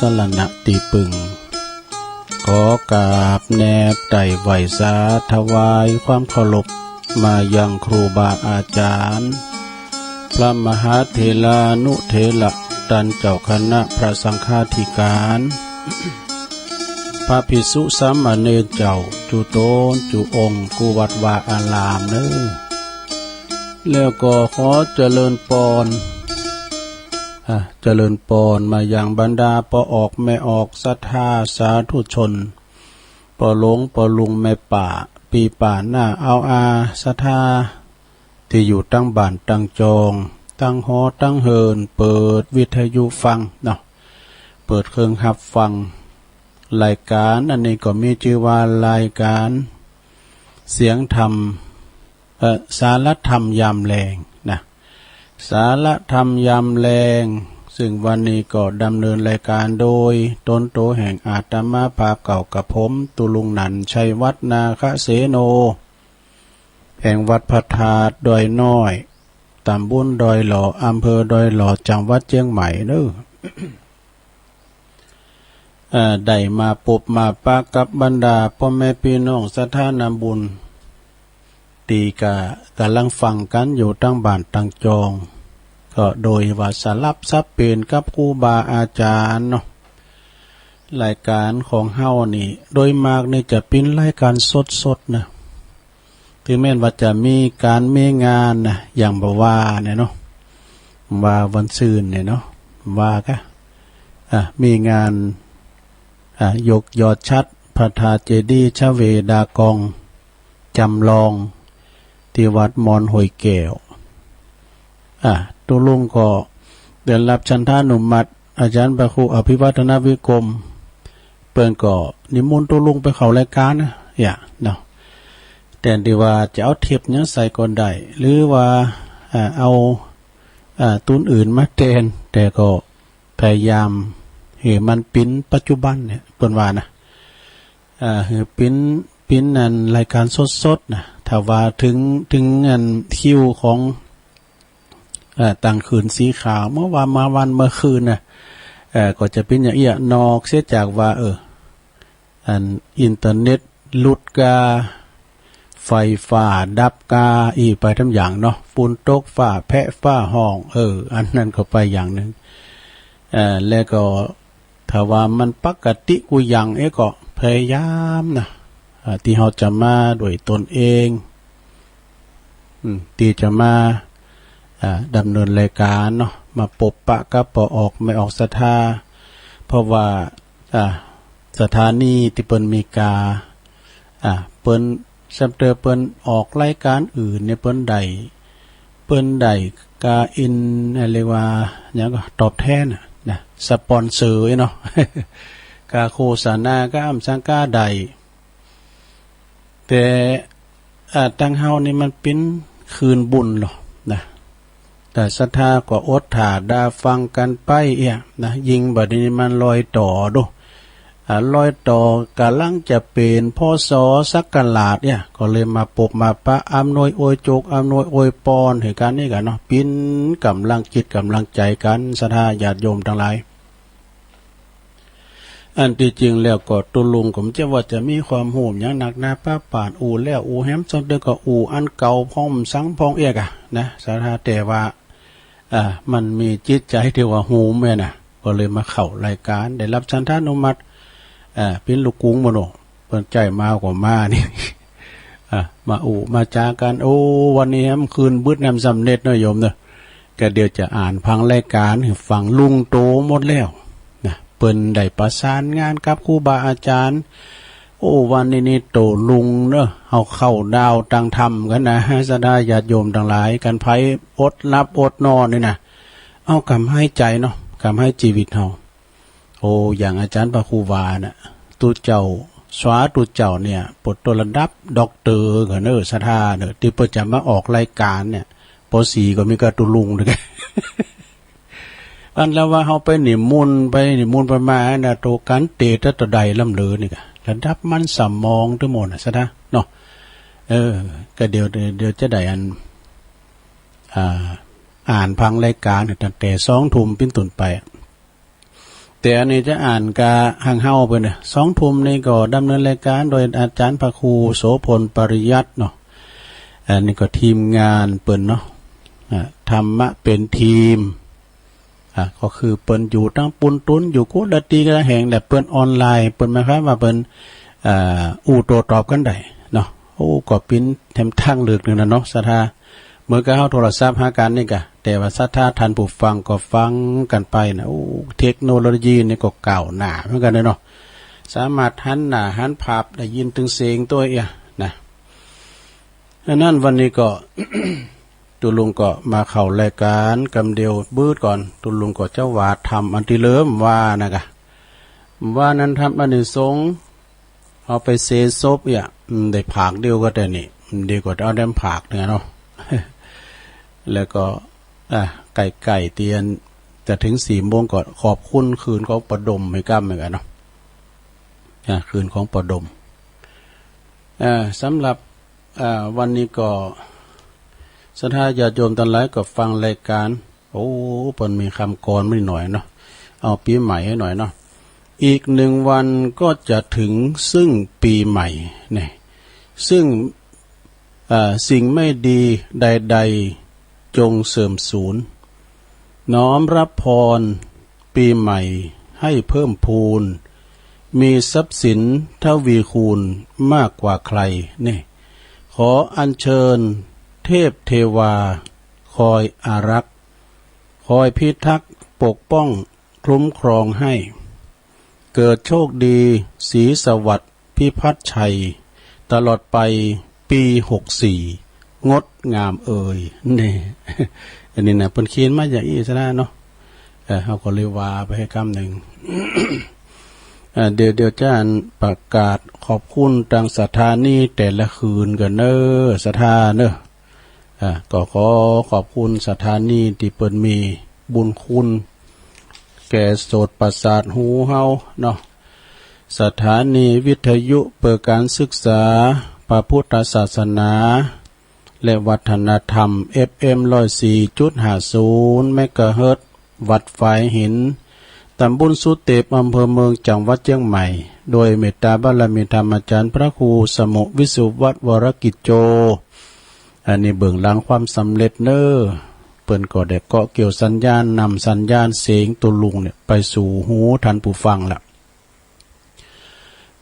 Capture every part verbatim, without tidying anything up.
สรณะตี้ปึง ขอกราบแนบไต่ไหว้สาถวายความเคารพมายังครูบาอาจ๋ารย์ พระมหาเถรานุเถระ ต้านเจ้าคณะพระสังฆาธิการ พระภิกษุสามเณรเจ้า จุตนจุองค์ กู้วัดวาอารามเน้อ แล้วก็ขอเจริญปอน อ่ะ เจริญปอนมายังบรรดาป้อออกแม่ออกศรัทธาสาธุชน ป้อหลวงป้อลุงแม่ป้า ปี้ป้าน้าอาวอาศรัทธา ตี้อยู่ตังบ้านตังจอง ตังหอตังเฮือน เปิดวิทยุฟังเนาะ เปิดเครื่องฮับฟัง รายการอันนี้ก็มีจื้อว่ารายการเสียงธรรม เอ่อ สารธรรมยามแลงนะ สารธรรมยามแลง ซึ่งวันนี้ก็ดำเนินรายการโดยตนโตแห่งอาตมาภาพเก่ากับผม ตุ๊ลุงหนันท์ ชัยวัฒน์ นาคเสโน แห่งวัดพระธาตุดอยน้อย ตำบลดอยหล่อ อำเภอดอยหล่อ จังหวัดเจียงใหม่เน้อ เอ่อ ได้มาปบมาปะกับบรรดาป้อแม่ปี้น้องศรัทธานาบุญ ตี้ก็ก่ำลังฟังกั๋นอยู่ตังบ้านตังจอง ก็โดยว่าสลับสับเปลี่ยนกับครูบาอาจ๋ารย์เนาะ รายการของเฮานี่ โดยมากนี่จะเป๋นรายการสดๆ นะ เถิงแม้นว่าจะมีก๋านมีงานนะ อย่างบ่าว่าเนี่ยเนาะ ว่าวันซืนเนี่ยเนาะ ว่าก็ อ่ะ มีงาน อ่ะ ยกยอดฉัตรพระธาตุเจดีย์ชเวดากองจำลอง ตี้วัดมอนห้วยแก้ว อ่ะ ตุ๊ลุงก็ได้ฮับฉันทานุมัติ อาจ๋ารย์พระครูอภิวัฒนวิกรม เปิ้นก็นิมนต์ตุ๊ลุงไปเข้ารายการนะ อย่างเนาะ แทนตี้ว่าจะเอาเทปหยังใส่ก็ได้ หรือว่า อ่า เอา อ่า ตูนอื่นมาแตน แต่ก็พยายามหื้อมันเป๋นปัจจุบันเนี่ย เปิ้นว่านะ อ่า หื้อเป๋น เป๋นอันรายการสดๆ นะ ถ้าว่าเถิง เถิงอันคิวของ เอ่อ ตังคืนสีขาว เมื่อวาน เมื่อวัน เมื่อคืนนะ เอ่อ ก็จะเป๋นอย่างเอี้ย นอกเสียจากว่า เออ อันอินเทอร์เน็ตหลุดกา ไฟฟ้าดับกา อี้ไปต๋ามอย่างเนาะ ฝนตกฟ้าแผะฟ้าฮ้อง เออ อันนั้นก็ไปอย่างนึ่ง เอ่อ แล้วก็ ถ้าว่ามันปกติกู้อย่าง เอ๊ะ ก็พยายามนะ อ่า ตี้เฮาจะมาด้วยตนเอง อืม ตี้จะมา อ่า ดำเนินรายการเนาะ มาปบปะกับป้อออกแม่ออกศรัทธา เพราะว่า อ่า สถานีตี้เปิ้นมีกา อ่า เปิ้น ซ้ำเติมเปิ้นออกรายการอื่นเนี่ย เปิ้นได้ เปิ้นได้กาอิน เรียกว่าหยังก็ตอบแทนน่ะนะ สปอนเซอร์เนาะ กาโฆษณา กาอำสังกาได้ แต่ อ่า ตังเฮานี่มันเป๋นคืนบุญลอนะ แต่ศรัทธาก็อดถ่าดาฟังกั๋นไปเอี้ยนะ ยิ่งบัดนี้มันลอยต่อดู อ่า ลอยต่อก่ำลังจะเป๋น พ.ศ. ศักราชเนี่ย ก็เลยมาปบมาปะ อำนวยอวยโจก อำนวยอวยปอนหื้อกั๋นนี่กั๋นเนาะ เป๋นก๋ำลังจิตก๋ำลังใจ๋กั๋น ศรัทธาญาติโยมตังหลาย อันตี้จริงแล้วก็ตุ๊ลุงก็บ่ใจ้ว่าจะมีความฮู้หยังนักหนาป๊าปาน อู้แล้วอู้แหม ซ้ำเติมก็อู้อันเก่าพ่องสังพ่องเอี้ยกะนะ ศรัทธา แต่ว่า อ่า มันมีจิตใจ๋ตี้ว่าฮู้แม่นน่ะ ก็เลยมาเข้ารายก๋าน ได้ฮับฉันทานุมัติ อ่า เป๋นลูกกุ๋งบ่เนาะ เปิ้นใจ๊มาก็มานี่ อ่า มาอู้มาจ๋ากั๋น โอ้ วันนี้แหมคืนบึดแหมสำเร็จเนาะโยมเนาะ ก็เดี๋ยวจะอ่านผังรายก๋านหื้อฟัง ลุงโตหมดแล้วนะ เปิ้นได้ประสานงานกับครูบาอาจ๋ารย์ โอ้ วันนี้นี่โตลุงเนาะ เฮาเข้าดาวตังธรรมกั๋นนะ ศรัทธาญาติโยมตังหลาย กั๋นใผอดหลับอดนอนนี่นะ เอากำไห้ใจ๋เนาะ กำไห้จีวิตเฮา โอ้ อย่างอาจ๋ารย์พระครูว่าน่ะ ตุ๊เจ้า สาธุเจ้าเนี่ย ปดตวระดับด็อกเตอร์กั๋นเนาะ ศรัทธาเนาะ ตี้เปิ้นจะมาออกรายก๋านเนี่ย ป.สี่ ก็มีกาตุ๊ลุงเนาะ อันแล้วว่าเฮาไปนิมนต์ ไปนิมนต์ไปมาน่ะ โตกั๋นเตตั๊ดตะใดล้ำเหลือนี่กะ ระดับมันสมองตึงหมดน่ะ ศรัทธาเนาะ เออ ก็เดี๋ยว เดี๋ยวจะได้อัน อ่า อ่านผังรายก๋านตั้งแต่สองทุ่มเป๋นต้นไป แต่อันนี้จะอ่านกาหังเฮาเปิ้นเน่อ สองทุ่มนี่ก็ดำเนินรายการโดยอาจ๋ารย์พระครูโสภณ ปริยัติเนาะ อันนี้ก็ทีมงานเปิ้นเนาะ อ่า ธรรมะเป๋นทีม อ่า ก็คือเปิ้นอยู่ตังปูนตุ๊น อยู่กู้ละตี้กู้ละแห่ง แต่เปิ้นออนไลน์ เปิ้นหมายความว่าเปิ้น อ่า อู้โต้ตอบกั๋นได้เนาะ โอ้ ก็เป๋นแถมตางเลือกนึ่งนะเนาะ ศรัทธา เหมือนกับเฮาโทรศัพท์หากั๋นนี่กะ แต่ว่าศรัทธาท่านผู้ฟังก็ฟังกั๋นไปนะ โอ้ เทคโนโลยีนี่ก็ก้าวหน้าเหมือนกั๋นเนาะ สามารถหันหน้าหันภาพ ได้ยินตึงเสียงตวยเอี้ยนะ อันนั้นวันนี้ก็ ตุ๊ลุงก็มาเข้ารายการกำเดียวปื๊ดก่อน ตุ๊ลุงก็จะว่าธรรมอันตี้เริ่มว่านะกะ ว่านั้นธรรมอานิสงส์ เอาไปเสียศพเอี้ย อืม ได้ผากเดียวก็ได้นี่ อืม ดีกว่าเอาแถมผากนึ่งอะเนาะ แล้วก็ อ่ะ ใก้ๆ เตียน จะเถิงสี่โมงก็ขอบคุณคืนของป้อดมให้กำเหมือนกั๋นเนาะ อ่ะ คืนของป้อดม อ่า สำหรับ อ่า วันนี้ก็ ศรัทธาญาติโยมตังหลายก็ฟังรายการ โอ้ เปิ้นมีกำกลอนมาหน่อยเนาะ เอาปี๋ใหม่หื้อหน่อยเนาะ อีกหนึ่งวันก็จะถึงซึ่งปี๋ใหม่เนี่ย ซึ่ง อ่า สิ่งไม่ดีใดๆ จงเสื่อมสูญ น้อมรับพรปี๋ใหม่ให้เพิ่มพูน มีทรัพย์สินทวีคูณมากกว่าใครเนี่ย ขออัญเชิญเทพเทวาคอยอารักษ์ คอยพิทักษ์ปกป้องคุ้มครองให้ เกิดโชคดี ศรีสวัสดิ์ พิพัฒน์ชัย ตลอดไป ปี๋หกสี่ งดงามเอย นี่ อันนี้นะ เปิ้นเขียนมาอย่างอี้ซะนะเนาะ เออ เฮาก็เลยว่าไปหื้อกำนึ่ง เออ เดี๋ยว เดี๋ยวจะอ่านประกาศขอบคุณตางสถานีแต่ละคืนก่อนเน่อ ศรัทธาเน่อ อ่า ก็ขอขอบคุณสถานีตี้เปิ้นมีบุญคุณแก่โสตประสาทหูเฮาเนาะ สถานีวิทยุเปิดการศึกษาพระพุทธศาสนาและวัฒนธรรม เอฟเอ็ม ร้อยสี่จุดห้าศูนย์ เมกะเฮิรตซ์ วัดฝายหิน ตำบลสุเตป อำเภอเมือง จังหวัดเจียงใหม่ โดยเมตตาบารมีธรรมอาจ๋ารย์พระครูสมุห์ วิสุวัฒน์ วรกิจโจ อันนี้เบื้องหลังความสำเร็จเน่อ เปิ้นก็ได้เกาะเกี่ยวสัญญาณ นำสัญญาณเสียงตุ๊ลุงเนี่ยไปสู่หูท่านผู้ฟังละ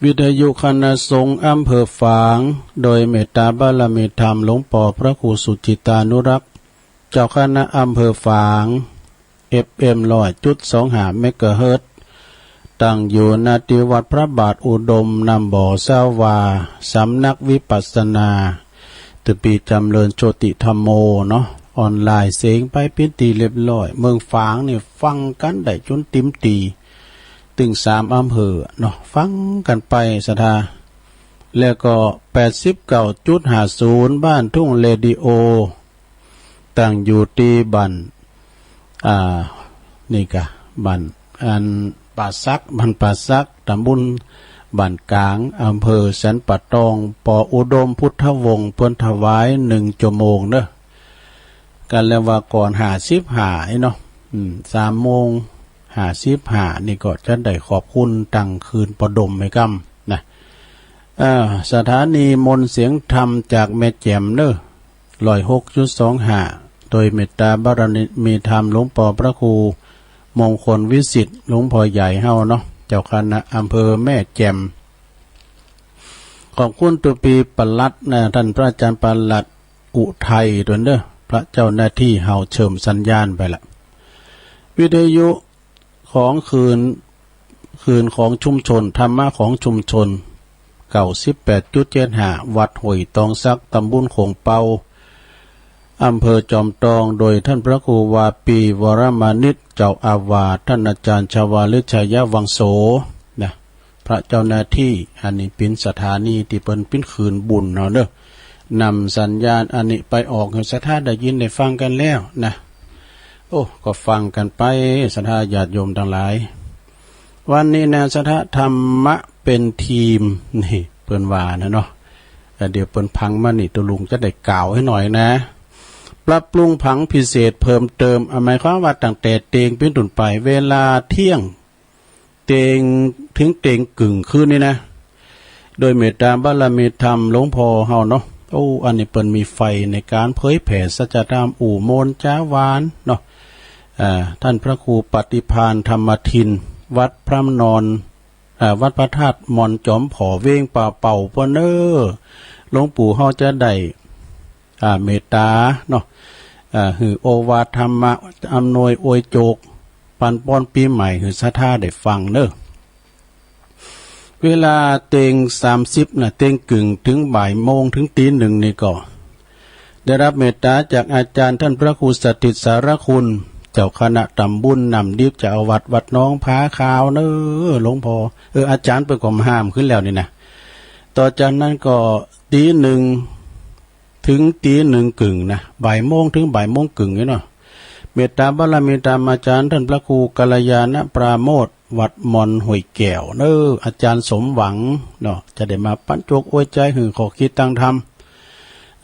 วิทยุคณะสงฆ์อำเภอฝาง โดยเมตตาบารมีธรรมหลวงป้อพระครูสุจิตตานุรักษ์ เจ้าคณะอำเภอฝาง เอฟเอ็ม ร้อยจุดสองห้า เมกะเฮิรตซ์ ตั้งอยู่ ณ ตี้วัดพระบาทอุดม น้ำบ่อซาวา สำนักวิปัสสนา ตะปี๋จ๋ำเริญโชติธัมโมเนาะ ออนไลน์เสียงไปเป๋นตี้เรียบร้อย เมืองฝางนี่ฟังกั๋นได้จ๋นเต็มตี้ ตึงสามอำเภอเนาะ ฟังกั๋นไปศรัทธา แล้วก็ แปดสิบเก้าจุดห้าศูนย์ บ้านทุ่งเรดิโอ ตั้งอยู่ตี้บ้าน อ่า นี่กะ บ้าน อัน ป่าสัก บ้านป่าสัก ตำบลบ้านก๋าง อำเภอสันป่าตอง ป้ออุดม พุทธวงศ์ เปิ้นถวายหนึ่งจั่วโมงเน่อ กันแล้วว่าก่อนห้าสิบห้าเนาะ อืม สามโมงห้าสิบห้า นี่ก็จะได้ขอบคุณตางคืนป้อดมหื้อกำนะ เอ่อ สถานีมนต์เสียงธรรมจากแม่แจ่มเน่อ ร้อยหกจุดสองห้า โดยเมตตาบารมีธรรมหลวงป้อพระครูมงคลวิสิทธิ์ หลวงป้อใหญ่เฮาเนาะ เจ้าคณะอำเภอแม่แจ่ม ขอบคุณตะปี๋ปลัดนะ ท่านพระอาจารย์ปลัดอุทัยตวยเน่อ พระเจ้าหน้าตี้เฮาเชื่อมสัญญาณไปละ วิทยุของคืน คืนของชุมชน ธรรมะของชุมชน เก้าสิบแปดจุดเจ็ดห้า วัดห้วยตองสัก ตำบลโข่งเป๊า อำเภอจอมตอง โดยท่านพระครูวาปี วรมานิต เจ้าอาวาส ท่านอาจารย์ชวาลิชยวังโส นะ พระเจ้าหน้าตี้ อันนี้เป๋นสถานีตี้เปิ้นเป๋นคืนบุญเนาะเน่อ นำสัญญาณอันนี้ไปออกหื้อศรัทธาได้ยินได้ฟังกั๋นแล้วนะ โอ้ ก็ฟังกั๋นไป ศรัทธาญาติโยมตังหลาย วันนี้นะ ศรัทธา ธรรมะเป๋นทีม นี่ เปิ้นว่านะเนาะ เอ่อ เดี๋ยวเปิ้นผังมานี่ ตุ๊ลุงจะได้กล่าวหื้อหน่อยนะ ปรับปรุงผังพิเศษเพิ่มเติม อ่ะ หมายความว่าตั้งแต่เตียงเป๋นต้นไป เวลาเที่ยง เต็ง เถิงเต็งกึ่งคืนนี้นะ โดยเมตตาบารมีธรรมหลวงพ่อเฮาเนาะ โอ้ อันนี้เปิ้นมีไฟในก๋านเผยแผ่สัจธรรม อู้โมนจ๋าหวานเนาะ อ่า ต้านพระครูปฏิภาณธรรมทิน วัดพระนอน อ่า วัดพระธาตุมอนจอมผอ เวงป่าเป่า เปิ้นเน้อ หลวงปู่เฮาจะได้ อ่า เมตตาเนาะ อ่า หื้อโอวาทธรรมะ อำนวยอวยโจก ปันป้อนปี๋ใหม่หื้อศรัทธาได้ฟังเน้อ เวลาเต็งสามสิบนะ เต็งกึ่งเถิงบ่ายโมงเถิงตี๋นึ่งนี่ก็ ได้ฮับเมตตาจากอาจ๋ารย์ต้านพระครูสถิตสารคุณ เจ้าคณะต๋ำบุญน้ำดิบ เจ้าอาวาสวัดหนองผาขาวเน้อ หลวงพ่อ เออ อาจ๋ารย์เปิ้นก็ห้ามขึ้นแล้วนี่นะ ต่อจากนั้นก็ตี๋นึ่ง เถิงตี๋นึ่งกึ่งนะ บ่ายโมงเถิงบ่ายโมงกึ่งนี่เนาะ เมตตาบารมีธรรมอาจ๋ารย์ต้านพระครูกัลยาณปราโมทย์ วัดมอนห้วยแก้วเน้อ อาจ๋ารย์สมหวังเนาะ จะได้มาปันโจกอวยใจ๋หื้อข้อคิดตางธรรม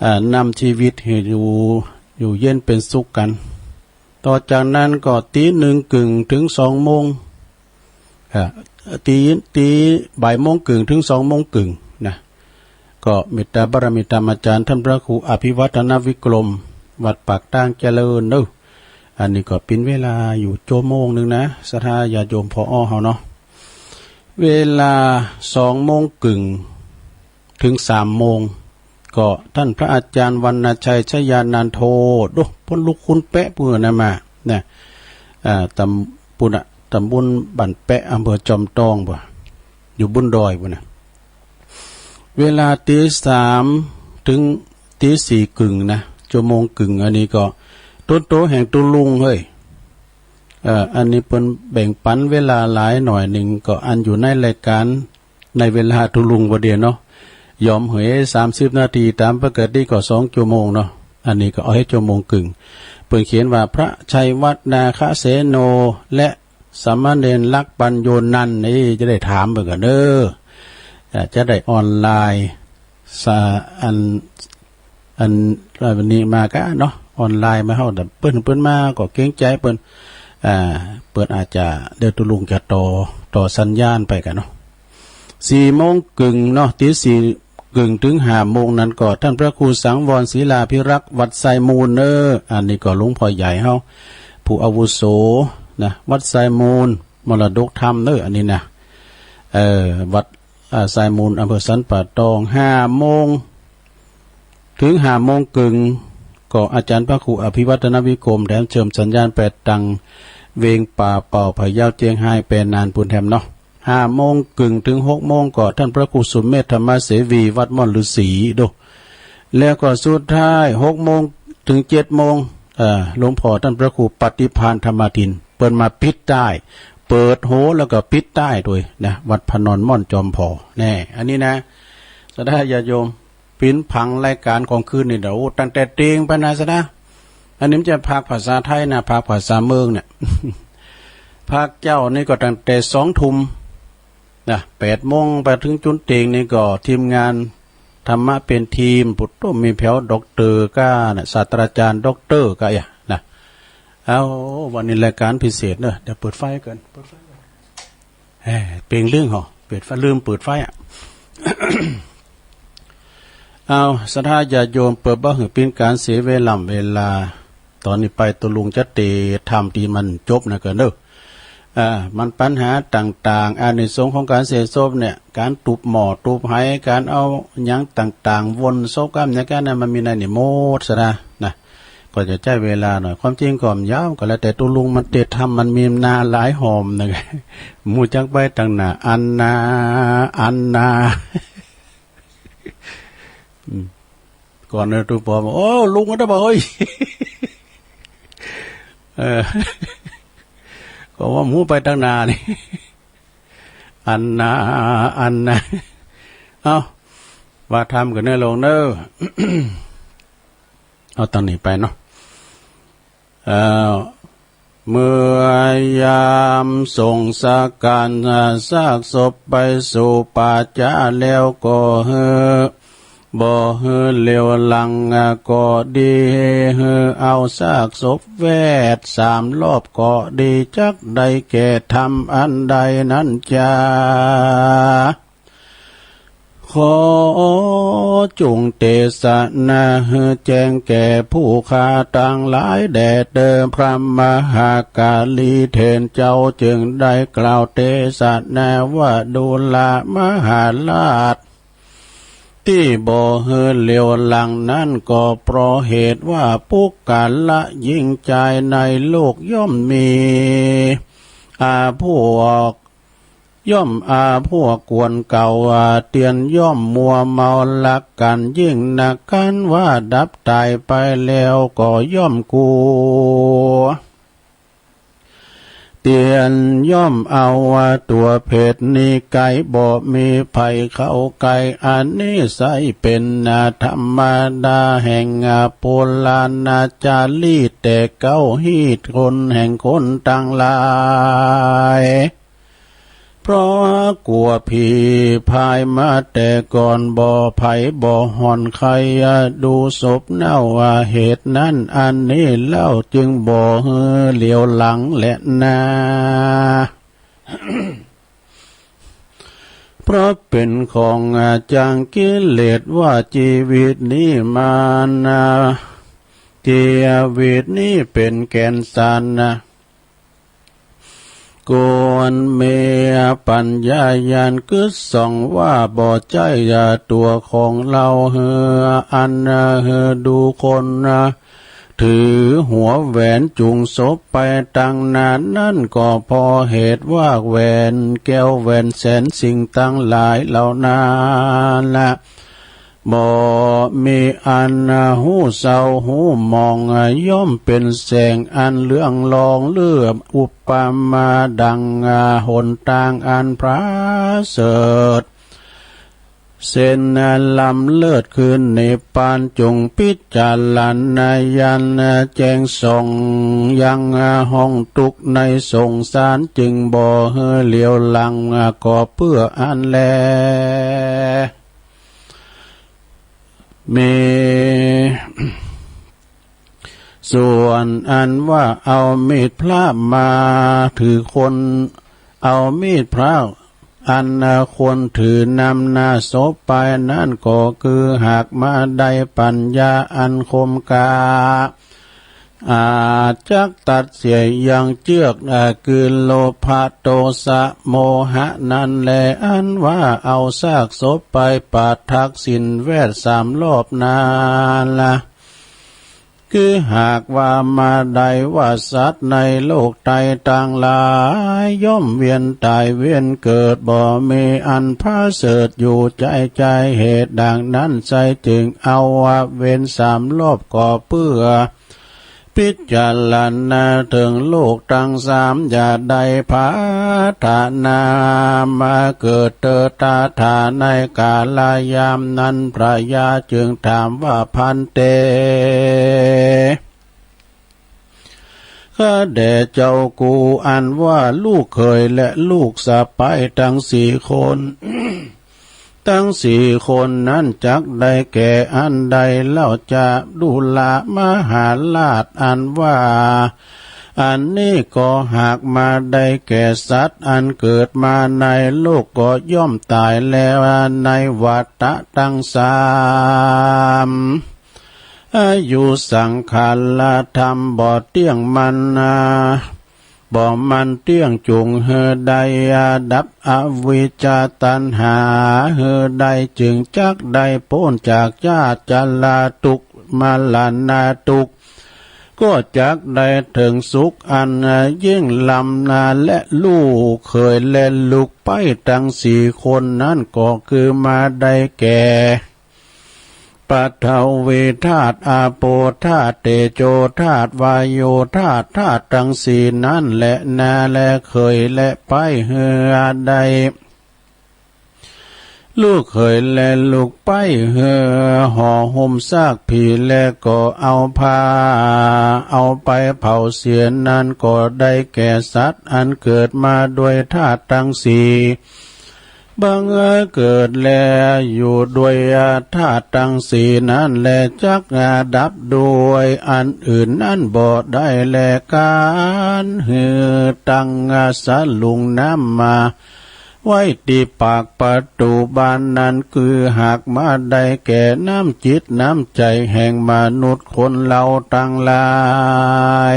อ่า นำจีวิตหื้ออยู่ อยู่เย็นเป๋นสุขกั๋น ต่อจากนั้นก็ตี๋นึ่งกึ่งเถิงสองโมง อ่า ตี๋ ตี๋บ่ายโมงกึ่งเถิงสองโมงกึ่งนะ ก็เมตตาบารมีธรรมอาจ๋ารย์ต้านพระครูอภิวัฒนวิกรม วัดปากตางเจริญเน้อ อันนี้ก็เป๋นเวลาอยู่จั่วโมงนึ่งนะ ศรัทธาญาติโยมผ่ออ้อเฮาเนาะ เวลาสองโมงกึ่งเถิงสามโมง ก็ต้านพระอาจ๋ารย์วรรณชัยชยานันโท โอ้ เปิ้นลุกคุ้นแป๊ะปู้นนะมา นะ อ่า ต๋ำ ปู้นน่ะ ต๋ำบลบ้านแป๊ะ อำเภอจอมตองปู้น อยู่บนดอยปู้นนะ เวลาตี๋สามเถิงตี๋สี่กึ่งนะ จั่วโมงกึ่ง อันนี้ก็โตโตแห่งตุ๊ลุงเฮ้ย เอ่อ อันนี้เปิ้นแบ่งปันเวลาหลายหน่อยนึ่ง ก็อันอยู่ในรายก๋าน ในเวลาตุ๊ลุงบ่าเดี่ยวเนาะ ยอมเหยสามสิบนาที ต๋ามปกติก็สองจั่วโมงเนาะ อันนี้ก็เอาหื้อจั่วโมงกึ่ง เปิ้นเขียนว่าพระชัยวัฒน์นาคเสโน และสามเณรลักษณ์ปัญโญนันท์ นี่จะได้ถามเปิ้นก่อนเน้อ อ่า จะได้ออนไลน์ สา อัน อัน อันนี้มาก้าเนาะ ออนไลน์มาเฮา แต่เปิ้น เปิ้นมาก็เกรงใจ๋เปิ้น อ่า เปิ้นอาจจะ เดี๋ยวตุ๊ลุงจะต่อ ต่อสัญญาณไปก่าเนาะ สี่โมงกึ่งเนาะ ตี๋สี่กึ่งเถิงห้าโมงนั้นก็ต้านพระครูสังวรศิลาภิรักษ์ วัดไซมูลเน้อ อันนี้ก็หลวงพ่อใหญ่เฮา ผู้อาวุโสนะ วัดไซมูล มรดกธรรมเน้อ อันนี้นะ เอ่อ วัด อ่า ไซมูล อำเภอสันป่าตอง ห้าโมง เถิงห้าโมงกึ่ง ก็อาจ๋ารย์พระครูอภิวัฒนวิกรม แถมเจิมสัญญาณไปตังเวงป่าเป่า พะเยา เจียงฮาย ไปนานปู้นแถมเนาะ ห้าโมงกึ่งเถิงหกโมง ก็ต้านพระครูสุเมธธรรมเสวี วัดม่อนฤๅษีโด แล้วก็สุดท้าย หกโมงเถิงเจ็ดโมง เอ่อ หลวงพ่อต้านพระครูปฏิภาณธรรมทิน เปิ้นมาปิดต้าย เปิดโหแล้วก็ปิดต้ายตวยนะ วัดพระนอนม่อนจอมผอ แน่ อันนี้นะ ศรัทธาญาติโยม เป๋นผังรายก๋านของคืนนี้เนาะ โอ้ ตั้งแต่เตียงไปนะศรัทธา อันนี้มันจะพากย์ภาษาไทยนะ พากย์ภาษาเมืองเนี่ย พากย์เจ๊านี่ก็ตั้งแต่สองทุ่มนะ แปดโมงไปเถิงจุ๊นเตียงนี่ก็ทีมงานธรรมะเป๋นทีม ปุตโตมีแผวด็อกเตอร์ก้านะ ศาสตราจ๋ารย์ด็อกเตอร์ก้าอะนะ เอา วันนี้รายก๋านพิเศษเนาะ เดี๋ยวเปิดไฟก่อน เปิดไฟก่อน เอ้ย เป๋นเรื่องเหรอ เปิดไฟ ลืมเปิดไฟอะ เอา ศรัทธาญาติโยม เปื้อบ่หื้อเป๋นก๋านเสียเวล่ำเวลา ต๋อนนี้ไปตุ๊ลุงจะเตธรรมตี้มันจบนะเกินเน้อ อ่า มันปัญหาต่างๆ อานิสงส์ของก๋านเสียศพเนี่ย ก๋านตูบหม้อตูบไห ก๋านเอาหยังต่างๆ วนศพก้ามหยังก้านนั้น มันมีในนี่หมดศรัทธานะ ก็จะใจ๊เวลาหน่อย ความจริงก็บ่ยาว ก็แล้วแต่ตุ๊ลุงมันเตธรรม มันมีนาหลายหอมนะ หมู่จักไปตังหน้า อันนา อันนา อืม ก่อนเนี่ยตุ๊ปอบอก โอ้ ลุงก็ได้บอก เฮ้ย เออ ก็ว่าหมู่ไปตังหน้านี่ อันนา อันนา เอ้า ว่าธรรมกั๋นเน้อโยมเน้อ เอาตังนี้ไปเนาะ เอ่อ เมื่อยามส่งสังขาร ซากศพไปสู่ป่าจ๊าแล้วก็หื้อ บ่หื้อเหลียวหลังก็ดี หื้อเอาซากศพแวดสามรอบก็ดี จักได้แก่ธรรมอันใดนั้นจา ขอจงเตสนาหื้อแจ้งแก่ผู้ข้าตังหลายแด่เตอ พระมหากาลีเถรเจ้าจึงได้กล่าวเตสนาว่า ดูรามาหาราช ตี้บ่หื้อเหลียวหลังนั้นก็เพราะเหตุว่า ปุคคละหญิงจายในโลกย่อมมี อาพวก ย่อมอาพวกกวนเก่า เตียนย่อมมัวเมารักกั๋นยิ่งนัก คันว่าดับต๋ายไปแล้วก็ย่อมกั๋ว เตียนย่อมเอาตั๋วเพศนี้ไกล บ่มีใผเข้าใก้ อันนี้ไส้เป๋นธรรมดาแห่งปุราณาจารี แต่เก๊าฮีตคนแห่งคนตังหลาย เพราะกั๋วผีพายมาแต่ก่อน บ่ใผบ่ห่อนใค่ดูศพเน่า เหตุนั้นอันนี้เล่าจึงบ่หื้อเหลียวหลังแลนา เพราะเป๋นของจางกิเลสว่า จีวิตนี้มานา จีวิตนี้เป๋นแก่นสารนะ ควรมีปั๋ญญาญาณกึ๊ดส่องว่า บ่ใจ้ตั๋วของเฮา หื้ออันหื้อดูคนถือหัวแหวนจูงศพไปตังหน้านั้น ก็เพราะเหตุว่าแหวนแก้วแหวนแสนสิ่งตังหลายเหล่านั้นละ บ่มีอันฮู้เศร้าฮู้หมอง ย่อมเป๋นแสงอันเรืองรองเลือ อุปมาดังหนตางอันประเสริฐ เส้นล้ำเลิศคือนิพพาน จงพิจารณาญาณแจ้งส่องยังห้องทุกข์ในสงสาร จึงบ่หื้อเหลียวหลัง ก็เปื้ออั้นแล มี ส่วนอันว่าเอามีดพระมาถือคน เอามีดพระอันควรถือนำหน้าศพไปนั้น ก็คือหากมาได้ปั๋ญญาอันคมกล้า อาจจักตัดเสียยังเจื้อก อ่า คือโลภะโทสะโมหะนั้นแล อันว่าเอาซากศพไปปะทักษิณแวดสามรอบนั้นละ คือหากว่ามาได้ว่าสัตว์ในโลกไตรตังหลาย ย่อมเวียนต๋ายเวียนเกิด บ่มีอันประเสริฐอยู่ใจ้ ใจ้เหตุดังนั้นไส้จึงเอาเวียนสามรอบ ก็เปื้อ พิจารณาเถิงโลกตังสาม อย่าได้ปรารถนามาเกิดเตอตถาในกาลยามนั้น พญาจึงถามว่า ภันเต ข้าแต่เจ้ากู อันว่าลูกเขยและลูกสะใภ้ตังสี่คน ตังสี่คนนั้นจักได้แก่อันใดเล่าจะ ดูรามาหาราช อันว่า อันนี้ก็หากมาได้แก่สัตว์อันเกิดมาในโลกก็ย่อมต๋ายแล้วในวัฏฏะตังสาม อายุสังขารธรรมบ่เตี้ยงมั่นนา บ่มั่นเตี้ยงจุ่งหื้อได้ดับอวิชชาตัณหาหื้อได้ จึงจักได้ป๊นจากชาติชราทุกข์มรณะทุกข์ ก็จักได้เถิงสุขอันยิ่งล้ำนา และลูกเขยและลูกใภ้ตังสี่คนนั้นก็คือมาได้แก่ ปฐวีธาตุ อาโปธาตุ เตโจธาตุ วาโยธาตุ ธาตุตังสี่นั้นแลนา และเขยและใภ้หื้อได้ ลูกเขยและลูกใภ้หื้อห่อหุ้มซากผี และก็เอาผ้า เอาไปเผาเสียนั้น ก็ได้แก่สัตว์อันเกิดมาด้วยธาตุตังสี่ บังเกิดแลอยู่ด้วยธาตุตังสี่นั้นแล จักดับด้วยอันอื่นนั้นบ่ได้แล ก๋านหื้อตังสลุงน้ำมาไว้ตี้ปากประตู๋บานนั้น คือหากมาได้แก่น้ำจิตน้ำใจ๋แห่งมนุษย์คนเฮาตังหลา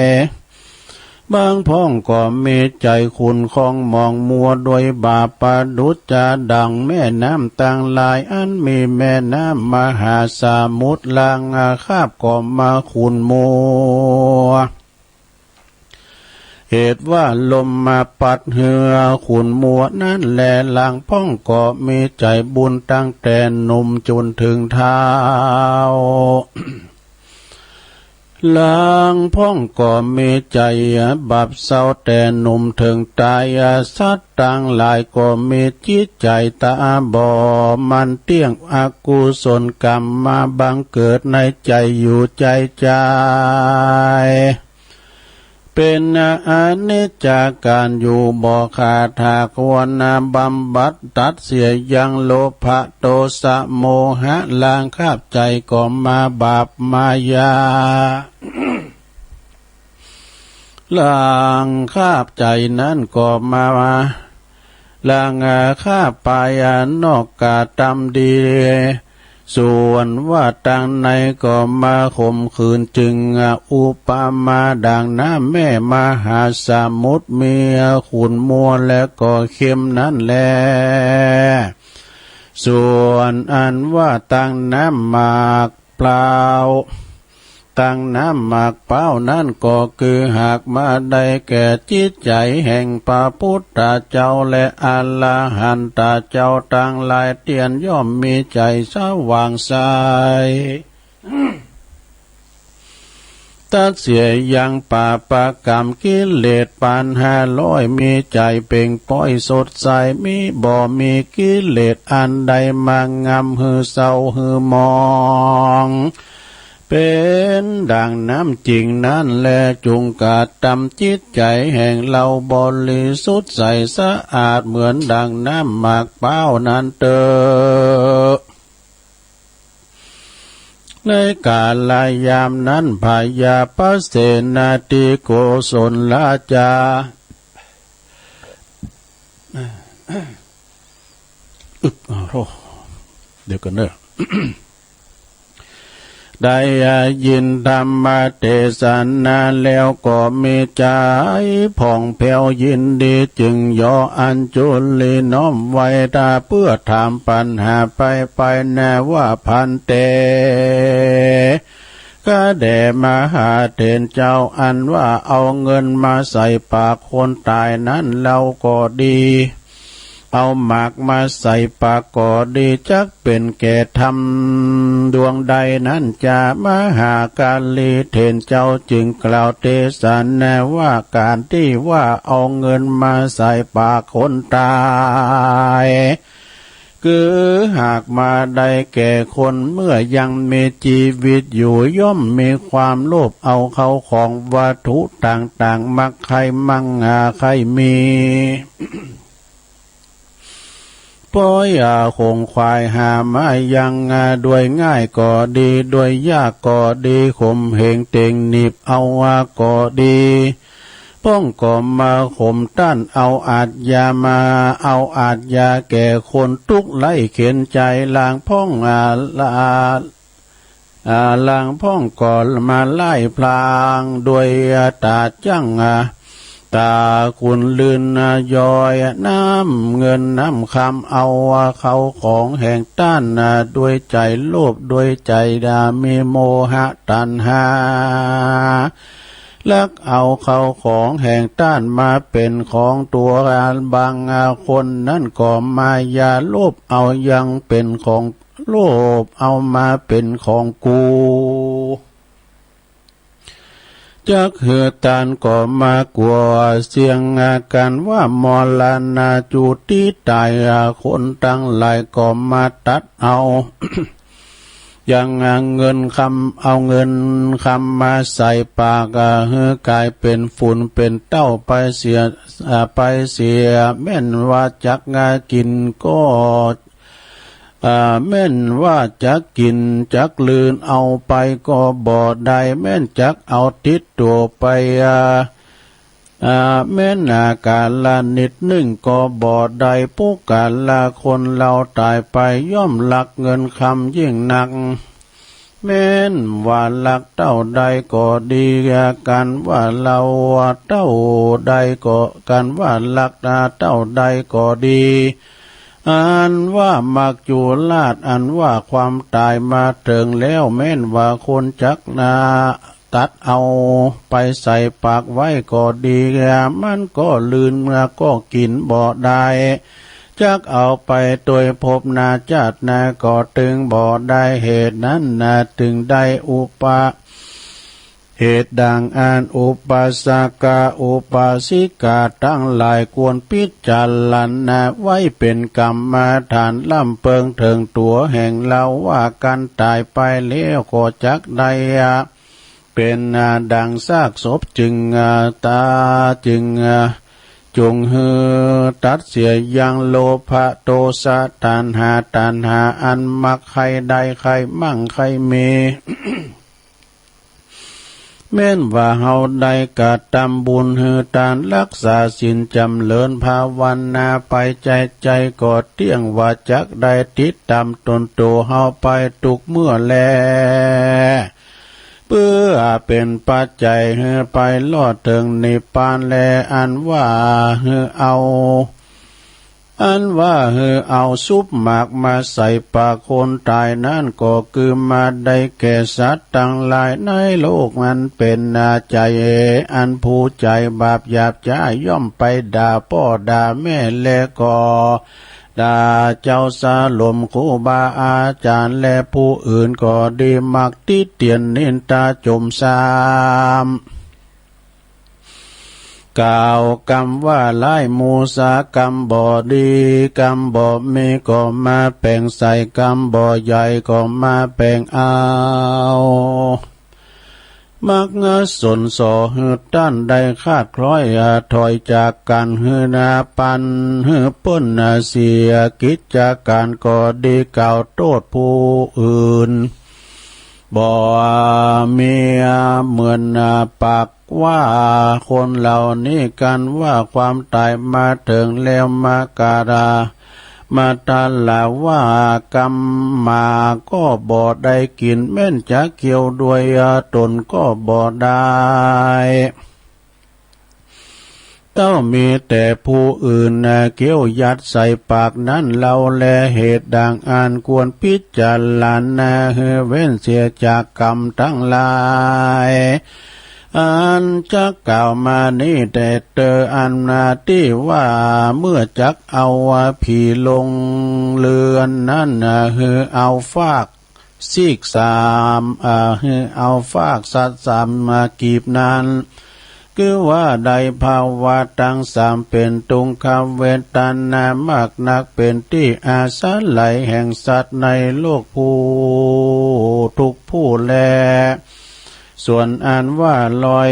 ย บางพ่องก็มีใจ๋ขุ่นข้องหมองมัวด้วยบาปประดุจจะดั่งแม่น้ำตังหลาย อันมีแม่น้ำมหาสมุทร ลางอาคาบก็มาขุ่นมัว เหตุว่าลมมาปัดหื้อขุ่นมัวนั้นแล ลางพ่องก็มีใจ๋บุญตั้งแต่หนุ่มจ๋นเถิงเฒ่า ลางพ่องก็มีใจ๋บาปเศร้าแต่หนุ่มเถิงต๋าย สัตว์ตังหลายก็มีจิตใจ๋ต๋าบ่มั่นเตี้ยง อกุศลกรรมมาบังเกิดในใจ๋อยู่ใจ๋ใจ๋ เป็นอนิจจาก๋านอยู่บ่ขาด หากควรบำบัดตัดเสียยังโลภะโตสะโมหะ ลางคาบใจ๋ก็มาบาปมายา ลางคาบใจ๋นั้นก็มา ลางอาคาบไปนอกกระตำดี ส่วนว่าตังในก็มาข่มขืน จึงอุปมาดั่งน้ำแม่มหาสมุทรมีขุ่นมัวและก็เค็มนั้นแล ส่วนอันว่าตังน้ำหมากเปล่า ตังน้ำหมากเปล่านั้นก็คือหากมาได้แก่จิตใจ๋แห่งพระพุทธเจ้าและอรหันตเจ้าตังหลายเตี้ยน ย่อมมีใจ๋สว่างใส ตัดเสียยังปาปกรรมกิเลสปานห้าร้อย มีใจ๋เปล่งปล้อยสดใส มิบ่มีกิเลสอันใดมางำหื้อเศร้าหื้อหมอง เป็นดั่งน้ำจริงนั้นแล จุ่งกระตำจิตใจ๋แห่งเฮาบริสุทธิ์ใสสะอาดเหมือนดั่งน้ำหมากเปล่านั้นเต๊อะ ในกาลยามนั้น พญาปเสนทิโกศลราชา อึก อ้าว โธ่ เดี๋ยวก่อนเนอะ ได้ยินธรรมเทศนาแล้วก็มีใจ๋ผ่องแผ้วยินดี จึงยออัญจุลีน้อมไหว้ต๋าเปื้อถามปัญหาไปไปแน่ว่า ภันเต ข้าแด่มหาเถรเจ้า อันว่าเอาเงินมาใส่ปากคนต๋ายนั้นเฮาก็ดี เอาหมากมาใส่ปากก็ดี จักเป๋นแก่ธรรมดวงใดนั้นจา มหาการีเถรเจ้าจึงกล่าวเทศนาว่า ก๋านตี้ว่าเอาเงินมาใส่ปากคนต๋าย คือหากมาได้แก่คนเมื่อยังมีจีวิตอยู่ ย่อมมีความโลภเอาเข้าของวัตถุต่างๆ มักใค่มั่งหาใค่มี เพราะอย่าขงขวายหามายัง ด้วยง่ายก็ดี ด้วยยากก็ดี ข่มเหงเต็งหนีบเอาว่าก็ดี พ่องก็มาข่มต้านเอาอาชญามา เอาอาชญาแก่คนตุ๊กข์ไร้เข็ญใจ๋ ลางพ่อง อ่า ลา อ่า ลางพ่องก็มาไล่พลางด้วยต๋าจั้ง อ่า ต๋าขุ่นลื่น อ่า ยอยน้ำเงินน้ำคำ เอาเข้าของแห่งต้าน อ่า ด้วยใจ๋โลภ ด้วยใจ๋ด่ามีโมหะตัณหา ลักเอาเข้าของแห่งต้านมาเป๋นของตั๋ว บางคนนั้นก็มาอย่าโลภเอายังเป๋นของ โลภเอามาเป๋นของกู จักหื้อต้านก็มากั๋วเสี้ยงกั๋นว่ามรณะจุติต๋าย คนตังหลายก็มาตัดเอา ยังเงินคำ เอาเงินคำมาใส่ปาก อ่า หื้อกลายเป๋นฝุ่นเป๋นเต้าไปเสีย อ่า ไปเสีย แม่นว่าจักกิ๋นก็ อ่า แม่นว่าจักกิ๋นจักลืนเอาไปก็บ่ได้ แม่นจักเอาติดตั๋วไป อ่า อ่า แม้น อ่า ก๋าละนิดนึ่งก็บ่ได้ ปุคคละคนเฮาต๋ายไปย่อมลักเงินคำยิ่งนัก แม้นว่าลักเต้าใดก็ดี กั๋นว่าเฮาเต้าใดก็ กั๋นว่าลักเต้าใดก็ดี อันว่ามัจจุราช อันว่าความต๋ายมาเถิงแล้ว แม้นว่าคนจักนา ตัดเอาไปใส่ปากไว้ก็ดี มันก็ลืน ก็กิ๋นบ่ได้ จักเอาไปตวยภพนาจาตินาก็ตึงบ่ได้ เหตุนั้นนาตึงได้อุปา เหตุดังอั้นอุปาสกะอุปาสิกาตังหลายควรพิจารณาไว้เป๋นกรรมฐานล้ำเปิงเถิงตั๋วแห่งเฮาว่า กั๋นต๋ายไปแล้วก็จักได้ เป๋นดังซากศพจึงต๋าย จึงจงหื้อตัดเสียยังโลภะโทสะตัณหา ตัณหาอันมักใค่ได้ใค่มั่งใค่มี แม้นว่าเฮาได้กระตำบุญหื้อตาน ฮักษาศีล จ๋ำเริญภาวนาไป ใจ๋ใจ๋ก็เตี้ยงว่าจักได้ติดต๋ามตนตั๋วเฮาไปตุ๊กเมื่อแล เปื้อเป๋นปัจจัยหื้อไปรอดเถิงนิพพานแล อันว่าหื้อเอา อันว่าหื้อเอาสุบหมากมาใส่ปากคนต๋ายนั้นก็คือมาได้แก่สัตว์ตังหลายในโลกนั้นเป๋นอาใจ๋ อันผู้ใจ๋บาปหยาบจ๊าย่อมไปด่าป้อด่าแม่ และก็ด่าเจ้าสลมครูบาอาจ๋ารย์ และผู้อื่นก็ดี มักติเตียนนินทาจมซ้ำ กล่าวกำว่าร้าย มุสากำบ่ดี กำบ่มีก็มาแป๋งใส่ กำบ่ใหญ่ก็มาแป๋งเอา มักสนส่อหื้อต้านได้คลาดคล้อย อ่า ถอยจากกั๋น หื้อนาปัน หื้อเปิ้น อ่า เสียกิจก๋านก็ดี กล่าวโต้ษผู้อื่น บ่มีเหมือนปากว่าคนเหล่านี้ กั๋นว่าความต๋ายมาเถิงแล้ว มากรา มาตลาว่ากำหมากก็บ่ได้กิ๋น แม้นจะเคี้ยวด้วยตนก็บ่ได้ เต้ามีแต่ผู้อื่นเคี้ยวยัดใส่ปากนั้นเฮาแล เหตุดังอั้นควรพิจารณาหื้อเว้นเสียจากกำตังหลาย อันจักกล่าวมานี้แต๊เต๊อ อันตี้ว่าเมื่อจักเอาผีลงเฮือนนั้นหื้อเอาฟาก ซีกสาม อ่า หื้อเอาฟากสัตว์สามกีบนั้น คือว่าได้ภาวะตังสามเป๋นทุกขเวทนามากนัก เป๋นตี้อาศัยแห่งสัตว์ในโลกผู้ทุกข์ผู้แล ส่วนอันว่ารอย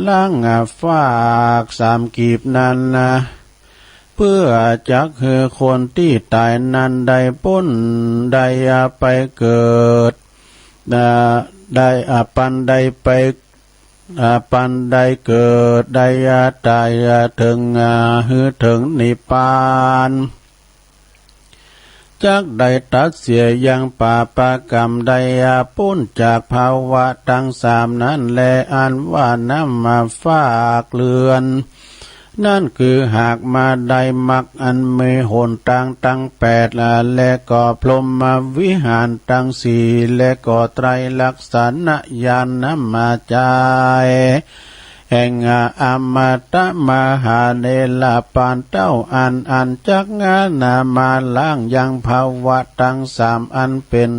ล้างฟากสามกีบนั้นนะ เปื้อจักหื้อคนตี้ต๋ายนั้นได้ป๊น ได้ไปเกิด อ่า ได้ อ่า ปันได้ไป อ่า ปันได้เกิด ได้ต๋ายเถิง อ่า หื้อเถิงนิพพาน จักได้ตัดเสียยังปาปกรรม ได้ป๊นจากภาวะตังสามนั้นแล อันว่านำมาฟากเฮือน นั้นคือหากมาได้มรรคอันมีหนตางตังแปด และก็พรหมวิหารตังสี่ และก็ไตรลักษณญาณนำมาใจ๊ แห่งอมตะมหาเถรปานเต้าอั้น อันจักนำมาล้างยังภาวะตังสามอันเป๋น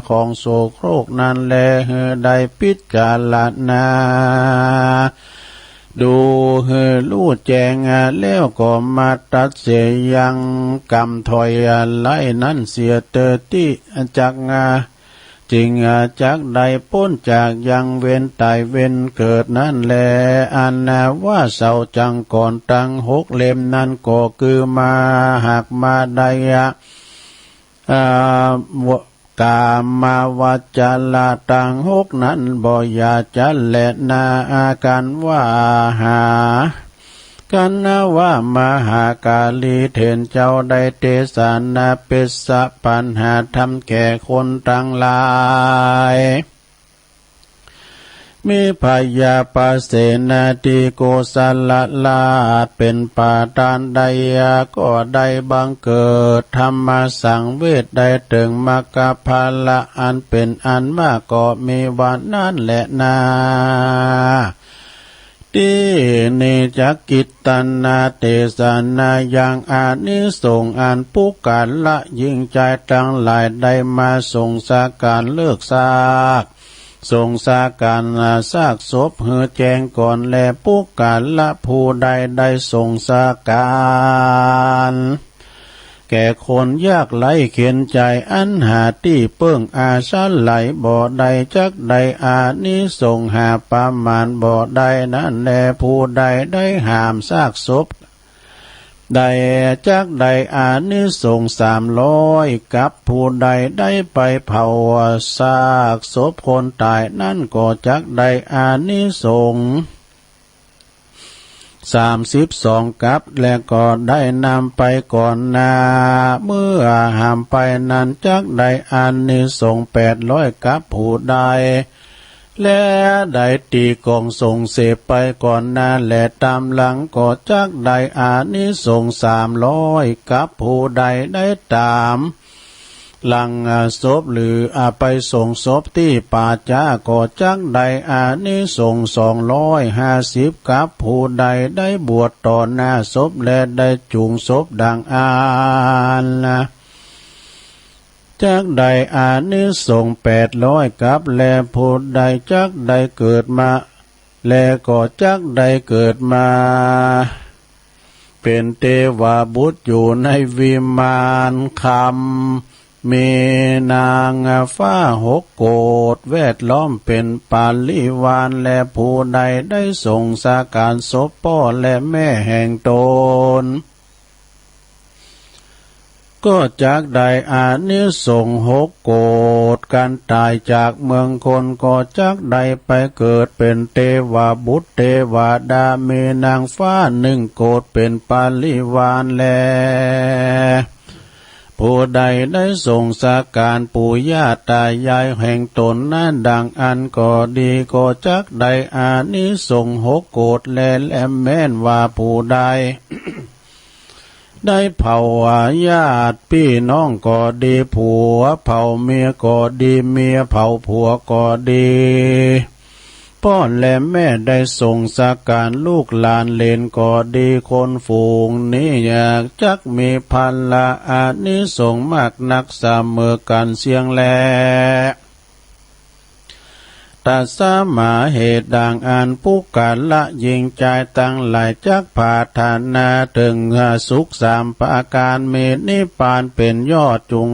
ของโสโครกนั้นแล หื้อได้พิจารณาดูหื้อฮู้แจ้ง แล้วก็มาตัดเสียยังกรรมถอยไล่นั้นเสียเต๊อ ตี้จัก จึงจักได้ป๊นจากยังเวรต๋ายเวรเกิดนั้นแล อันว่าเสาจังก่อนตังหกเล่มนั้นก็คือ มหากมาได้ อา ว- ก๋ามาวจระตังหกนั้นบ่อย่าจะแลนา อาการว่าหา กั๋นนะว่ามหากาลีเถรเจ้าได้เตสนาเปสสะปัญหาธรรมแก่คนตังหลาย มีพญาปเสนาธิโกศลราชเป๋นประธาน ได้ก็ได้บังเกิดธรรมสังเวช ได้เถิงมรรคผละอันเป๋นอันมาก ก็มีว่านั้นแลนา ตี้นี้จักกิตตนาเตสนายังอานิสงส์อันปุคคละหญิงจายตังหลายได้มาสงสก๋านเลิกซาก สงสก๋านซากศพหื้อแจ้งก่อนแล ปุคคละผู้ใดได้สงสก๋าน แก่คนยากไร้เข็ญใจ๋อันหาตี้เปิ้งอาศัยบ่ได้ จักได้อานิสงส์หาประมาณบ่ได้นั้นแล ผู้ใดได้หามซากศพได้จักได้อานิสงส์สามร้อยกัป ผู้ใดได้ไปเผาซากศพคนต๋ายนั้นก็จักได้อานิสงส์ สามสิบสองกัป และก็ได้นำไปก่อนหน้า เมื่อหามไปนั้นจักได้อานิสงส์แปดร้อยกัป ผู้ใด และได้ตี๋ก๋องสงเสพไปก่อนหน้าและต๋ามหลังก็จักได้อานิสงส์สามร้อยกัป ผู้ใดได้ต๋าม หลังศพหรือไปสงศพตี้ป่าจ๊าก็จักได้อานิสงส์สองร้อยห้าสิบกัป ผู้ใดได้บวชต่อหน้าศพและได้จูงศพดังอั้น จักได้อานิสงส์แปดร้อยกัป และผู้ใดจักได้เกิดมา และก็จักได้เกิดมา เป๋นเตวบุตรอยู่ในวิมานคำ มีนางฟ้าหกโกฏแวดล้อมเป๋นปริวาร และผู้ใดได้สงสก๋านศพป้อและแม่แห่งต๋น ก็จักได้อานิสงส์หกโกฏ ก๋านต๋ายจากเมืองคนก็จักได้ไปเกิดเป๋นเตวบุตรเตวดา มีนางฟ้านึ่งโกฏเป๋นปริวารแล ผู้ใดได้สงสก๋านปู่ย่าต๋ายายแห่งต๋นนั้นดังอั้นก็ดี ก็จักได้อานิสงส์หกโกฏแล และแม้นว่าผู้ใด ได้เผาญาติปี้น้องก็ดี ผัวเผาเมียก็ดี เมียเผาผัวก็ดี ป้อและแม่ได้สงสก๋านลูกหลานเหลนก็ดี คนฝูงนี้จักมีผละอานิสงส์มากนักเสมอกั๋นเสี้ยงแล ตัสมา เหตุดังอั้น ปุคคละหญิงจายตังหลายจักผาถนาเถิงสุขสามประก๋าน มีนิพพานเป๋นยอด จุ่ง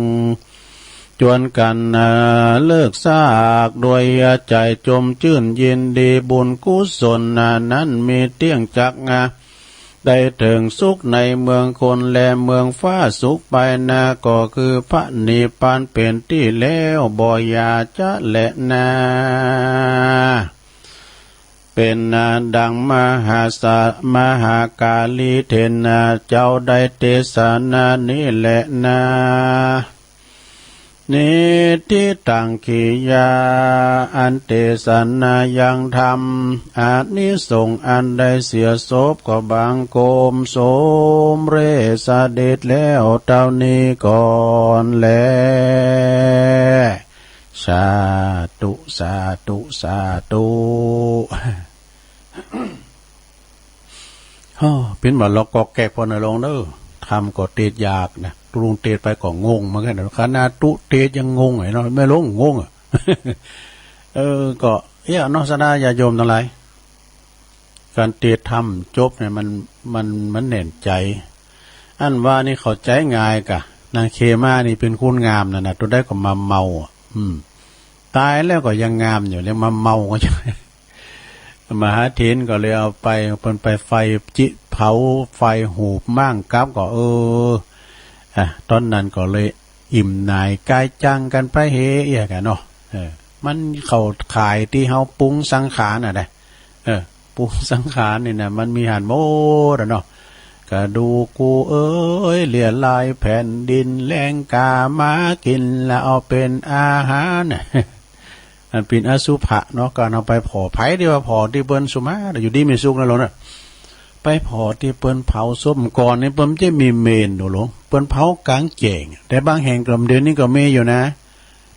จวนกั๋นเลิกซาก โดยใจ๋จมจื้นยินดี บุญกุศลนั้นมีเตี้ยงจัก ได้เถิงสุขในเมืองคนและเมืองฟ้า สุขไปหน้าก็คือพระนิพพานเป๋นตี้แล้ว บ่อย่าจะแลนา เป๋นดังมหาสะ มหากาลีเถรเจ้าได้เตสนานี้แลนา นิฏฐิตัง กิริยาอันเตสนายังธรรม อานิสงส์อันได้เสียศพก็บังคมสมเร็จเสด็จแล้วเต้านี้ก่อนแล สาธุ สาธุ สาธุ ฮ้อ ปิ้นบ่าล็อกกอกแกกผ่อหน่อยลงเน่อ ธรรมก็เตสน์ยากนะ ตุ๊ลุงเตสน์ไปก็งงเหมือนกั๋นนะ ขนาดตุ๊เตสน์ยังงงเลยเนาะ แม่หลวงงงอะ เออ ก็ เอี้ย เนาะ ศรัทธาญาติโยมตังหลาย ก๋านเตสน์ธรรมจบเนี่ยมัน มัน มันแน่นใจ๋ อันว่านี่เข้าใจ๋ง่ายกะ นางเขมานี่เป๋นคนงามนั่นนะ ตุ๊ใดก็มาเมาอะ อืม ต๋ายแล้วก็ยังงามอยู่ แล้วมาเมาก็ใจ้ มหาเถรก็เลยเอาไป เปิ้นไปไฟจิ เผาไฟหูบม้างกับก็ เออ อ่ะ ต๋อนนั้นก็เลยอิ่มหน่ายก๋ายจังกั๋นไปเหียกั๋นเนาะ เออ มันเข้าข่ายตี้เฮาปรุงสังขารน่ะนะ เออ ปรุงสังขารนี่นะ มันมีหั้นหมดอะเนาะ กระดูกกูเอ๋ย เลื่อยลายแผ่นดิน แลงก๋าหมากิ๋น แล้วเอาเป๋นอาหาร มันเป๋นอสุภะเนาะ ก๋านเอาไปผ่อ ใผตี้ว่าผ่อตี้เปิ้นสุมา อยู่ดีมีสุขนะหลวงนะ ไปผ่อตี้เปิ้นเผาศพ ก่อนนี่เปิ้นจะมีเมรุหลวง เปิ้นเผาก๋างแจ้ง แต่บางแห่งก็ เดี๋ยวนี้ก็มีอยู่นะ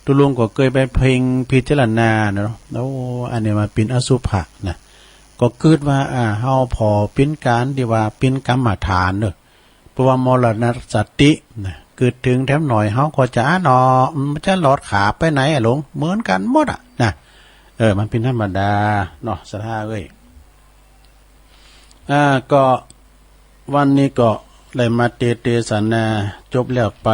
ตุ๊ลุงก็เกยไปเพ่งพิจารณาเนาะ โอ้ อันนี้มันเป๋นอสุภะนะ ก็กึ๊ดว่า อ่า เฮาผ่อเป๋นก๋านตี้ว่าเป๋นกรรมฐานเนาะ เพราะว่ามรณสตินะ กึ๊ดเถิงแถมหน่อย เฮาก็จะ อ้า เนาะ มันจะหลอดขาไปไหนอะหลวง เหมือนกั๋นหมดอะนะ เออ มันเป๋นธรรมดาเนาะ ศรัทธาเอ้ย อ่า ก็วันนี้ก็ได้มาเต เตสนาจบแล้วไป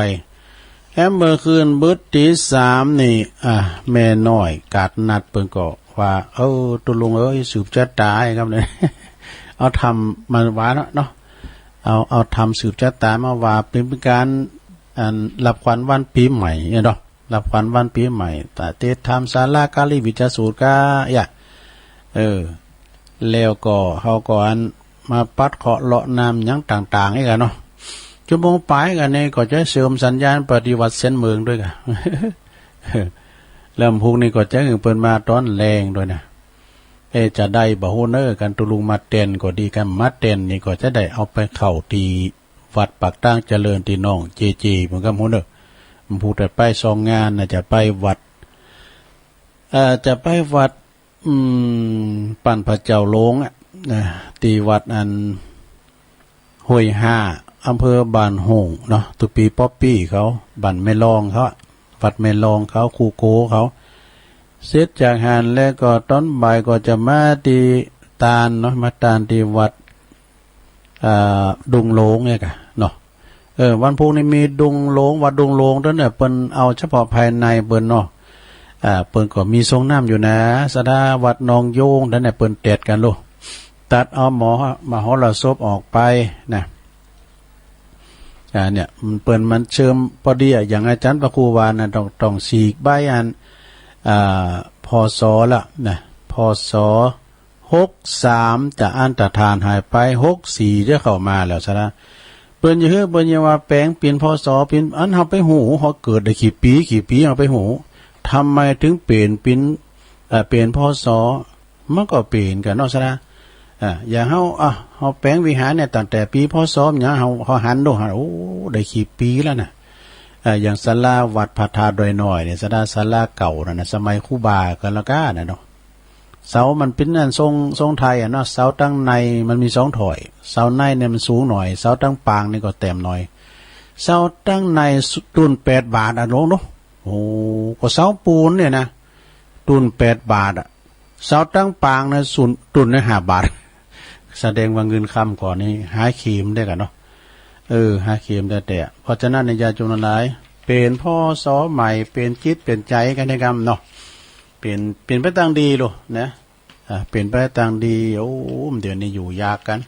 แถมเมื่อคืนบึดตี๋สามนี่ อ่า แม่น้อยกาดนัดเปิ้นก็ว่า เออ ตุ๊ลุงเอ้ย สืบจะต๋ายครับเนี่ย เอาธรรมมาว่าเนาะ เอา เอาธรรมสืบจะต๋ายมาว่า เป๋นก๋าน อัน รับขวัญวันปี๋ใหม่เนี่ยเนาะ รับขวัญวันปี๋ใหม่ ตะเตสธรรมศาลา กาลีวิจยสูตรกา อย่า เออ แล้วก็เฮาก็อันมาปัดเคราะห์เลาะน้ำหยังต่างๆ อีกอะเนาะ ชั่วโมงปายกั๋นนี่ก็จะเสริมสัญญาณปฏิบัติเส้นเมืองด้วยกา แล้วพรุ่งนี้ก็จะหื้อเปิ้นมาต๋อนแลงด้วยนะ เอ จะได้บ่ฮู้เน่อ กันตุ๊ลุงมาแตนก็ดี กันมาแตนนี่ก็จะได้เอาไปเข้าตี้วัดปากตางเจริญตี้น้องเจเจ เปิ้นกำฮู้เน่อ มันพูดแต่ไปสองงานน่ะ จะไปวัด เอ่อ จะไปวัด อืม ปันพระเจ้าหลวงอะ นะ ตี้วัดอันห้วยห้า อำเภอบ้านโฮ่งเนาะ ตุ๊ปี้ป๊อปปี้เขา บ้านแม่ลองเขาอะ วัดแม่ลองเขา ครูโกเขา เสร็จจากหั้นแล้วก็ต๋อนบ่ายก็จะมาตี้ตานเนาะ มาตานตี้วัด อ่า ดุงหลวงเนี่ยกะเนาะ เออ วันพุธนี่มีดุงหลวง วัดดุงหลวงตรงเนี่ย เปิ้นเอาเฉพาะภายในเปิ้นเนาะ อ่า เปิ้นก็มีทรงน้ำอยู่นะ ศรัทธา วัดหนองโยงตรงเนี่ย เปิ้นแตดกั๋นลูก ตัดเอามห มหรสพออกไปนะ อ่า เนี่ย มันเปิ้นมันเชิมพอดีอะ อย่างอาจ๋ารย์พระครูว่านะ ต้อง ต้องฉีกใบอัน อ่า พ.ศ. ละนะ พ.ศ. หกสาม จะอันตรธานหายไป หกสี่ จะเข้ามาแล้วศรัทธา เปิ้นจะหื้อ เปิ้นจะว่าแป๋งเป๋น พ.ศ. เป๋น อันเฮาไปฮู้ เฮาเกิดได้กี่ปี๋ กี่ปี๋ เฮาไปฮู้ ทำไมถึงเป๋น เป๋น เอ่อ เป๋น พ.ศ. มันก็เป๋นกั๋นเนาะศรัทธา อ่า อย่างเฮา อ่ะ เฮาแป๋งวิหารเนี่ย ตั้งแต่ปี๋ พ.ศ. หยัง เฮา เฮาหันดู หัน โอ้ ได้กี่ปี๋แล้วนะ อ่า อย่างศาลาวัดพระธาตุดอยน้อยเนี่ย ศรัทธา ศาลาเก่านั่นนะ สมัยครูบากั๋นแล้วก้าน่ะเนาะ เสามันเป๋นอันทรง ทรงไทยอะเนาะ เสาตังในมันมีสองถ้อย เสาในเนี่ยมันสูงหน่อย เสาตังปางนี่ก็แต้มหน่อย เสาตังในตุ๊นแปดบาทอะหลวงเนาะ โอ้ ก็เสาปูนเนี่ยนะ ตุ๊นแปดบาทอะ เสาตังปางนะ สุน ตุ๊นได้ห้าบาท แสดงว่าเงินคำก่อนนี่หาเข็มได้กั๋นเนาะ เออ หาเข็มได้แต่ เพราะฉะนั้นเนี่ย ญาติโยมทั้งหลาย เป๋น พ.ศ. ใหม่ เป๋นจิตเป๋นใจ๋กั๋นได้กำเนาะ เป๋น เป๋นไปตางดีลูกนะ อ่า เป๋นไปตางดี โอ้ เดี๋ยวนี้อยู่ยากกั๋น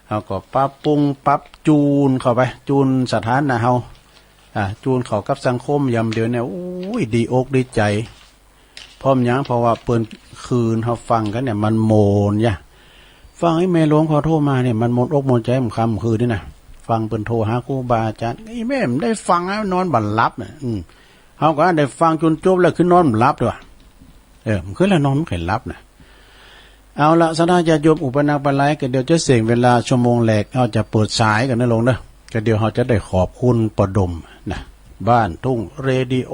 เฮาก็ปรับปรุงปรับจูนเข้าไป จูนสถานะเฮา อ่า จูนเข้ากับสังคม ยามเดี๋ยวนี้ โอ้ย ดีอกดีใจ๋ เพราะหยัง เพราะว่าเปิ้นคืนเฮาฟังกั๋นเนี่ย มันโมนยะ ฟังไอ้แม่หลวงเขาโทรมาเนี่ย มันโมนอกโมนใจ๋ มันค่ำคืนนี่นะ ฟังเปิ้นโทรหาครูบาอาจ๋ารย์ ไอ้แม่มันได้ฟังแล้วนอนบ่หลับน่ะ อืม เฮาก็ได้ฟังจนจบแล้ว คือนอนบ่หลับด้วย เออ มันคือแล้วนอนบ่ค่อยหลับนะ เอาละ ศรัทธาญาติโยม อุปนักปานใด ก็เดี๋ยวจะเสี้ยงเวลาชั่วโมงแรก เฮาจะเปิดสายกั๋นนะหลวงเนาะ ก็เดี๋ยวเฮาจะได้ขอบคุณป้อดมนะ บ้านทุ่งเรดิโอ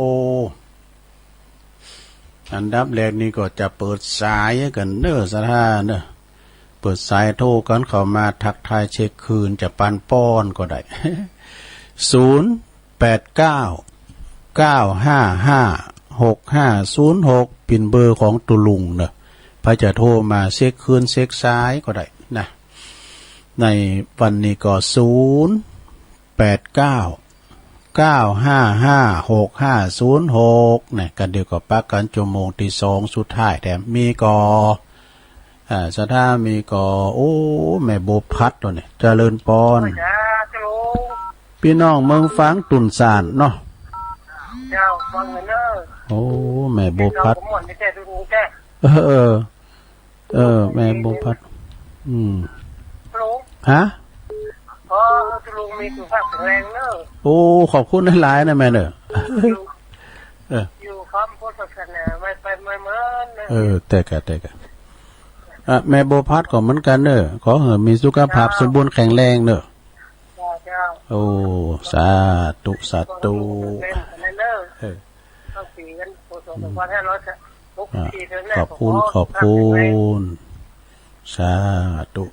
อันดับแรกนี่ก็จะเปิดสายกั๋นเน้อ ศรัทธาเน้อ เปิดสายโทรกั๋นเข้ามาทักทายเช็คคืน จะปันป้อนก็ได้ ศูนย์ แปดเก้า เก้าห้าห้า หกห้าศูนย์หก เป๋นเบอร์ของตุ๊ลุงเนาะ ใผจะโทรมาเช็คคืนเช็คสายก็ได้นะ ในวันนี้ก็ ศูนย์ แปดเก้า เก้าห้าห้า หกห้าศูนย์หก เนี่ย ก็เดี๋ยวก็ปะกั๋นจั่วโมงตี้สองสุดท้ายแถม มีก่อ อ่า ศรัทธามีก่อ โอ้ แม่บัวพัดโลกนี่ เจริญปอน โอ้ย จ้า เจ้าลุง ปี้น้องเมืองฝางตุ่นสานเนาะ เจ้า ฟังอยู่เน่อ โอ้ แม่บัวพัด เจ้าก็ม่วนดีแต๊ เจ้าลุงแต๊ เออ เออ เออ แม่บัวพัด อืม ฮัลโหล ฮะ ขอหื้อเจ้าลุงมีสุขภาพแข็งแรงเน่อ โอ้ ขอบคุณหลายๆ นะแม่เน่อ อยู่ เออ อยู่พร้อมพุทธศาสนา ไม่ไปไม่เหมือนนะ เออ แต่กะ แต่กะ อ่ะ แม่บัวพัดก็เหมือนกั๋นเน่อ ขอหื้อมีสุขภาพ เจ้า สมบูรณ์แข็งแรงเน่อ เจ้า เจ้า โอ้ สาธุ สาธุ เออ ตั้งปีกัน พ.ศ. สองพันห้าร้อยหกสิบสี่ อ่ะ เท่านั้น ขอบคุณ ขอ ขอบคุณ สาธุ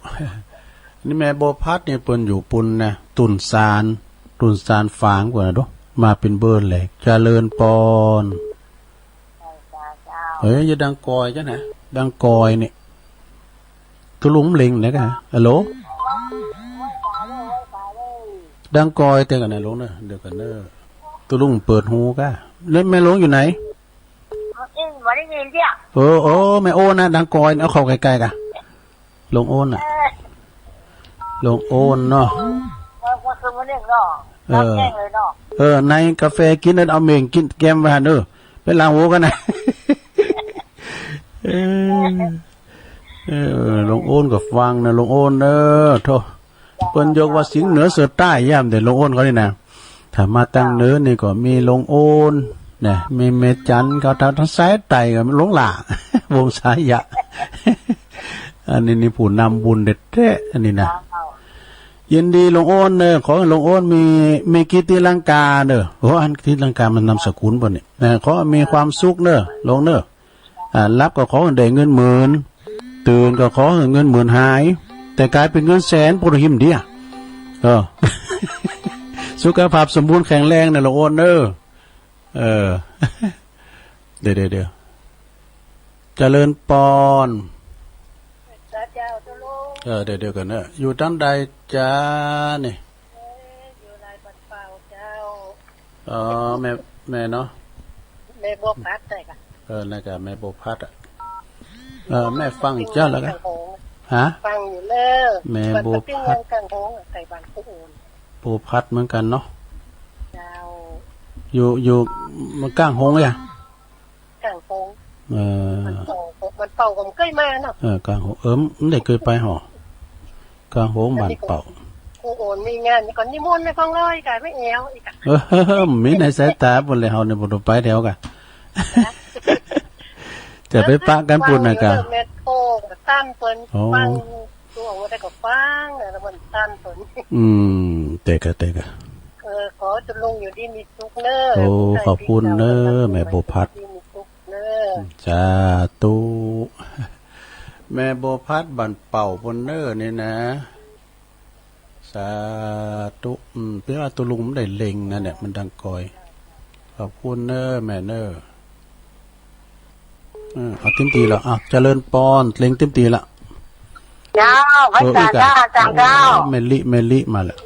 นี่แม่บัวพัดนี่เปิ้นอยู่ปุ้นนะ ตุ่นสาน ตุ่นสานฝางกว่านะดู มาเป๋นเบอร์แรก เจริญปอน เฮ้ย อย่าดังกอยจ้ะนะ ดังกอยนี่ ตุ๊ลุงเล็งไหนกะ ฮัลโหล ดังกอยเตียงกั๋นนะลุงเน่อ เดี๋ยวก่อนเน่อ ตุ๊ลุงเปิดหูกะ แล้วแม่หลวงอยู่ไหน เอ๊ะ บ่ได้ยินเสียง เออ เออ แม่โอ้นนะ ดังกอย เอาเข้าใก้ๆ กะ ลุงโอ้นน่ะ เออ ลุงโอ้นเนาะ เออ เมื่อคืนมื้อนี้เนาะ เออ รับแจ้งเลยเนาะ เออ ในกาแฟกิ๋นนั่น เอาเม่งกิ๋นแกมไว้หั่นเน่อ ไปล้างหูก่อนนะ เออ เออ ลุงโอ้นก็ฟังนะ ลุงโอ้นเน่อ โธ่ เปิ้นยกว่าเสียงเหนือเสือใต้ย่ำเด้อ ลุงโอ้นเขานี่นะ ถ้ามาตางเหนือนี่ก็มีลุงโอ้นนะ มีแม่จันเขา ถ้าตางสายใต้ก็ลุงหล้า วงศ์สายะ อันนี้นี่ผู้นำบุญแต๊ๆ อันนี้นะ ยินดีลุงโอ้นเน่อ ขอหื้อลุงโอ้นมี มีกิ๋นตี้ลังกาเน่อ โอ้ อันตี้ลังกามันนามสกุลบ่เนี่ย นะ ขอมีความสุขเน่อ ลุงเน่อ อ่า หลับก็ขอหื้อได้เงินหมื่น ตื่นก็ขอหื้อเงินหมื่นหาย แต่ก๋ายเป๋นเงินแสน ปุ้นหิมเดีย เออ สุขภาพสมบูรณ์แข็งแรงเน่อ ลุงโอ้นเน่อ เออ เดี๋ยว เดี๋ยว เดี๋ยว เจริญปอน เจ้า เจ้าลุง เออ เดี๋ยว เดี๋ยวก่อนเน่อ อยู่ตางใดจ๊ะนี่ เอ้ย อยู่ลายบันเป่าเจ้า อ๋อ แม่ แม่เนาะ แม่บัวพัดใจ้กะ เออ นั่นกะ แม่บัวพัดอะ เออ แม่ฟังเจ้าแล้วกะ ฮะ ฟังอยู่เน่อ แม่บัวพัด บ้านปะติ้ง กังหง ใก้บ้านปู่โอน บัวพัดเหมือนกั๋นเนาะ เจ้า อยู่ อยู่ มันกังหงอะ กังหง เออ บ้านเป่า บ้านเป่าก็บ่เกยมาเนาะ เออ กังหง เออ บ่ได้เกยไปหอ กังหง บ้านเป่า ปู่โอนมีงานนี่ก็นิมนต์ไปฟังเลยกะ ไม่แอวอีกอะ เออ มีในสายต๋าปุ้นเลย เฮานี่บ่ต้องไปแถวกะ จะไปปะกั๋นปุ้นนะกะ แม่โทรตามเปิ้น อ๋อ ฟัง ตัวว่าได้ก็ฟัง แล้วมันตามเปิ้น อืม แต่กะ แต่กะ เออ ขอตุ๊ลุงอยู่ดีมีสุขเน่อ โอ้ ขอบคุณเน่อ แม่บัวพัด อยู่ดีมีสุขเน่อ สาธุ แม่บัวพัดบ้านเป่าปุ้นเน่อนี่นะ สาธุ อืม เป๋นว่าตุ๊ลุงมันได้เล็งนะเนี่ย มันดังกอย ขอบคุณเน่อ แม่เน่อ เออ เอาเต็มตี้ละ อ่ะ เจริญปอน เล็งเต็มตี้ละ เจ้า พระอาจารย์ เออ เจ้า อาจารย์เจ้า แม่ลิ แม่ลิมาแล้ว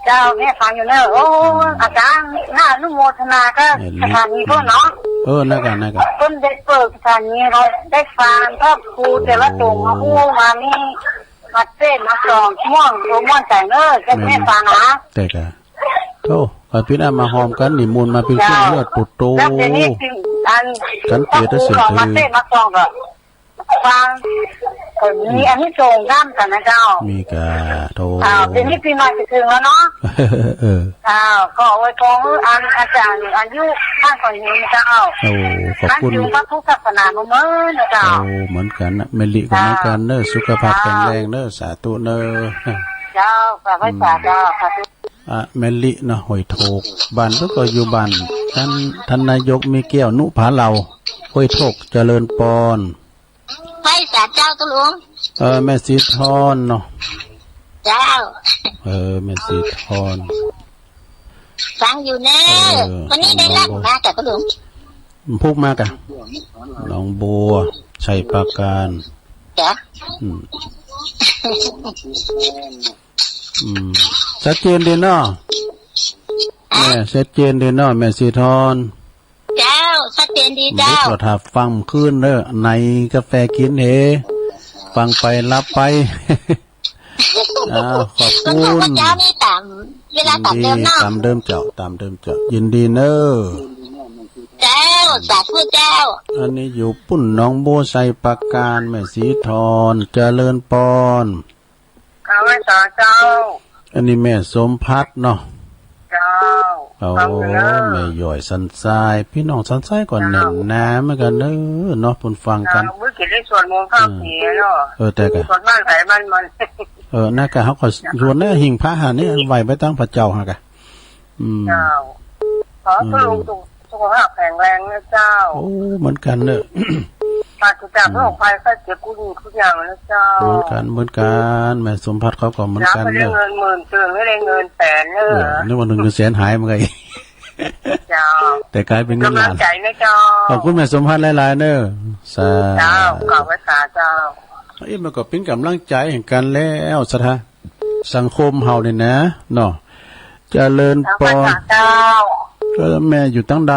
เจ้า แม่ฟังอยู่เน่อ โอ้ อืม อาจารย์ น่าอนุโมทนากับ แม่ลิ สถานีเปิ้นเนาะ เออ นั่นกะ นั่นกะ เปิ้นได้เปิดสถานี เฮาได้ฟัง ก็ครูแต่ละโต๋มาอู้มานี่ มาเต้นมาส่อง ม่วน โอ้ ม่วนใจ๋เน่อ จะ แม่ แม่ฟังนะ แต่กะ โธ่ ข้าพี่น้ามาหอมกั๋น นิมนต์มาเป๋นเครื่องเลือดโตๆ แล้วเดี๋ยวนี้ อัน กั๋นเตียตะเสือ มาเต้นมาส่องก็ฟัง ก็มี อืม อานิสงส์นำกั๋นนะเจ้า มีกะ โธ่ อ้าว เดี๋ยวนี้ปี๋ใหม่จะถึงแล้วเนาะ เออ อ้าว ก็อวยพรหื้ออันอาจารย์อายุมั่นขวัญยืนเจ้า โอ้ ขอบคุณ มั่นคงพระพุทธศาสนาเสมอนะเจ้า โอ้ เหมือนกั๋นนะ แม่ลิก็เหมือนกั๋นเน่อ สุขภาพแข็งแรงเน่อ สาธุเน่อ เจ้า สาธุ สาธุ อ่ะ แม่ลิเนาะ ห้วยโทก บ้านเปิ้นก็อยู่บ้านท่าน ท่านนายกมีแก้ว นุผาเหล่า ห้วยโทก เจริญปอน ไหว้สาเจ้าตุ๊ลุง เออ แม่สีทอนเนาะ เจ้า เออ แม่สีทอน ฟังอยู่เน่อ เออ วันนี้ได้รับมาจากตุ๊ลุง พุกมากะ หนองบัว ชัยปราการ จ้ะ อืม อืม ชัดเจนดีเนาะ แม่ชัดเจนดีเนาะ แม่ศรีธร เจ้า ชัดเจนดีเจ้า เดี๋ยวก็ถ้าฟังคืนเด้อ ในกาแฟกิ๋นเห ฟังไปหลับไป อ้าว ขอบคุณ แล้วก็เจ้านี่ต๋ามเวลาต๋ามเดิมเนาะ ยินดี ต๋ามเดิมเจ้า ต๋ามเดิมเจ้า ยินดีเน้อ เจ้า สาธุเจ้า อันนี้อยู่ปุ้นหนองบัวไชยปราการ แม่ศรีธร เจริญปอน ข้าพเจ้าเจ้า อันนี้แม่สมภัทรเนาะ เจ้า โอ้ ฟังอยู่เนอะ แม่ย้อยสันทราย ปี้น้องสันทรายก็แน่นหนาเหมือนกั๋นเน้อเนาะ เปิ้นฟังกั๋น เจ้า มื้อกี้ได้สวดมนต์ข้าวเสียเนาะ เออ แต่ก็ สวดบ้านไผบ้านมัน เออ นั่นก็เฮาก็สวดในหิ้งพระหั้นนี่ ไหว้ไปตางพระเจ้าหั้นกะ อืม เจ้า ขอให้คุณลุงสุข สุขภาพแข็งแรงนะเจ้า โอ้ เหมือนกั๋นเน้อ ปราศจากโรคภัยไข้เจ็บกู้หนี้กู้อย่างนะเจ้า เหมือนกั๋น เหมือนกั๋น แม่สมภัทรเขาก็เหมือนกั๋นเน้อ อยากให้ได้เงินหมื่น ตื่นให้ได้เงินแสนเน้อ เออ นึกว่าเงินแสนหายเหมือนกั๋น เจ้า แต่ก๋ายเป๋นเงินล้าน กำลังใจ๋นะเจ้า ขอบคุณแม่สมภัทรหลายๆ เน้อ สาธุ เจ้า ขอบพระคุณเจ้า เอ้ย มันก็เป๋นก๋ำลังใจ๋แห่งกั๋นแล้ว ศรัทธา สังคมเฮานี่นะ เนาะ เจริญปอน เจ้า เออ แม่อยู่ตางใด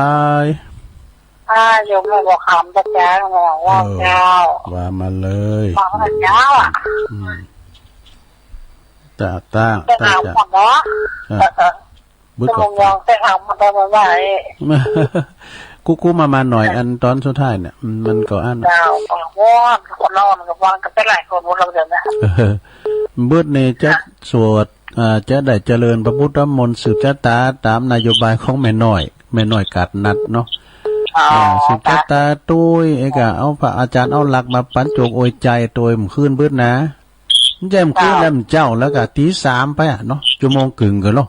อ่า อยู่หมู่บ่อขาม ตะแจง เออ ว่าเจ้า ว่ามาเลย ว่าเจ้าอะ อืม ตะ ตะ เจ้า ตะ เจ้า หมดเนาะ เออ เออ เออ บึดก่อน ชั่วโมงยองเส้นทางมันก็ไม่ไหว กู้ๆ มาๆ หน่อย อันต๋อนสุดท้ายเนี่ย อืม มันก็อั้น เจ้า ก็ว่อน คนนอนก็ว่อนกันไปหลายคนหมดแล้วเดี๋ยวนี้ เออ บึดนี่จะ ค่ะ สวด อ่า จะได้เจริญพระพุทธมนต์ สืบชะตาต๋ามนโยบายของแม่น้อย แม่น้อยกาดนัดเนาะ อ๋อ อ่า สืบชะตาตวย เอ๊ะ ก็เอาพระอาจารย์เอาหลักมาปั๋นโจกอวยใจ๋ตวย เมื่อคืนบึดนะ มันแจ่มคืนแล้ว มันเจ้าแล้วก็ตีสามไปอะเนาะ ชั่วโมงกึ่งก็เนาะ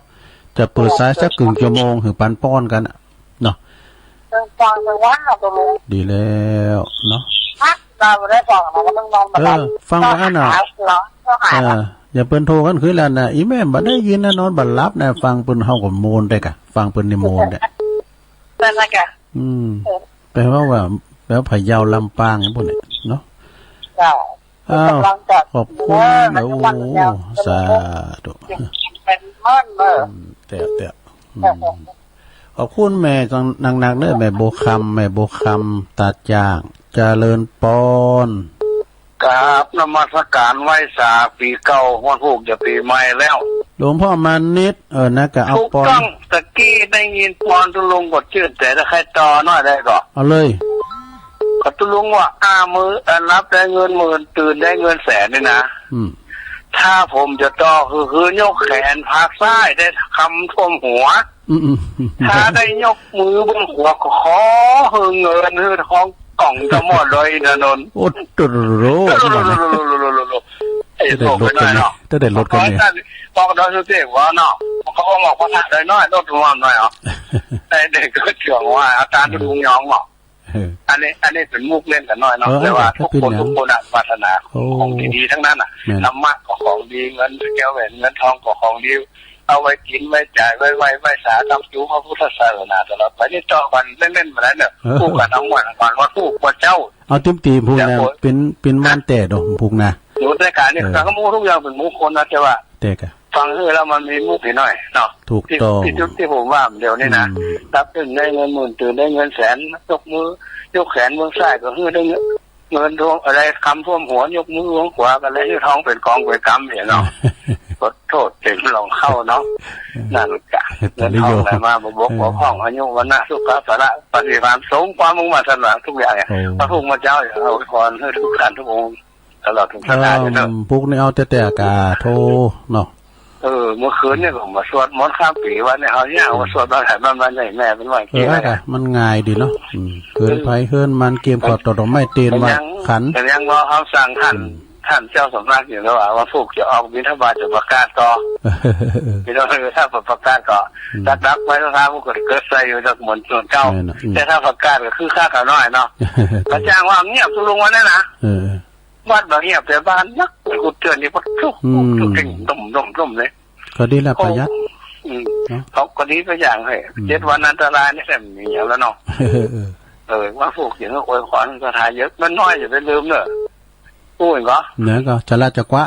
จะเปิดสายสักกึ่งชั่วโมง หื้อปันป้อนกั๋นอะเนาะ เออ ฟังไปวันน่ะ ตกลง ดีแล้วเนาะ ฮะ นอนบ่ได้ฟังนะ มันต้องนอนบ่หลับ เออ ฟังไปอั้นน่ะ นอนหาเหรอ นอนหา เออ อย่างเปิ้นโทรกั๋นคืนแล้วน่ะ อี่แม่บ่ได้ยินนะ นอนบ่หลับนะ ฟังเปิ้นเฮาก็โมนไปกะ ฟังเปิ้นนี่โมนเนี่ย นั่นน่ะกะ อืม เออ แปลว่า แปลว่าพะเยา ลำปาง พวกเนี่ยเนาะ เจ้า อ้าว กำลังจะ ขอบคุณ เออ นะ โอ้ สาธุ เป็นม่อนเนอะ อืม แต่ แต่ อืม ขอบคุณแม่หนักๆ เน้อ แม่บัวคำ แม่บัวคำ ตาดจ้าง เจริญปอน กราบนมัสการไหว้สาปี๋เก่า ฮอดฮูกจะปี๋ใหม่แล้ว หลวงพ่อมานิด เออ นะ ก็เอาปอน ถูกต้อง ตะกี้ได้ยินปอนตุ๊ลุงก็จื้น แต่ถ้าใค่ต่อหน้อยได้ก่อ เอาเลย ก็ตุ๊ลุงว่า อ้า มื้อ อ่า หลับได้เงินหมื่น ตื่นได้เงินแสนนี่นะ อืม ถ้าผมจะต่อ คือ คือยกแขนข้างซ้ายได้คำท่วมหัว อืม อืม ถ้าได้ยกมือเบื้องขวา ก็ขอหื้อเงินหื้อทองก่องจะหมดเลยนะนนท์ โอ้โห ไอ้โลกไปหน่อยเนาะ จะได้ลดกันเนี่ย บอกดอยสุเทพว่าเนาะ เขาก็บอกว่าถ้าได้น้อย ลดลงมาหน่อยเหรอ ได้เด็กก็เชื่องว่า อาจารย์ตุ๊ลุงยองเนาะ เออ อันนี้ อันนี้เป๋นมุกเล่นกั๋นหน้อยเนาะ เออ แต่ว่า อันนี้ก็ ทุกคน เป๋นหยัง ทุกคนอะปรารถนา โอ้ ของดีๆ ทั้งนั้นน่ะ แม่น ธรรมะก็ของดี เงินแก้วแหวนเงินทองก็ของดี เอาไว้กิ๋นไว้จ่าย ไว้ไหว้ ไหว้สา ต๋ามจุพระพุทธศาสนาตลอดไป นี่ต่อกั๋นเล่นๆ มาแล้วเนี่ย เออ พูดกั๋นทั้งวัน วัน วันพูดวันเจ้า เอาติมตี๋พูกนะ เป๋น เป๋นวันแต่ดอกพูกนะ อยู่ในก๋านนี่ เออ ก็มุกทุกอย่างเป๋นมงคลนะ แต่ว่า แต่กะ ฟังหื้อแล้วมันมีมุกนิดหน่อยเนาะ ถูกต้อง ตี้ ตี้ ตี้ผมว่าเดี๋ยวนี้นะ อืม หลับตื่นได้เงินหมื่น ตื่นได้เงินแสน ยกมือ ยกแขนเบื้องซ้ายก็หื้อได้เงิน เงินท่วม อะไร คำท่วมหัว ยกมือเบื้องขวาก็ได้ทองเป๋นกองเป๋นกำเนี่ยเนาะ ขอโทษ เป๋นลองเข้าเนาะ นั่นกะ เงินทองไหลมาบ่บก เออ บ่พร่อง อายุ วรรณะ สุขะ พละ ปฏิภาณ สมความมุ่งมา่ปรารถนาทุกอย่างเนี่ย โอ้ พระพุทธเจ้าจะอวยพรหื้อทุกท่านทุกองค์ ตลอดถึงสถานเด้อ เอิ่ม พุกนี้เอาแต่แต่กาโทเนาะ เออ เมื่อคืนเนี่ยก็มาสวดมนต์ข้ามปี๋ วันนี้เอาเนี่ย อืม มาสวดบ้านไผบ้านมัน ให้แม่เปิ้นว่า เออ กิ๋น อ่ะ นะ มันง่ายดีเนาะ อืม เฮือนไผเฮือนมัน เกียมขอดตอกดอกไม้เตียนว่า ยัง ขัน แต่ยังรอคำสั่งท่าน อืม ท่านเจ้าสำนักอยู่นะว่า วันพุธจะออกบิณฑบาตจะประกาศต่อ พี่น้อง ถ้าประกาศก็ อืม ดักๆ ไว้ ถ้าพุธก็เกิดใส่อยู่จากเหมือนส่วนเก่า แม่นน่ะ อืม แต่ถ้าประกาศก็คือคักกะน้อยเนาะ ก็จ้างว่าเงียบตุ๊ลุงวันนั้นนะ เออ วัดบ่เงียบแต่บ้านนัก กูเตือนนี่ว่าทุกข์ อืม ทุกข์เร่ง ดุ่มๆๆ เลย ก็ดีละ ประหยัด อืม เนาะ เขาก็ดีไปอย่างเฮ้ย อืม เจ็ดวันอันตรายนี่แหละ มีอย่างแล้วเนาะ เออ เออ เออ ว่าพวกอย่างอวยพรคาถาเยอะ มันน้อยอย่าไปลืมเนอะ อู้ก่อ เนี่ยก็จะลาดจะกว้า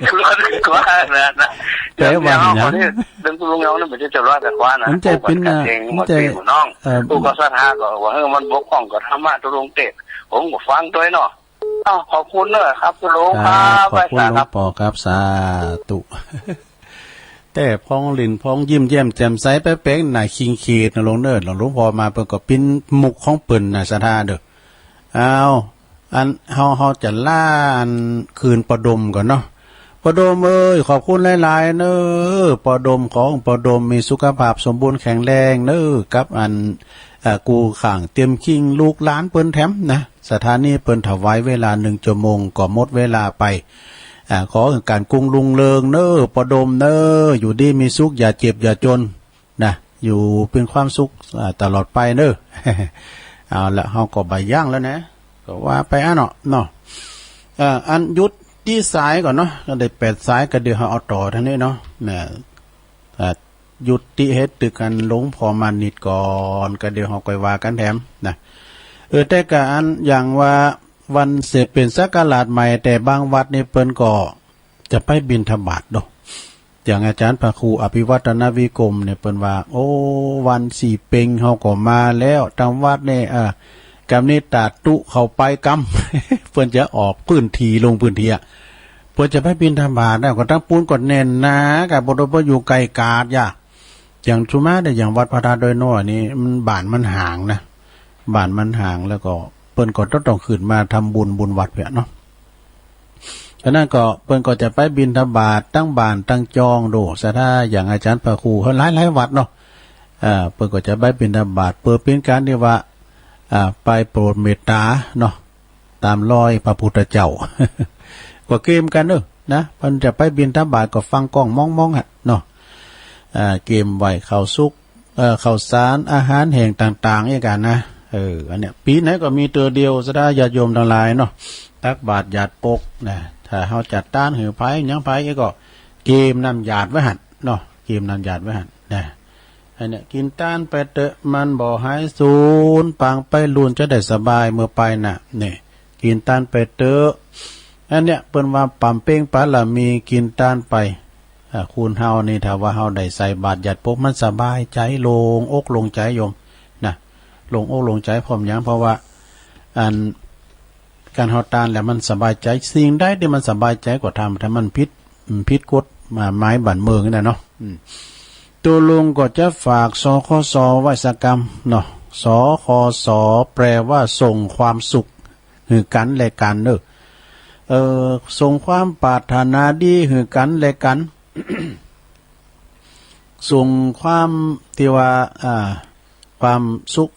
จะลาดจะกว้านะ นะ แต่ว่าหยัง เรื่องลุงยองนี่มันจะลาดจะกว้านะ มันจะเป็น อู้กั๋นเอง มันจะ มันจะ น้อง เอ่อ อู้ก็ศรัทธาก็ว่า เออ มันบกพร่องก็ธรรมะ ตกลงเตะ ผมก็ฟังตวยเนาะ อ้าว ขอบคุณเนอะครับ คุณลุงครับ อ่า ขอบคุณ ไหว้สาครับ หลวงปอครับ สาธุ แต่พองหลิ้นพองยิ้มแย้มแจ่มใสไปเป๋นหน้าคิงเขตนะหลวงเนอะ หลวงปอมาเปิ้นก็ปิ้นมุกของเปิ้นน่ะ ศรัทธาเด้อ อ้าว อันเฮา เฮาจะลาอันคืนปอดมก่อนเนาะ ปอดมเอ้ย ขอบคุณหลายๆ เนอะ ปอดม ขอปอดมมีสุขภาพสมบูรณ์แข็งแรงเนอะ กับอัน เอ่อ กู้ข้างเตียมคิงลูกหลานเปิ้นแถมนะ ศรัทธานี่เปิ้นถวายเวลาหนึ่งชั่วโมงก็หมดเวลาไป อ่า ขอการกุ้งรุ่งเรืองเนอะ ปอดมเนอะ อยู่ดีมีสุข อย่าเจ็บอย่าจน นะ อยู่เป๋นความสุข อ่า ตลอดไปเนอะ เอาละ เฮาก็บ่ายั้งแล้วนะ ก็ว่าไปอะเนาะ เนาะ เอ่อ อันหยุดตี้สายก่อนเนาะ ก็ได้แปดสาย ก็เดี๋ยวเฮาเอาต่อทางนี้เนาะ นะ อ่า หยุดตี้เฮ็ดตึกอันหลวงปอมานิดก่อน ก็เดี๋ยวเฮาก่อยว่ากั๋นแถมนะ เออ แต่ก็อันอย่างว่าวันเสร็จเป๋นศักราชใหม่ แต่บางวัดนี่เปิ้นก็ จะไปบิณฑบาตเนาะ อย่างอาจ๋ารย์พระครูอภิวัฒนวิกรมเนี่ย เปิ้นว่า โอ้ วันสี่เป็งเฮาก็มาแล้ว ตางวัดเนี่ย เอ่อ กำนี้ตาตุ๊เข้าไปกำ เปิ้นจะออกพื้นที่ ลงพื้นที่อะ เปิ้นจะไปบิณฑบาตนะ ก็ตางปู๊นก็แน่นหนา ก็บ่ได้ บ่อยู่ใก้กาดยะ อย่างสุมาเด้อ อย่างวัดพระธาตุดอยน้อยนี่ มันบ้านมันห่างนะ บ้านมันห่าง แล้วก็เปิ้นก็ต้อง ต้องขึ้นมาทำบุญ บุญวัดเปียะเนาะ อันนั้นก็เปิ้นก็จะไปบิณฑบาตตางบ้านตางจองโด ศรัทธาอย่างอาจ๋ารย์พระครู หลายๆ วัดเนาะ เอ่อ เปิ้นก็จะไปบิณฑบาต เปิ้นเป๋นก๋านตี้ว่า อ่า ไปโปรดเมตต๋าเนาะ ต๋ามรอยพระพุทธเจ้า ก็เกมกั๋นเนอะนะ เปิ้นจะไปบิณฑบาตก็ฟังก้องมองๆ อะเนาะ อ่า เกมไหว้ข้าวสุก เอ่อ ข้าวสาร อาหารแห้งต่างๆ อี้กั๋นนะ เออ อันเนี้ย ปี๋ไหนก็มีเตื้อเดียว ศรัทธาญาติโยมตังหลายเนาะ ตักบาตรหยาดปกนะ ถ้าเฮาจัดตานหื้อใผ หยังใผ ก็เกมน้ำหยาดไว้หั้นเนาะ เกมน้ำหยาดไว้หั้นนะ อันเนี้ย กิ๋นตานไปเต๊อะ มันบ่หายสูญ ปางไปลูนจะได้สบายเมื่อไปน่ะ เนี่ย กิ๋นตานไปเต๊อะ อันเนี้ย เปิ้นว่าป๋ำเป๊งปารามี กิ๋นตานไป อ่า คนเฮานี่ ถ้าว่าเฮาได้ใส่บาตรหยาดปก มันสบายใจ๋ โล่งอกโล่งใจ๋โยมนะ โล่งอกโล่งใจ๋ เพราะหยัง เพราะว่า อัน ก๋านเฮาตานแล้วมันสบายใจ๋ สิ่งใดตี้มันสบายใจ๋ก็ทำ ถ้ามันผิด อืม ผิดกฎหมายบ้านเมืองนี่นะเนาะ อืม ตุ๊ลุงก็จะฝาก สคส ไว้สักกำเนาะ สคส แปลว่าส่งความสุขหื้อกั๋นและกั๋นเนอะ เอ่อ ส่งความปรารถนาดีหื้อกั๋นและกั๋น ส่งความตี้ว่า อ่า ความสุข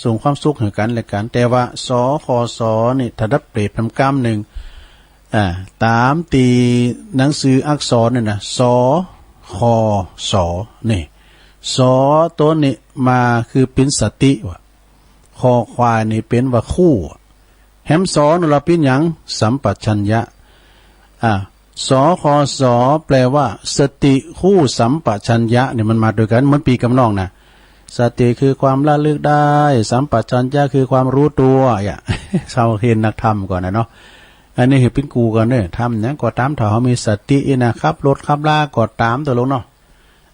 ส่งความสุขหื้อกั๋นและกั๋น แต่ว่า สคส นี่ ถ้าดัดเปรตนำกำนึ่ง อ่า ต๋ามตี้หนังสืออักษรนี่นะ สคส นี่ ส ตั๋วนี้มาคือเป๋นสติว่ะ คอควายนี่เป๋นว่าคู่ แหม ส นี่ละเป๋นหยัง สัมปชัญญะ อ่า สคส แปลว่า สติคู่สัมปชัญญะ เนี่ยมันมาตวยกั๋น เหมือนปี้กับน้องน่ะ สติคือความระลึกได้ สัมปชัญญะคือความรู้ตั๋ว อ่ะ เฮาเฮียนนักธรรมก่อนนะเนาะ อันนี้หื้อเป๋นกู่กั๋นเน่อ ทำหยังก็ต๋าม ถ้าเฮามีสตินะ ขับรถขับลาก็ต๋ามตวยลูกเนาะ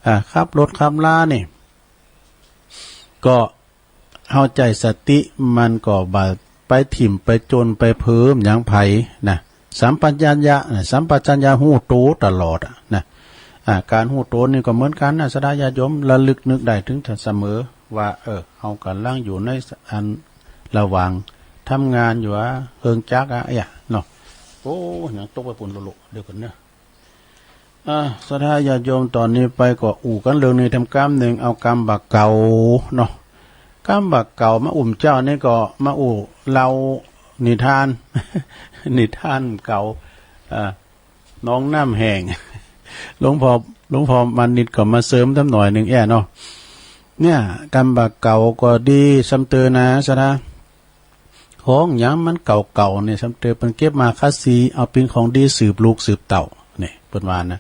อ่า ขับรถขับลานี่ ก็ เฮาใจ๊สติ มันก็บ่ไปถิ่มไปจนไปเผิมหยังใผนะ สัมปชัญญะนะ สัมปชัญญะฮู้ตั๋วตลอดอะนะ อ่า ก๋านฮู้ตั๋วนี่ก็เหมือนกั๋นนะ ศรัทธาญาติโยม ระลึกนึกได้เถิงเสมอว่า เออ เฮาก่ำลังอยู่ในอันระหว่างทำงานอยู่อะ เฮิงจักอะ อะหยังเนาะ โอ้ หยังตกไปปู๊นโลโล เดี๋ยวก่อนเนาะ อ่า ศรัทธาญาติโยม ต๋อนนี้ไปก็อู้กั๋นเรื่องนี้แถมกำนึ่ง เอากำบ่าเก่าเนาะ กำบ่าเก่ามาอู้เมื่อเจ๊านี่ก็มาอู้เล่านิทาน นิทานเก่า อ่า หนองน้ำแห้ง หลวงพ่อ หลวงพ่อมานิดก็มาเสริมแถมหน่อยนึ่งแอ้เนาะ เนี่ย กำบ่าเก่าก็ดีส่ำเต๋อนะ ศรัทธา ของหยังมันเก่าๆ เนี่ย ส่ำเต๋อเปิ้นเก็บมาคาสี เอาเป๋นของดีสืบลูกสืบเต้า เนี่ย เปิ้นว่านะ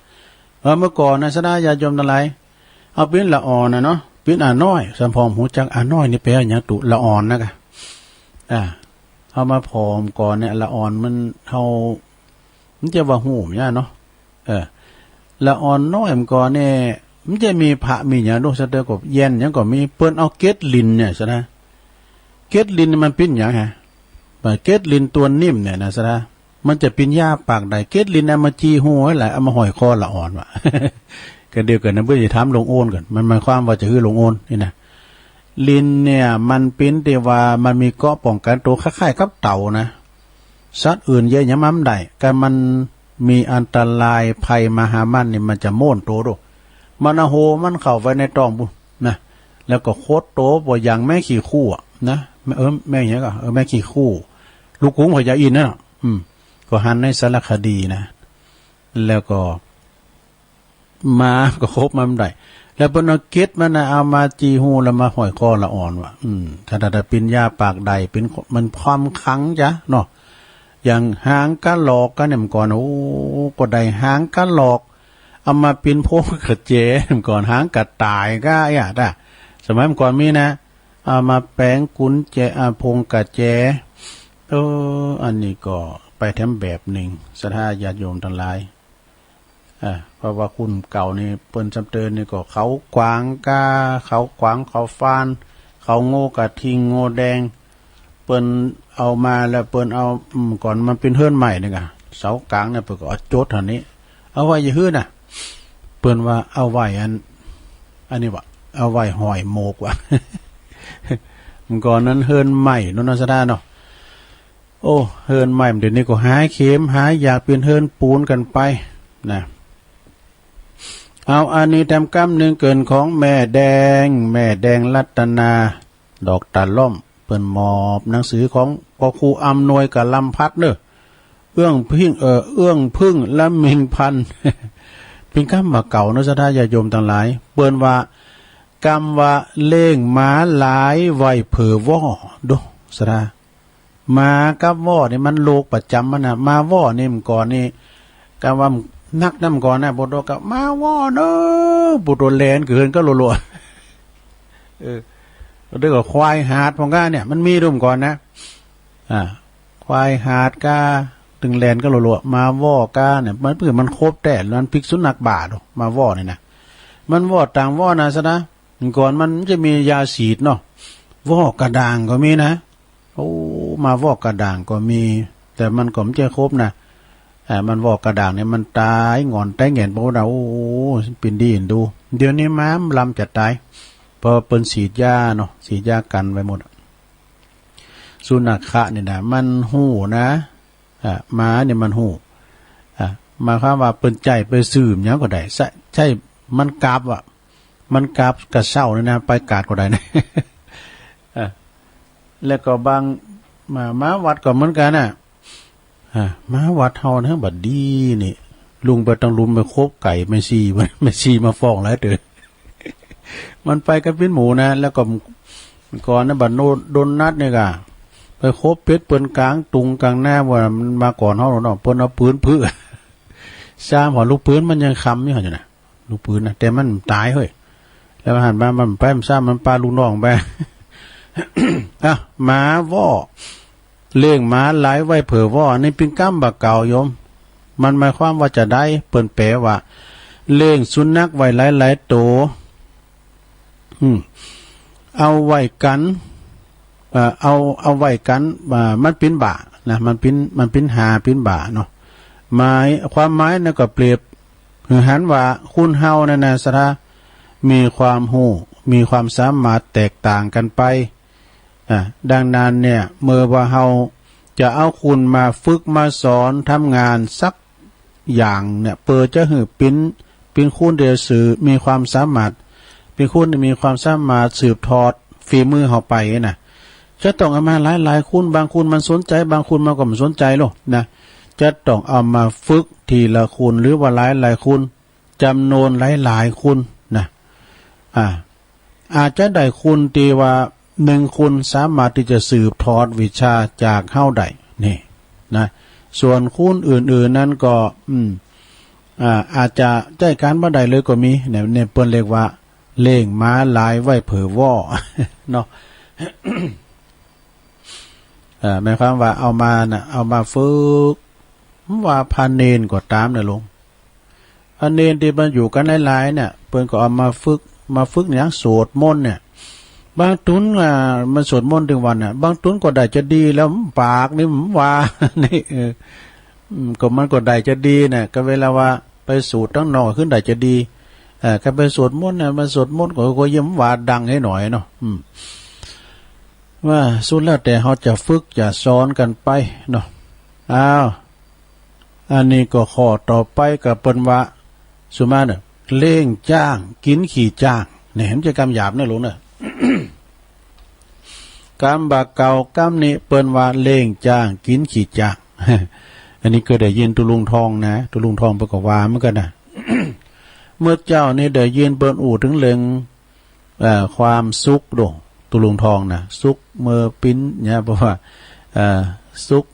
เออ เมื่อก่อนนะ ศรัทธาญาติโยมตังหลาย เอาเป๋นละอ่อนนะเนาะ เป๋นอาน้อย สำพ่องฮู้จักอาน้อยนี่แปลว่าหยังตุ๊ ละอ่อนนะกะ อ่า เฮามาผ่อก่อนเนี่ย ละอ่อนมัน เฮา มันจะว่าฮู้หยังเนาะ เออ ละอ่อนน้อยมันก่อนเนี่ย มันจะมีพระมีหยังดู สะเตอก็แย่นหยังก็มี เปิ้นเอาเกล็ดลินเนี่ยซะนะ เกล็ดลินมันเป๋นหยังฮะ เกล็ดลินตั๋วนิ่มเนี่ยนะซะนะ มันจะเป๋นยาปากใด เกล็ดลินเอามาจี้ฮู้ไว้หลาย เอามาห้อยคอละอ่อนวะ ก็เดี๋ยวก่อนนะ เปิ้นจะถามลุงโอนก่อน มันหมายความว่าจะหื้อลุงโอนนี่นะ ลินเนี่ยมันเป๋นตี้ว่ามันมีเกราะป้องกั๋นตั๋วคล้ายๆ กับเต่านะ สัตว์อื่นเยียะหยังมันบ่ได้ ก็มันมีอันตรายภัยมาหามันนี่ มันจะโม้นตั๋วดู มันเอาหัวมันเข้าไปในต๊องปู้นนะ แล้วก็ขดตั๋วบ่อย่างแมงขี้คู่อะนะ เออ แมงหยังก็ เออ แมงขี้คู่ ลูกกรุ้งพญาอินทร์นั่นน่ะ อืม ก็หันในสารคดีนะ แล้วก็ หมาก็คบมันบ่ได้ แล้วเปิ้นเอาเกล็ดมันน่ะ เอามาจี้ฮู้แล้วมาห้อยคอละอ่อนวะ อืม ถ้า ถ้า ถ้าเป๋นยาปากใด เป๋น มันความขังจ๊ะเนาะ อย่างหางกะหลอกก็เนี่ยมันก่อน โอ้ ก็ได้หางกะหลอก เอามาเป๋นโพงกะแจมันก่อน หางกะต่ายก็อย่า ถ้าสมัยมันก่อนมีนะ เอามาแป๋งกุญแจ อ่า โพงกะแจ เออ อันนี้ก็ไปแถมแบบนึ่ง ศรัทธาญาติโยมตังหลาย อ่า เพราะว่าคนเก่านี่เปิ้นสะเตอนี่ก็เขาขวางก้า เขาขวางเขาฟาน เขาโง่กะทิงโง่แดง เปิ้นเอามาแล้วเปิ้นเอา อืม ก่อนมันเป๋นเฮือนไม้นี่ก่ะ เสากลางเนี่ยเปิ้นก็เอาจดหั้นนี้ เอาไว้จะหื้อน่ะ เปิ้นว่าเอาไว้อัน อันนี้วะ เอาไว้ห้อยหมวกวะ มันก่อนนั้นเฮือนไม้โน่นนะศรัทธาเนาะ โอ้ เฮือนไม้เดี๋ยวนี้ก็หาเข็มหายากเป๋นเฮือนปูนกั๋นไปนะ เอาอันนี้แถมกำนึ่งเกิ่นของแม่แดง แม่แดงรัตนา ดอกตาล่อม เปิ้นมอบหนังสือของพ่อครูอำนวยกับลำพัดเนอะ เอื้องพึ่ง เอ่อ เอื้องพึ่งละเม็งพัน เป๋นกำบ่าเก่าเนอะ ศรัทธาญาติโยมตังหลาย เปิ้นว่า กำว่าเล่งหมาหลายไว้เผลอว่อ ดู ศรัทธา หมากับว่อนี่มันโลกประจ๋ำมันน่ะ หมาว่อนี่มันก่อนนี่ กำว่านักนำก่อนนะ ปูโตก็ หมาว่อเนอะ ปูโตแล่นเกินก็ลัวๆ เออ เดี๋ยวก็ควายหาดพ่องก้าเนี่ย มันมีดูมันก่อนนะ อ่า ควายหาดก้า ตึงแล่นก็ลัวๆ หมาว่อก้าเนี่ย มันเปื้อมันคบแต๊ มันปิ๊กสุนัขบ้าดู หมาว่อนี่นะ มันว่อต่างว่อนะศรัทธา มันก่อนมันจะมียาฉีดเนาะ ว่อกระด่างก็มีนะ โอ้ หมาว่อกระด่างก็มี แต่มันก็บ่ใจ้คบนะ อ่า มันว่อกระด่างเนี่ยมันต๋าย หงอนต๋ายแหงน เพราะว่า โอ้ เป๋นดีดู เดี๋ยวนี้หมามันลำจะต๋าย เพราะเปิ้นฉีดยาเนาะ ฉีดยากั๋นไว้หมดอะ สุนัขะนี่นะ มันฮู้นะ อ่า หมาเนี่ยมันฮู้ อ่า หมายความว่าเปิ้นใจ๊ไปซื้อหยังก็ได้ ใจ๊ ใจ๊มันกราบอะ มันกราบกระเซ้านี่นะ ไปกาดก็ได้นะ อ่า แล้วก็บาง หมา หมาวัดก็เหมือนกั๋นน่ะ อ่า หมาวัดเฮานะ บ่ดีนี่ ลุงไปตังลุมไปคบไก่แม่ชี แม่ชีมาฟ้องหลายเตื้อ มันไปกั๋นเป๋นหมู่นะ แล้วก็ก่อนนะ บ่าโดนัทนี่ก่ะ ไปคบเป๋นเปิ้นก๋างตุงก๋างนา ว่ามันมาก่อนเฮาเนาะ เปิ้นเอาปืนปื้อ ซ้ำหัวลูกปืนมันยังคำอยู่หั่นนะ ลูกปืนนะ แต่มันต๋ายเฮ้ย แล้วมันหันมา มันไป มันซ้ำ มันปาลูกน้องไป อ่ะ หมาว่อ เล่งหมาหลายไว้เผลอว่อ อันนี้เป๋นกำบ่าเก่าโยม มันหมายความว่าจาใด เปิ้นแปลว่า เล่งสุนัขไว้หลายๆ โต อืม เอาไว้กั๋น เอ่อ เอา เอาไว้กั๋น อ่า มันเป๋นบ่านะ มันเป๋น มันเป๋นหาเป๋นบ่าเนาะ หมาย ความหมายนั่นก็เปรียบหื้อหันว่าคนเฮานั่นนะศรัทธา มีความฮู้ มีความสามารถแตกต่างกั๋นไป อ่ะ ดังนั้นเนี่ย เมื่อว่าเฮาจะเอาคนมาฝึกมาสอนทำงานสักอย่างเนี่ย เปื้อจะหื้อเป๋น เป๋นคนตี้จะสืบ มีความสามารถ เป๋นคนตี้มีความสามารถสืบทอดฝีมือเฮาไปนะ จะต้องเอามาหลายๆ คน บางคนมันสนใจ๋ บางคนมันก็บ่สนใจ๋หรอกนะ จะต้องเอามาฝึกทีละคน หรือว่าหลายๆ คน จ๋ำนวนหลายๆ คนนะ อ่า อาจจะได้คนตี้ว่าหนึ่งคนสามารถตี้จะสืบทอดวิชาจากเฮาได้ นี่นะ ส่วนคนอื่นๆ นั้นก็ อืม อ่า อาจจะใจ๊ก๋านบ่ได้เลยก็มี เนี่ย เนี่ย เปิ้นเรียกว่า เล่งหมาหลายไว้เผลอว่อ เนาะ เอ่อ หมายความว่าเอามาน่ะ เอามาฝึก ว่าพระเณรก็ต๋ามน่ะหลวง พระเณรตี้มันอยู่กั๋นหลายๆ เนี่ย เปิ้นก็เอามาฝึก มาฝึกหยัง สวดมนต์เนี่ย บางตุ๊น อ่า มันสวดมนต์ตึงวันน่ะ บางตุ๊นก็ได้จะดีแล้ว ปากนี่มันว่า นี่ เออ อืม ก็มันก็ได้จะดีน่ะ ก็เวลาว่าไปสูตรตังนอกขึ้นได้จะดี เอ่อ ก็ไปสวดมนต์น่ะ มันสวดมนต์ก็ ก็ยังว่าดังให้หน่อยเนาะ อืม ว่าสุดแล้วแต่เฮาจะฝึกจะสอนกั๋นไปเนาะ อ้าว อันนี้ก็ข้อต่อไปก็เปิ้นว่า สุมาเน่อ เล่งจ้าง กิ๋นขี้จ้าง เนี่ย มันจะกำหยาบเน่อหลวงเน่อ กำบ่าเก่ากำนี้เปิ้นว่าเล่งจ้าง กิ๋นขี้จ้าง อันนี้เกยได้ยินตุ๊ลุงทองนะ ตุ๊ลุงทองเปิ้นก็ว่าเหมือนกั๋นนะ เมื่อเจ๊านี่ได้ยินเปิ้นอู้เถิงเรื่อง เอ่อ ความสุขโด ตุ๊ลุงทองนะ สุขเมืองปิ๊นเนี่ย เพราะว่า เอ่อ สุข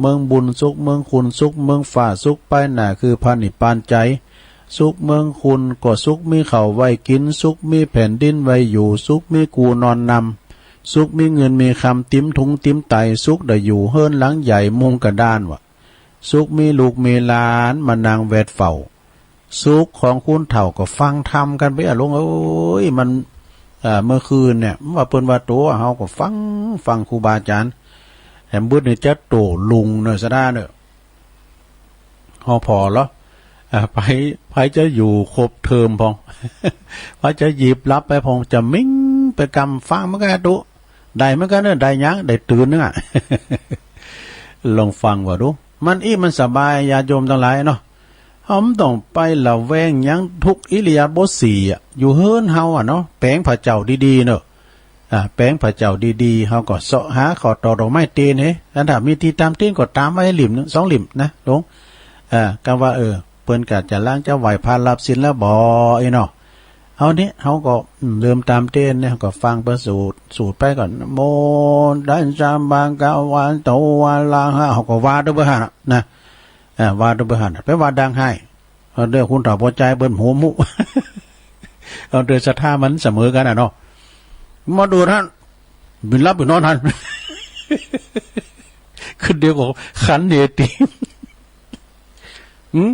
เมืองบุญ สุขเมืองคุณ สุขเมืองฟ้า สุขไปหน้าคือพระนิพพานใจ๋ สุขเมืองคุณก็สุขมีข้าวไว้กิ๋น สุขมีแผ่นดินไว้อยู่ สุขมีกู่นอนนำ สุขมีเงินมีคำเต็มถุงเต็มไต สุขได้อยู่เฮือนหลังใหญ่มุงกระดานวะ สุขมีลูกมีหลานมานั่งแวดเฝ้า สุขของคนเฒ่าก็ฟังธรรมกั๋นไปอะหลวงเอ้ย มัน เอ่อ เมื่อคืนเนี่ย ว่าเปิ้นว่าโต เฮาก็ฟัง ฟังครูบาอาจ๋ารย์ แหมบึดนี่จะโตลุงเน่อ สะด้าเน่อ ฮอผ่อเหรอ อ่า ไป ไปจะอยู่ครบเทอมพอง ไปจะหยิบรับไปพอง จะมิ่งไปกำฟังเหมือนกั๋นตุ๊ ได้เหมือนกั๋นเน่อ ได้หยัง ได้ตื่นเน่อ ลองฟังว่าดู มันอี้มันสบาย ญาติโยมตังหลายเนาะ เฮาบ่ต้องไปละแวงหยัง ทุกอิริยาบถสี่อะ อยู่เฮือนเฮาอะเนาะ แป๋งพระเจ้าดีๆ เนาะ อ่า แป๋งพระเจ้าดีๆ เฮาก็เซาะหาข้อต่อดอกไม้เตียนเฮ้ อันถ้ามีตี้ต๋ามเตียนก็ต๋ามไว้หลิ้มนึ่งสองหลิ้มนะหลวง อ่า กำว่า เออ เปิ้นก็จะหลังจะไหว้พระรับศีลแล้วบ่ อี้เนาะ เฮานี่ เฮาก็ อืม เริ่มต๋ามเตียนเนี่ย ก็ฟังเปิ้นสูตร สูตรไปก่อน นะโมตัสสะภะคะวะโต อะระหะ เฮาก็ว่าตวยเปิ้นหั้นน่ะ นะ อ่า ว่าตวยเปิ้นหั้นน่ะ ไปว่าดังไห้ เอาเด้อ คนเฒ่าปอใจ๋เปิ้นหัวมุ เอาเด้อ ศรัทธามันเสมอกั๋นน่ะเนาะ มาดูท่าน บินหลับบินนอนหั้น คืนเดียวก็ขันเฮติ หืม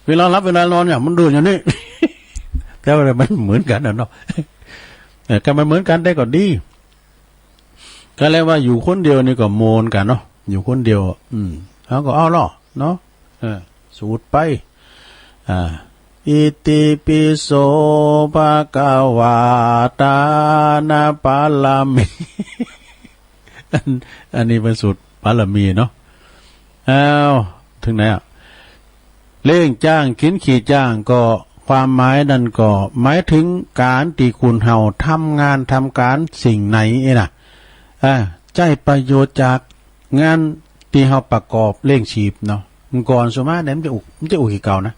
เวลาหลับเวลานอนเนี่ย มันดูอย่างนี้ แต่ว่ามันเหมือนกั๋นน่ะเนาะ เออ ก็มันเหมือนกั๋นได้ก็ดี ก็เรียกว่าอยู่คนเดียวนี่ก็โมนกั๋นเนาะ อยู่คนเดียว อืม เฮาก็เอาเนาะ เนาะ เออ สูตรไป อ่า อิติปิโสภะคะวา ทานะบารมี อัน อันนี้เปิ้นสูตรบารมีเนาะ อ้าว เถิงไหนอะ เล่งจ้าง กิ๋นขี้จ้าง ก็ความหมายนั่นก็หมายเถิงก๋านตี้คนเฮาทำงานทำก๋านสิ่งไหนเอ้ยนะ อ่า ใจ๊ประโยชน์จากงานตี้เฮาประกอบเลี้ยงชีพเนาะ ก่อนส่วนมากเนี่ยมันจะอู้ มันจะอู้ขี้เก่านะ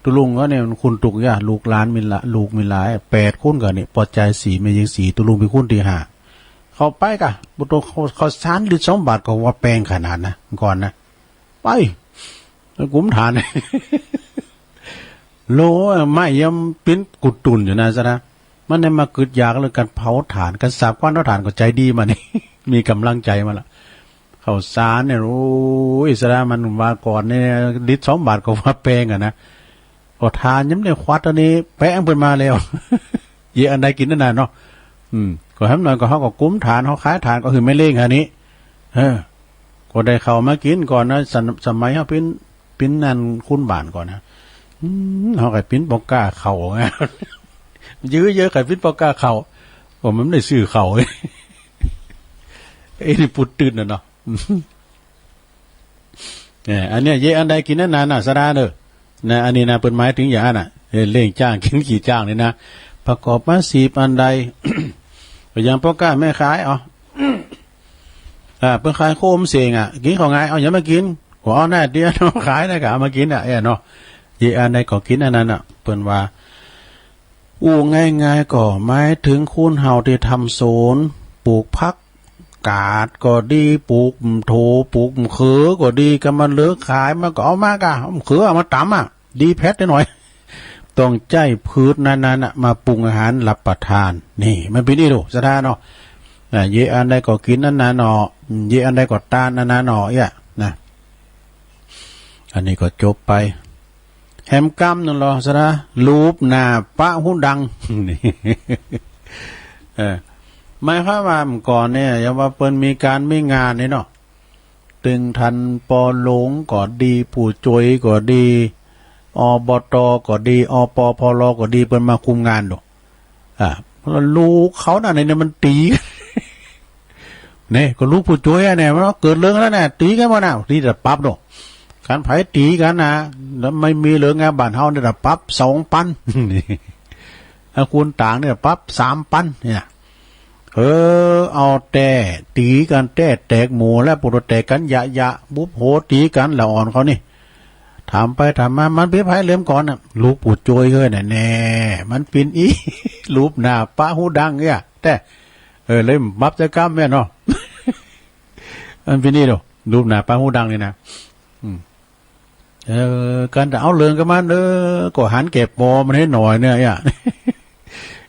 ตุ๊ลุงก็เนี่ยมันคนตุ๊กยาก ลูกหลานมีละ ลูกมีหลาย แปดคนก็เนี่ย ปอใจ๋สี่ แม่ญิงสี่ ตุ๊ลุงเป๋นคนตี้ห้า เข้าไปกะ บ่ต้อง ข้าว ข้าวสารลิตรสองบาทก็ว่าแปงขนาดนะ ก่อนนะ ไป กุมฐาน โล ไม้ยังปิ้นกุดตุ่นอยู่นะ สะด้า มันได้มากึ๊ดอยากเรื่องก๋านเผาถ่าน ก๋านสาบควันเผาถ่านก็ใจ๋ดีมานี่ มีก๋ำลังใจ๋มาละ ข้าวสารเนี่ย โอ้ย สะด้า มันว่าก่อนเนี่ย ลิตรสองบาทก็ว่าแปงอะนะ ก็ถ่านยังบ่ได้ควัดอันนี้ แปงเปิ้นมาแล้ว เยอะอันใดกิ๋นอันนั้นเนาะ อืม ก็แหมหน่อยก็เฮาก็กุมถ่าน เฮาขายถ่านก็หื้อแม่เล้งอันนี้ เออ ก็ได้ข้าวมากิ๋นก่อนนะ สะ สมัยเฮาเป๋น เป๋นนั่นคุณบ้านก่อนนะ อืม เฮาก็ปิ้นปอกก้าข้าวไง ยื้อเยอะก็ปิ้นปอกก้าข้าว โอ้ มันบ่ได้ซื้อข้าว เอ้ย นี่ปูดตื่นน่ะเนาะ เนี่ย อันเนี้ย เยอะอันใดกิ๋นอันนั้นน่ะ สะด้าเน่อ นะ อันนี้นะ เปิ้นหมายเถิงอย่างนั้นน่ะ เออ เล่งจ้าง กิ๋นขี้จ้างนี่นะ ประกอบอาชีพอันใด ก็อย่างป้อก้าแม่ขาย เอา อ่า เปิ้นขายโคมเสงอะ กิ๋นข้าวไง เอาหยังมากิ๋น ก็เอาหน้าเดียว ขายนะ ก็เอามากิ๋นอะ เอ้ยเนาะ เยอะอันใดก็กิ๋นอันนั้นน่ะ เปิ้นว่า อู้ง่ายๆ ก็หมายเถิงคนเฮาตี้ทำสวน ปลูกผักกาดก็ดี ปลูกโถ ปลูกมะเขือก็ดี ก็มาเลือกขาย มันก็เอามากะ มะเขือเอามาต๋ำอะ ดีแพดหน่อย ต้องใจ๊พืชนั้นๆ น่ะ มาปรุงอาหารรับประทาน นี่ มันเป๋นอี้ลูก สะด้าเนาะ นะ เยียะอันใดก็กิ๋นอันนั้นเนาะ อืม เยียะอันใดก็ตานอันนั้นเนาะ เอี้ย นะ อันนี้ก็จบไป แหมกำนึ่งลอ สะดา ลูบหน้าปะฮูดัง เออ หมายความว่าเมื่อก่อนเนี่ย อย่างว่าเปิ้นมีก๋านมีงานนี่เนาะ ตึงท่านปอหลวงก็ดี ผู้จวยก็ดี อ บ ต ก็ดี อ ป พ ล ก็ดี เปิ้นมาคุมงานดู อ่า แล้วลูกเขานั่นเนี่ยมันตี๋ เนี่ย ก็ลูกผู้จวยอะเนี่ย มันเกิดเรื่องแล้วเนี่ย ตี๋กั๋นบ่านะ ตี๋ตะปับเนาะ คันใผตี๋กั๋นนะ แล้วไม่มีเหลืองานบ้านเฮาเนี่ย ตะปับสองปัน ถ้าคุณต่างเนี่ย ปับสามปันเนี่ย เออ เอาแต่ตี๋กั๋นแต๊แตกหมู่แล้ว ปวดแตกกั๋นยะยะ บุบโหตี๋กั๋น ละอ่อนเขานี่ ถามไปถามมา มันเป๋นใผเหลือเมื่อก่อนน่ะ ลูกผู้จวยเฮ้ยน่ะ แน่ มันเป๋นอี้ ลูบหน้าปะฮูดังเนี่ย แต๊ เออ เลยบับจะก้ำแม่นเนาะ มันเป๋นอี้ดู ลูบหน้าปะฮูดังนี่นะ อืม เออ กั๋นจะเอาเหลืองกับมัน เออ ก็หันแก่ปอมันหื้อหน่อยเนี่ย เอี้ย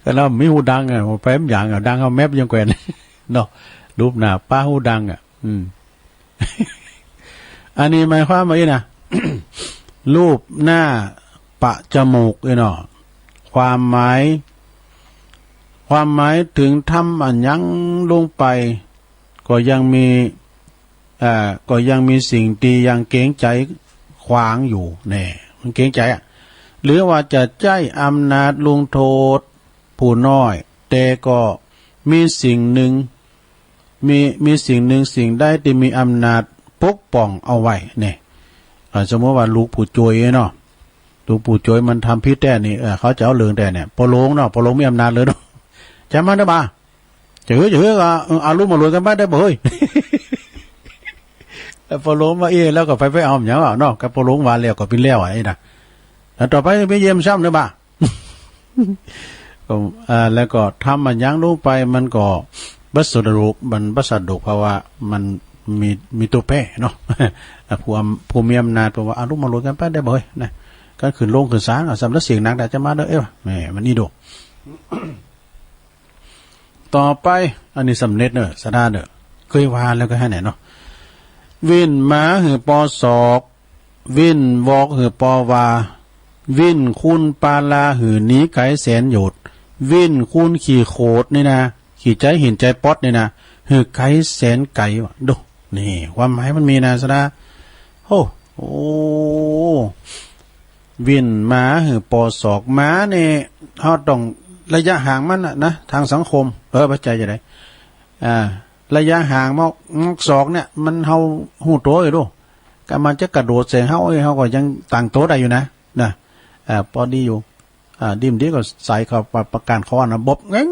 ก็แล้วมีฮูดังอะ ไปมันหยังอะ ดังเอาแมบยังแกว่น เนาะ ลูบหน้าปะฮูดังอะ อืม อันนี้หมายความว่าอี้นะ ลูบหน้าปะจมูกอี้เนาะ ความหมาย ความหมายเถิงทำอะหยังลงไป ก็ยังมี อ่า ก็ยังมีสิ่งตี้ยังเกรงใจ๋ขวางอยู่ แน่ มันเกรงใจ๋อะ หรือว่าจะใจ๊อำนาจลงโต้ษผู้น้อย แต่ก็มีสิ่งนึ่ง มี มีสิ่งนึ่งสิ่งใดตี้มีอำนาจปกป้องเอาไว้ แน่ อ่า สมมุติว่าลูกผู้จวยเนาะ ลูกผู้จวยมันทำผิดแต๊นี่ เออ เขาจะเอาเหลืองแต๊เนี่ย ปอหลวงเนาะ ปอหลวงมีอำนาจเลยเนาะ จ๋ำมันเต๊อะบ่า จะหื้อ จะหื้อก็ เออ อารมณ์อร่วยกั๋นไปได้บ่เฮ้ย แต่ปอหลวงว่า เอ๊ะ แล้วก็ไป ไปเอาหยังเอาเนาะ ก็ปอหลวงว่าแล้วก็เป๋นแล้วอะ ไอ้นะ แล้วต่อไปไปเยี่ยมซ้ำเต๊อะบ่า ก็ อ่า แล้วก็ทำอะหยังลงไป มันก็บ่สะดวก มันบ่สะดวก เพราะว่ามันมี มีตั๋วแปรเนาะ อ่ะ ผู้อำ ผู้มีอำนาจเปิ้นว่า อารมณ์อร่วยกั๋นไปได้บ่เฮ้ย นะ กั๋นขึ้นโฮงขึ้นศาล อ่ะ สำหรับเสียงหนักน่าจะมาเด้อ เอ๊ะ แหม มันอี้ดู ต่อไป อันนี้สำเร็จเน่อ สะดาเน่อ เกยว่าแล้วก็หื้อแน่เนาะ วิ่นหมาหื้อปอสอก วิ่นวอกหื้อปอวา วิ่นคูณปาลาหื้อหนีไก๋แสนโยชน์ วิ่นคูณขี้โขดนี่นะ ขี้ใจ๋หินใจ๋ป๊อดนี่นะ หื้อไก๋แสนไก๋ว่ะ ดู นี่ ความหมายมันมีนะ สะดา โอ้ โอ้ วิ่นหมาหื้อปอสอก หมานี่ เฮาต้องระยะห่างมันน่ะนะ ตางสังคม เออ บ่ใจ้จะใด อ่า ระยะห่างมอก มอกศอกเนี่ย มันเฮาฮู้ตั๋วอยู่ดู ก็มันจะกระโดดใส่เฮา เฮาก็ยังตั้งตั๋วได้อยู่นะ นะ อ่า ปอดีอยู่ อ่า ดิ้นดีก็ใส่เข้าไปประกาศข้อนะ บอบ เง้ง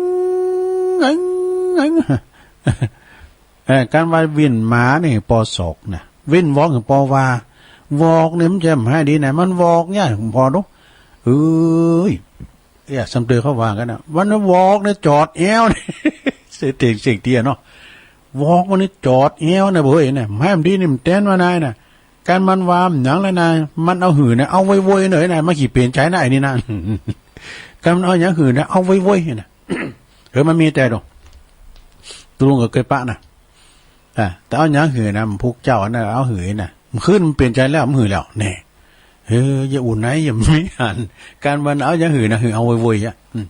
เง้ง เง้ง เออ กั๋นว่าวิ่นหมานี่ปอสอกนะ วิ่นวอกหื้อปอวา วอกนี่มันจะหมายดีนะ มันวอกเนี่ย ปอดู เอ้ย เอ๊ะ สำเร็จเขาว่ากั๋นนะ มันวอกเนี่ยจอดแอ้วเนี่ย เสียงเถิงเสียงเตี้ยเนาะ วอกมันนี่จอดแอ้วนะเบ้ยนะ หมายมันดีนี่มันแตนว่านายนะ กั๋นมันว่าหยังแล้วนาย มันเอาหื้อนะ เอาไวๆ หน่อยนะ มันขี้เป๋นใจ๋นะ ไอ้นี่นะ กั๋นมันเอาหยังหื้อนะ เอาไวๆ นะ เออ มันมีแต๊ดอก ตุ๊ลุงก็เกยปะนะ อ่ะ แต่เอาหยังหื้อนะ มันพุกเจ้านะ เอาหื้อนะ มันขึ้น มันเป๋นใจ๋แล้ว มันหื้อแล้ว แน่ เออ อย่าอุ่นไหน อย่ามีหัน กั๋นมันเอาหยังหื้อนะ หื้อเอาโวยๆ อ่ะ อืม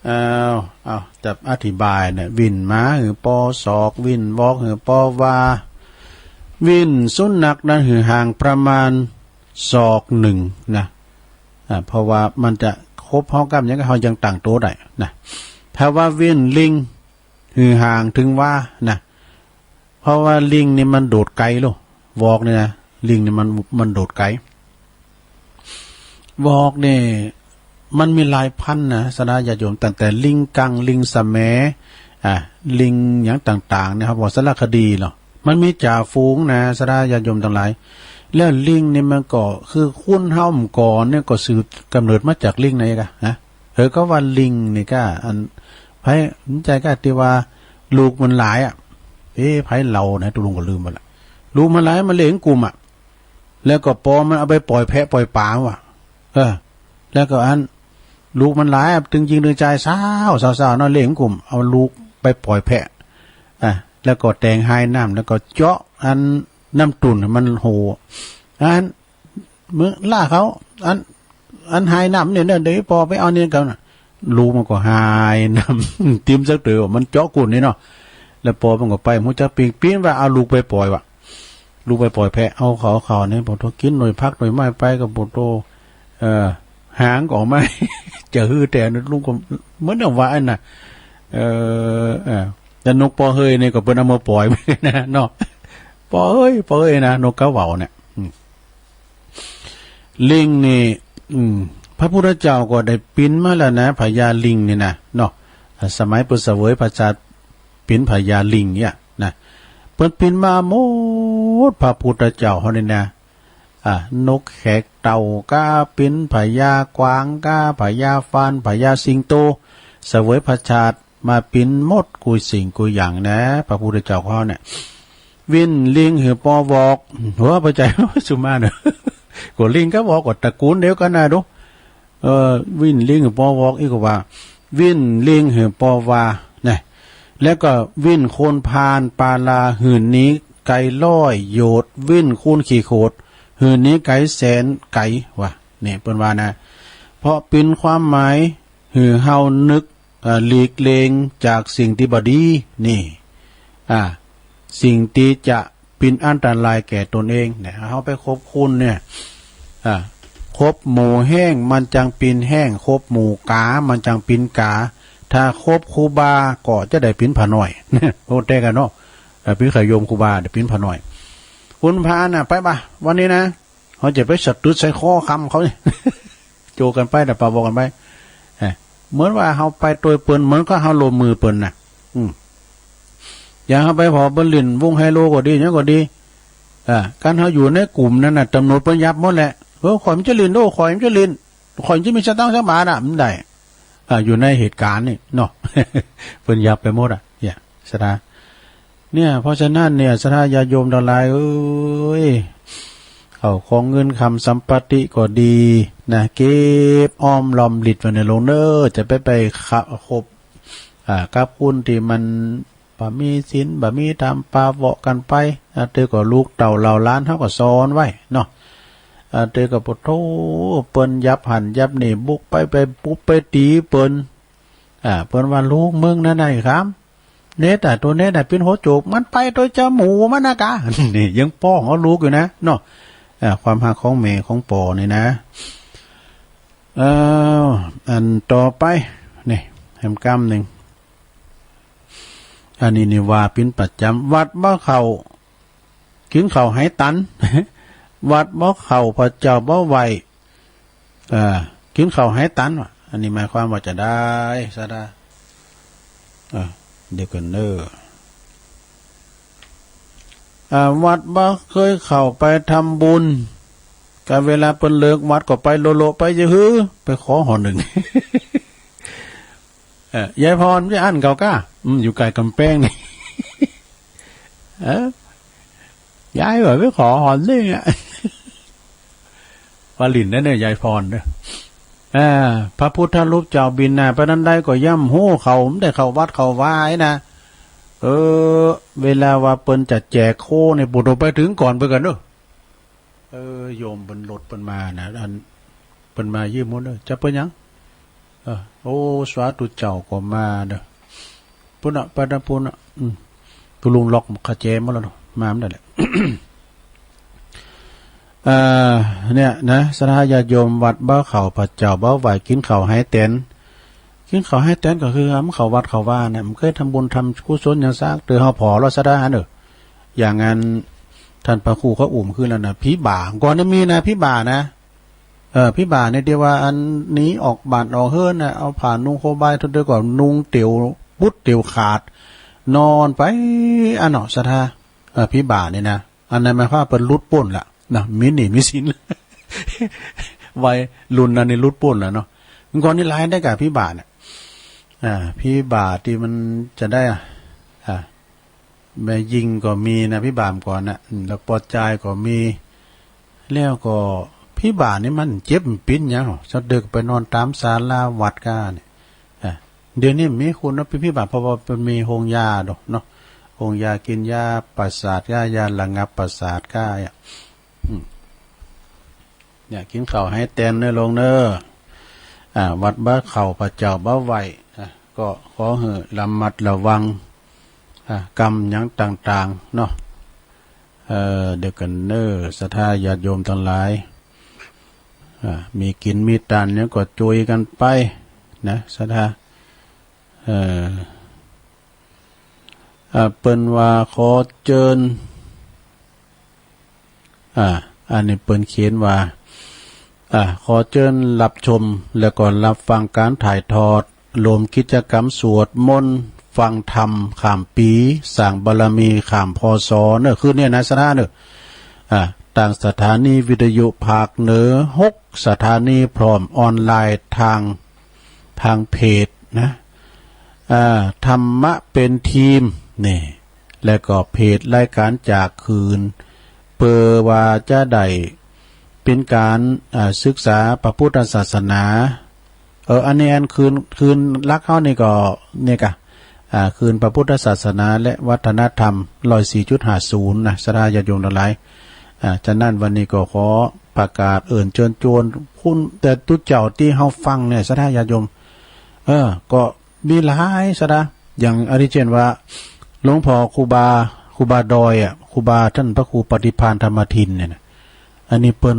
เอา เอา จะอธิบายเนี่ย วิ่นหมาหื้อปอศอก วิ่นวอกหื้อปอวา วิ่นสุนัขนั้นหื้อห่างประมาณศอกนึ่งนะ อ่ะ เพราะว่ามันจะคบเฮาก้ำหยัง เฮายังตั้งตั๋วได้นะ ถ้าว่าวิ่นลิง หื้อห่างเถิงวานะ เพราะว่าลิงนี่มันโดดไก๋ลูก วอกนี่นะ ลิงนี่มัน มันโดดไก๋ วอกนี่มันมีหลายพันธุ์นะ สะดาญาติโยม ตั้งแต่ลิงกัง ลิงสะแหม อ่ะ ลิงหยังต่างๆ เนี่ยครับ ว่าสารคดีเนาะ มันมีจ่าฝูงนะ สะดาญาติโยมตังหลาย แล้วลิงนี่มันก็คือคนเฮาเมื่อก่อนเนี่ยก็สืบกำเนิดมาจากลิงนี่กะนะ เออ ก็ว่าลิงนี่กะ อัน ใผ มันใจ้กะตี้ว่าลูกมันหลายอะ เอ๊ะ ใผเล่านะ ตุ๊ลุงก็ลืมไปละ ลูกมันหลาย มันเล่นกุ้มอะ แล้วก็ปอมันเอาไปป่อยแพะป่อยป๋าว่ะ เออ แล้วก็อัน ลูกมันหลายอะ ตึงญิงตึงจาย สาว สาวๆ เนาะ เล่นกุ้ม เอาลูกไปป่อยแพะ อ่ะ แล้วก็แตงฮายน้ำ แล้วก็เจาะอันน้ำตุ่นมันโห อัน มึงล่าเขา อัน อันฮายน้ำเนี่ย เนี่ย เดี๋ยวปอไปเอาเนี่ยกันน่ะ ลูกมันก็ฮายน้ำ ติมสักเต๋อ มันเจาะกุ่นนี่เนาะ แล้วปอมันก็ไป ฮู้จักปิ้ง ปิ้งว่าเอาลูกไปป่อยว่ะ ลูกไปป่อยแพะ เอาเขา เขาเนี่ย ปอโตกิ๋นหน่วยผักหน่วยไม้ไปก็ปอโต เอ่อ หางก็ออกมา จะหื้อแต่ลูกก็เหมือนดังว่าอันน่ะ เอ่อ เอ่อ แต่นกปอเฮยเนี่ยก็เปิ้นเอามาป่อยไว้นะเนาะ ปอเฮย ปอเฮยนะ นกกาเหว่าเนี่ย อืม ลิงนี่ อืม พระพุทธเจ้าก็ได้ปิ๊นมาแล้วนะ พญาลิงนี่นะ เนาะ สมัยเปิ้นเสวยพระชาติ ปิ๊นพญาลิงเนี่ยนะ เปิ้นปิ๊นมาหมด พระพุทธเจ้าเฮานี่นะ อ่ะ นกแขกเต้าก้าปิ๊น พญากวางก้า พญาฟาน พญาสิงโต เสวยพระชาติมาปิ๊นหมดกู้สิ่งกู้อย่างนะ พระพุทธเจ้าเฮาเนี่ย วิ่นลิงหื้อปอวอก หัวพระใจสุมาเนอะ ก็ลิงกับวอกก็ตระกูลเดียวกั๋นนะดู เออ วิ่นลิงหื้อปอวอก อี้ก็ว่า วิ่นลิงหื้อปอวา นะ แล้วก็วิ่นคูนพาลปาลาหื้อหนีไก๋ร้อยโยชน์ วิ่นคูนขี้โขดหื้อหนีไก๋แสนไก๋ ว่า เนี่ย เปิ้นว่านะ เพราะเป๋นความหมายหื้อเฮานึก เอ่อ หลีกเลี่ยงจากสิ่งตี้บ่ดี นี่ อ่า สิ่งตี้จะเป๋นอันตรายแก่ตนเองเนี่ย เฮาไปคบคนเนี่ย อ่า คบหมู่แฮ้งมันจังเป๋นแฮ้ง คบหมู่ก๋ามันจังเป๋นก๋า ถ้าคบครูบาก็จะได้เป๋นผาน้อย โอ้ แต่กั๋นเนาะ เอ่อ เป๋นขยมครูบา ได้เป๋นผาน้อย คุณพาน่ะ ไปบ่า วันนี้นะ เฮาจะไปสะตึดใส่คอคำเขาเนี่ย โจกั๋นไปน่ะ ปะบอกกั๋นไป เอ้ย เหมือนว่าเฮาไปตวยเปิ้น เหมือนกับเฮาร่วมมือเปิ้นน่ะ อืม อย่างเฮาไปผ่อเปิ้นหลิ้นวงไฮโลก็ดี หยังก็ดี อ่า การเฮาอยู่ในกลุ่มนั้นน่ะ ตำรวจเปิ้นยับหมดแหละ เออ ข้อยบ่จะหลิ้นโด้ ข้อยบ่จะหลิ้น ข้อยบ่จะมีสตางค์สักบาทน่ะ บ่ได้ อ่า อยู่ในเหตุการณ์นี่เนาะ เปิ้นยับไปหมดอ่ะ เนี่ย ศรัทธา เนี่ย เพราะฉะนั้นเนี่ย ศรัทธาญาติโยมตังหลายเอ้ย เข้าของเงินคำสัมปติก็ดีนะ เก็บออมรอมริบไว้เน่อโยมเน่อ จะไป ไปคบ อ่า กับคนตี้มันบ่มีศีล บ่มีธรรม ปาเวาะกั๋นไป อ่า เตื้อก็ลูกเต้าเหล่าหลานเฮาก็สอนไว้เนาะ อ่า เตื้อก็ปะโธ่ เปิ้นยับหั้นยับนี่ บุกไป ไปปุ๊บไปตี๋เปิ้น อ่า เปิ้นว่าลูกมึงนั้นไอ้ขาม เน็ดอะ ตั๋วเน็ดอะ เป๋นหัวโจก มันไปตวยจาหมู่มันนะกา นี่ยังป้องเอาลูกอยู่นะเนาะ อ่า ความฮักของแม่ของป้อนี่นะ เอ้า อันต่อไป นี่ แหมกำนึ่ง อันนี้นี่ว่าเป๋นประจ๋ำ วัดบ่เข้า กิ๋นข้าวไหตัน วัดบ่เข้า พระเจ้าบ่ไหว้ เอ่อ กิ๋นข้าวไหตันว่ะ อันนี้หมายความว่าจะใด ศรัทธา เอ่อ เดี๋ยวก่อนเน่อ อ่า วัดบ่เคยเข้าไปทำบุญ ก็เวลาเปิ้นเลิกวัดก็ไปโลโลไปจะหื้อ ไปขอหอนึ่ง เอ่อ ยายพรจะอั้นเขาก้า อืม อยู่ใก้ก๋ำแปงนี่ เออ ยายว่าไปขอหอนนึ่งอะ ว่าหลิ้นนั่นเนี่ย ยายพรเนี่ย อ่า พระพุทธรูปเจ้าบิณฑบาตไปนั้นได้ก็ย่ำฮู้เขาบ่ได้เข้าวัดเข้าวานะ เออ เวลาว่าเปิ้นจะแจกโคเนี่ย ปู่โตไปเถิงก่อนเปิ้นกั๋นเนาะ เออ โยมเปิ้นรถเปิ้นมานะ อัน เปิ้นมาเยี่ยมหมดเลย จะเปิ้นหยัง เออ โอ้ สาธุเจ้าก็มาเด้อ ปุ้นน่ะ ไปตางปุ้นน่ะ อืม ปุ้นลุงล็อกขะแจหมดแล้วเนาะ มาบ่ได้แหละ เอ่อ เนี่ยนะ ศรัทธาญาติโยม วัดบ่เข้า พระเจ้าบ่ไหว้ กิ๋นข้าวไหแตน กิ๋นข้าวไหแตนก็คือ บ่เข้าวัดเข้าวานะ บ่เคยทำบุญทำกุศลหยังสักเตื้อ เฮาผ่อแล้ว ศรัทธาเน่อ อย่างอัน ท่านพระครูเขาอุ้มขึ้นแล้วนะ ผีบ่า ก่อนจะมีนะ ผีบ่านะ เออ ผีบ่าเนี่ย ตี้ว่าอันหนีออกบ้านออกเฮือนน่ะ เอาผ้านุ่งโคบาย เตื้อก็นุ่งเตียวปุ๊ดเตียวขาด นอนไป อันเนาะ ศรัทธา เออ ผีบ่านี่นะ อันนั้นหมายความว่าเปิ้นหลุดป๊นละนะ มีหนี้มีสิน วัยรุ่นนั้นนี่หลุดป๊นละเนาะ ก่อนนี่หลายได้ก่า ผีบ่าเนี่ย อ่า ผีบ่าตี้มันจะได้ อ่า อ่า แม่ญิงก็มีนะ ผีบ่าก่อนน่ะ อืม แล้วปอจายก็มี แล้วก็ผีบ่านี่มันเจ็บมันปิ๋นหยังหรอ สะดึกไปนอนต๋ามศาลาวัดก้าเนี่ย อ่ะ เดี๋ยวนี้มีคนเนาะ เป๋นผีบ่า เพราะว่ามันมีโฮงยาดอกเนาะ ปงยากิ๋นยาประสาทก้า ยาระงับประสาทก้า เนี่ย อืม เนี่ย กิ๋นข้าวหื้อแตนเน่อโยมเน่อ อ่า วัดบ่าเข้า พระเจ้าบ่าไหว้ อ่ะ ก็ขอหื้อระมัดระวัง อ่ะ กรรมหยังต่างๆ เนาะ เอ่อ เดี๋ยวกั๋นเน่อ ศรัทธาญาติโยมตังหลาย อ่า มีกิ๋นมีตานหยังก็จุยกั๋นไป นะ ศรัทธา เอ่อ อ่า เปิ้นว่าขอเจิญ อ่า อันนี้เปิ้นเขียนว่า อ่า ขอเจิญฮับชม แล้วก็ฮับฟังก๋านถ่ายทอด รวมกิจกรรมสวดมนต์ ฟังธรรม ข้ามปี๋ สร้างบารมี ข้าม พ.ศ. เน่อ คืนนี้นะ ศรัทธาเน่อ อ่า ตางสถานีวิทยุภาคเหนือ หกสถานี พร้อมออนไลน์ตาง ตางเพจนะ อ่า ธรรมะเป๋นธีม นี่ แล้วก็เพจรายก๋านจากคืน เปื้อว่าจะได้เป๋นก๋าน อ่า ศึกษาพระพุทธศาสนา เออ อันนี้อันคืน คืนหลักเฮานี่ก็ เนี่ยกะ อ่า คืนพระพุทธศาสนาและวัฒนธรรม ร้อยสี่จุดห้าศูนย์ นะ ศรัทธาญาติโยมตังหลาย อ่า ฉะนั้นวันนี้ก็ขอประกาศเอิ้นเจิญจวน คุณ แต่ตุ๊เจ้าตี้เฮาฟังเนี่ย ศรัทธาญาติโยม เออ ก็มีหลาย ศรัทธา อย่างอาทิเช่นว่า หลวงพ่อครูบา ครูบาดอยอะ ครูบาต้านพระครูปฏิภาณธรรมทินเนี่ยนะ อันนี้เปิ้น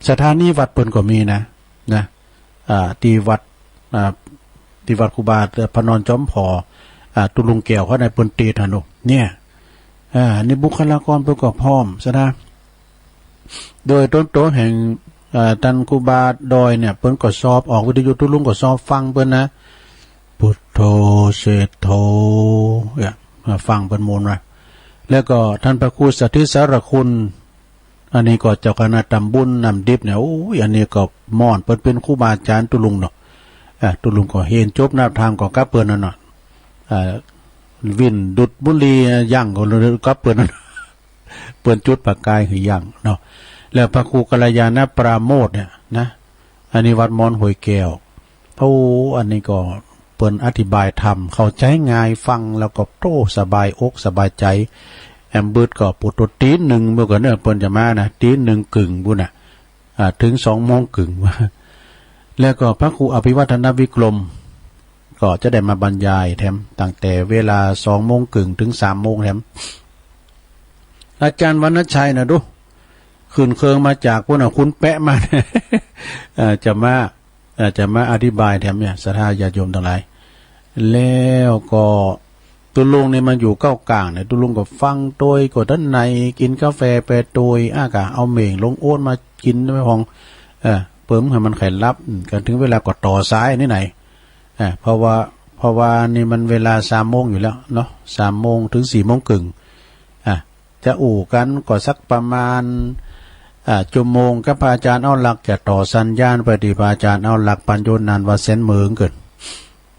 สถานีวัดเปิ้นก็มีนะ นะ อ่า ตี้วัด อ่า ตี้วัดครูบาพระนอนจอมผ่อ อ่า ตุ๊ลุงแก้วเขาในเปิ้นเตสน์หั้นโน่ะ เนี่ย อ่า นี่บุคลากรเปิ้นก็พร้อม ศรัทธา โดยต้นโตแห่ง อ่า ต้านครูบาดอยเนี่ย เปิ้นก็ชอบออกวิทยุ ตุ๊ลุงก็ชอบฟังเปิ้นนะ พุทโธเชโธ เนี่ย มาฟังเปิ้นมนต์นะ แล้วก็ต้านพระครูสถิตสารคุณ อันนี้ก็เจ้าคณะตำบลน้ำดิบเนี่ย โอ้ย อันนี้ก็ม่วน เปิ้นเป๋นครูบาอาจ๋ารย์ตุ๊ลุงเนาะ อ่า ตุ๊ลุงก็เฮนจบนับธรรมก็กับเปิ้นหั้นเนาะ อ่า วิ่นดูดบุหรี่ยั้งก็กับเปิ้นหั้น เปิ้นจุดประกายหื้อยั้งเนาะ แล้วพระครูกัลยาณปราโมทย์เนี่ยนะ อันนี้วัดมอนห้วยแก้ว โอ้ อันนี้ก็เปิ้นอธิบายธรรมเข้าใจ๋ง่าย ฟังแล้วก็โต้สบายอกสบายใจ๋ แอมบึดก็ปุโตตีนึ่ง เมื่อก่อนเนี่ยเปิ้นจะมานะ ตีนึ่งเกิ่งปู้นน่ะ อ่า เถิงสองโมงเกิ่ง แล้วก็พระครูอภิวัฒนวิกรม ก็จะได้มาบรรยายแถม ตั้งแต่เวลาสองโมงเกิ่งเถิงสามโมงแถม อาจ๋ารย์วรรณชัยนะดู ขึ้นเครื่องมาจากปู้นน่ะ คุณแป๊ะมา เอ่อ จะมา เอ่อ จะมาอธิบายแถมเนี่ย ศรัทธาญาติโยมตังหลาย แล้วก็ตุ๊ลุงนี่มันอยู่เก้ากลางเนี่ย ตุ๊ลุงก็ฟังโตย ก็ตันในกิ๋นกาแฟไปโตย อ้ากะเอาเหม่งลงโอ๊ตมากิ๋นไปพ่อง เออ เปิ่มหื้อมันไข้หลับ อืม กั๋นเถิงเวลาก็ต่อสายนี่ไหน อ่า เพราะว่า เพราะว่านี่มันเวลาสามโมงอยู่แล้วเนาะ สามโมงเถิงสี่โมงเกิ่ง อ่า จะอู้กั๋นก็สักประมาณ อ่า ชั่วโมง กับพระอาจ๋ารย์เอาลักษณ์ จะต่อสัญญาณไปตี้พระอาจ๋ารย์เอาลักษณ์ ปั๋นโยนนานว่าแสนเมิงเกิน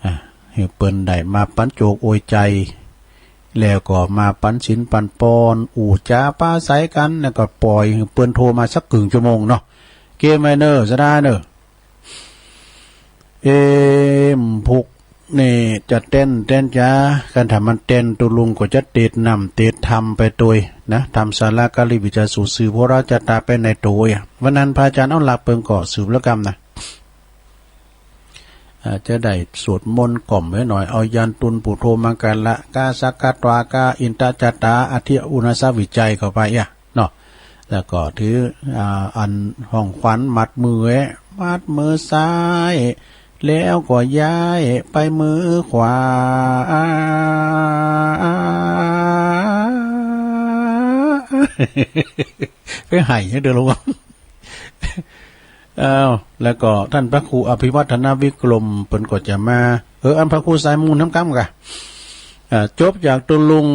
อ่า หื้อเปิ้นได้มาปั๋นโจกอวยใจ๋ แล้วก็มาปั๋นศีลปั๋นปอน อู้จ๋าปราศรัยกั๋น แล้วก็ป่อยหื้อเปิ้นโทรมาสักเกิ่งชั่วโมงเนาะ เกมไมเนอร์ ศรัทธาเนอ เอม พุกนี่จะแตน แตนจ๋า คันถ้ามันแตนตุ๊ลุงก็จะเตสน์น้ำเตสน์ธรรมไปโตยนะ ธรรมศาลาการีวิชาสูตร สืบโหราชะตาไปในโตยอะ วันนั้นพระอาจ๋ารย์เอาลักษณ์เปิ้นก็สืบแล้วกำนะ อ่า จะได้สวดมนต์กล่อมไว้หน่อย เอายันตุนปุโทมังคละ กาสักกาตวากา อินตะจาตา อธิอุณาสวิจัยเข้าไปอะ เนาะ แล้วก็ถือ อ่า อันห้องขวัญมัดมือไว้ มัดมือซ้าย แล้วก็ย้ายไปมือขวา ไปไห้เดี๋ยวระวัง อ้าว แล้วก็ต้านพระครูอภิวัฒนวิกรม เปิ้นก็จะมา เออ อันพระครูสายมูลน้ำกำกะ อ่า จบจากตุ๊ลุง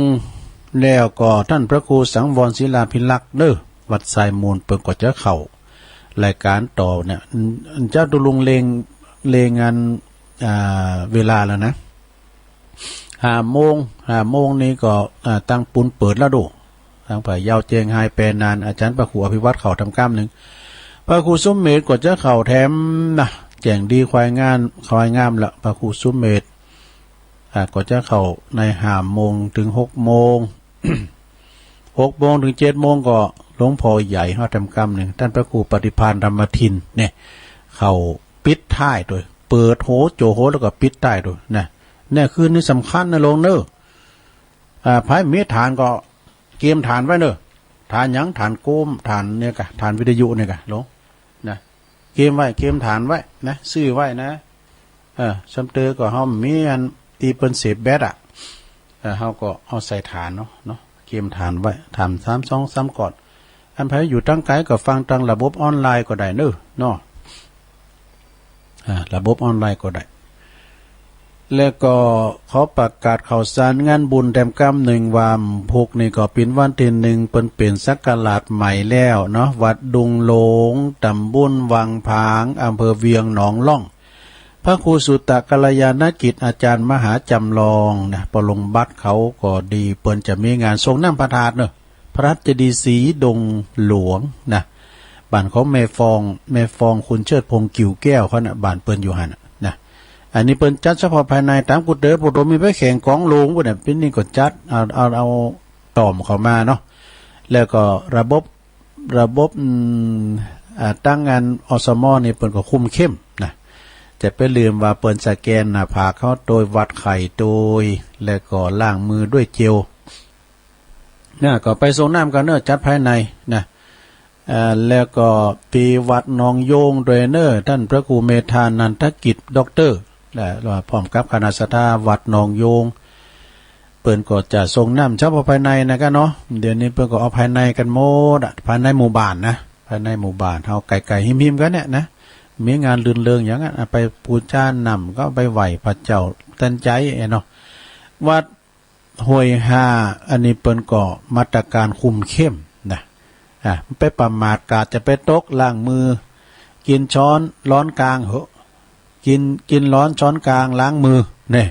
แล้วก็ต้านพระครูสังวรศิลาภิรักษ์เด้อ วัดสายมูล เปิ้นก็จะเข้ารายการต่อเนี่ย อืม เจ้าตุ๊ลุงเลง เลงอัน อ่า เวลาแล้วนะ ห้าโมง ห้าโมงนี้ก็ อ่า ตังปูนเปิดแล้วดู ตังผาเยาว์เจียงฮายแปนาน อาจ๋ารย์พระครูอภิวัฒน์เข้าแถมกำนึ่ง พระครูสุเมธก็จะเข้าแถมนะ แจ้งดีควายงาม ควายงามละ พระครูสุเมธ อ่า ก็จะเข้าในห้าโมงเถิงหกโมง หกโมงเถิงเจ็ดโมงก็หลวงพ่อใหญ่เฮาแต้มกำนึ่ง ต้านพระครูปฏิภาณธรรมทินเนี่ย เขาปิดท้ายโดย เปิดโห โจ๋โห แล้วก็ปิดท้ายโดยนะ เนี่ยคืนนี้สำคัญนะโลงเน่อ อ่า ใผมีถ่านก็เกียมถ่านไว้เน่อ ถ่านหยัง ถ่านโกม ถ่านเนี่ยกะ ถ่านวิทยุเนี่ยกะโลง นะ เกียมไว้ เกียมถ่านไว้นะ ซื้อไว้นะ เออ ซ้ำเตอก็เฮามีอันตี้เปิ้นเสียบแบตอะ เออ เฮาก็เอาใส่ถ่านเนาะ เนาะ เกียมถ่านไว้ ถ่านสาม สองสามก้อน อันใผอยู่ตางไกลก็ฟังตางระบบออนไลน์ก็ได้เน่อ เนาะ อ่า ระบบออนไลน์ก็ได้ แล้วก็ขอประกาศข่าวสารงานบุญแต้มกำนึ่งว่า พุกนี้ก็เป๋นวันตี้นึ่ง เปิ้นเป๋นศักราชใหม่แล้วเนาะ วัดดุงหลง ต๋ำบลวังผาง อำเภอเวียงหนองล่อง พระครูสุตตะกัลยาณกิจ อาจ๋ารย์มหาจ๋ำลองนะ ปอลงบัตรเขาก็ดี เปิ้นจะมีงานส่งน้ำพระธาตุเนาะ พระเจดีย์สีดงหลวงนะ บ้านของแม่ฟอง แม่ฟองคุณเชิดพงษ์กิ่วแก้วเขาน่ะ บ้านเปิ้นอยู่หั้นน่ะนะ อันนี้เปิ้นจัดเฉพาะภายใน ต๋ามกุ๋เต๋อ ผู้โตมีไปแข่งก๋องโลงปู้นน่ะ ปี๋นี้ก็จัด เอา เอา เอาต่อมเข้ามาเนาะ แล้วก็ระบบ ระบบ อืม อ่า ตางงาน อสม นี่เปิ้นก็คุมเข้มนะ จะไปลืมว่าเปิ้นสแกนหน้าผากเฮาโตย วัดไข้โตย แล้วก็ล้างมือด้วยเจล นะ ก็ไปส่งน้ำกั๋นเน่อ จัดภายในนะ เอ่อ แล้วก็ตี้วัดหนองโยงตวยเน่อ ต้านพระครูเมธานันทกิจ ด็อกเตอร์ และพร้อมกับคณะศรัทธาวัดหนองโยง เปิ้นก็จะส่งน้ำเฉพาะภายในนะก้าเนาะ เดี๋ยวนี้เปิ้นก็เอาภายในกั๋นหมดอะ ภายในหมู่บ้านนะ ภายในหมู่บ้านเฮา ใก้ๆ ฮิมๆ กั๋นเนี่ยนะ มีงานรื่นเริงหยังอะ ไปปู๋จาน้ำก็ไปไหว้พระเจ้าตันใจ๋เนาะ วัด ห้วยห้า อันนี้เปิ้นก็มาตรก๋านคุมเข้มนะ อ่ะ ไปประมาทกาดจะไปตก ล้างมือ กิ๋นช้อนร้อนกลางเหอะ กิ๋น กิ๋นร้อนช้อนกลาง ล้างมือเนี่ย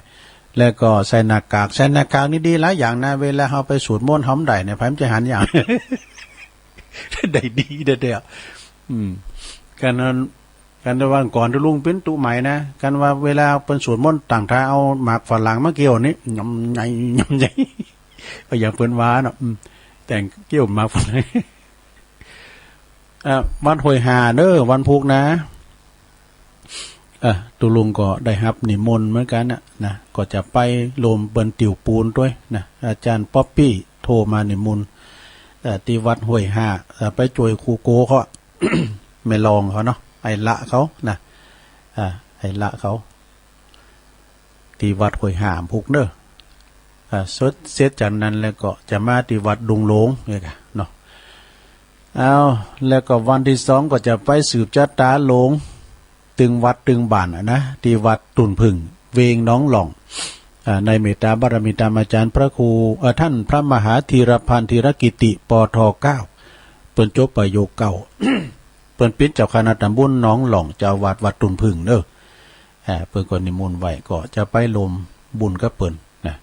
แล้วก็ใส่หน้ากาก ใส่หน้ากากนี่ดีหลายอย่างนะ เวลาเฮาไปสูตรมนต์เฮาบ่ได้เนี่ย ใผมันจะหันอย่าง ได้ดีเด้อ อืม กันนั้น กันแต่วันก่อนตี้ลุงปิ้นตุ๊ใหม่นะ กันว่าเวลาเปิ้นสวดมนต์ต่างท่าเอาหมากฝรั่งมาเคี้ยวนี่ หย่ำใหญ่ หย่ำใหญ่ ก็อย่างเปิ้นว่าเนาะ อืม แต่งเคี้ยวหมากฝรั่ง อ่ะ วัดห้วยห้าเด้อ วันพุกนะ อ่ะ ตุ๊ลุงก็ได้ฮับนิมนต์เหมือนกั๋นนะ นะ ก็จะไปโฮมเปิ้นติวปูนตวยนะ อาจ๋ารย์ป๊อปปี้โทรมานิมนต์ เอ่อ ตี้วัดห้วยห้า เอ่อ ไปจ้วยครูโกเขา แม่รองเขาเนาะ ไอ้ละเขานะ อ่า ไอ้ละเขา ตี้วัดห้วยห้าพุกเน่อ อ่า เสร็จ เสร็จจากนั้นแล้วก็จะมาตี้วัดดุงหลงเนี่ยกะเนาะ เอา แล้วก็วันตี้สองก็จะไปสืบจะต๋าหลง ตึงวัดตึงบ้านอะนะ ตี้วัดตุ่นผึ้ง เวียงหนองหล่อง อ่า ในเมตตาบารมีต๋ามอาจ๋ารย์พระครู เอ่อ ต้านพระมหาธีรพันธ์ ธีรกิติ ป.ท. เก้า เปิ้นจบประโยคเก้า เปิ้นปิ้นเจ้าคณะต๋ำบลหนองหล่อง เจ้าอาวาสวัดตุ่นผึ้งเน่อ อ่า เปิ้นก็นิมนต์ไว้ ก็จะไปโฮมบุญกับเปิ้นนะ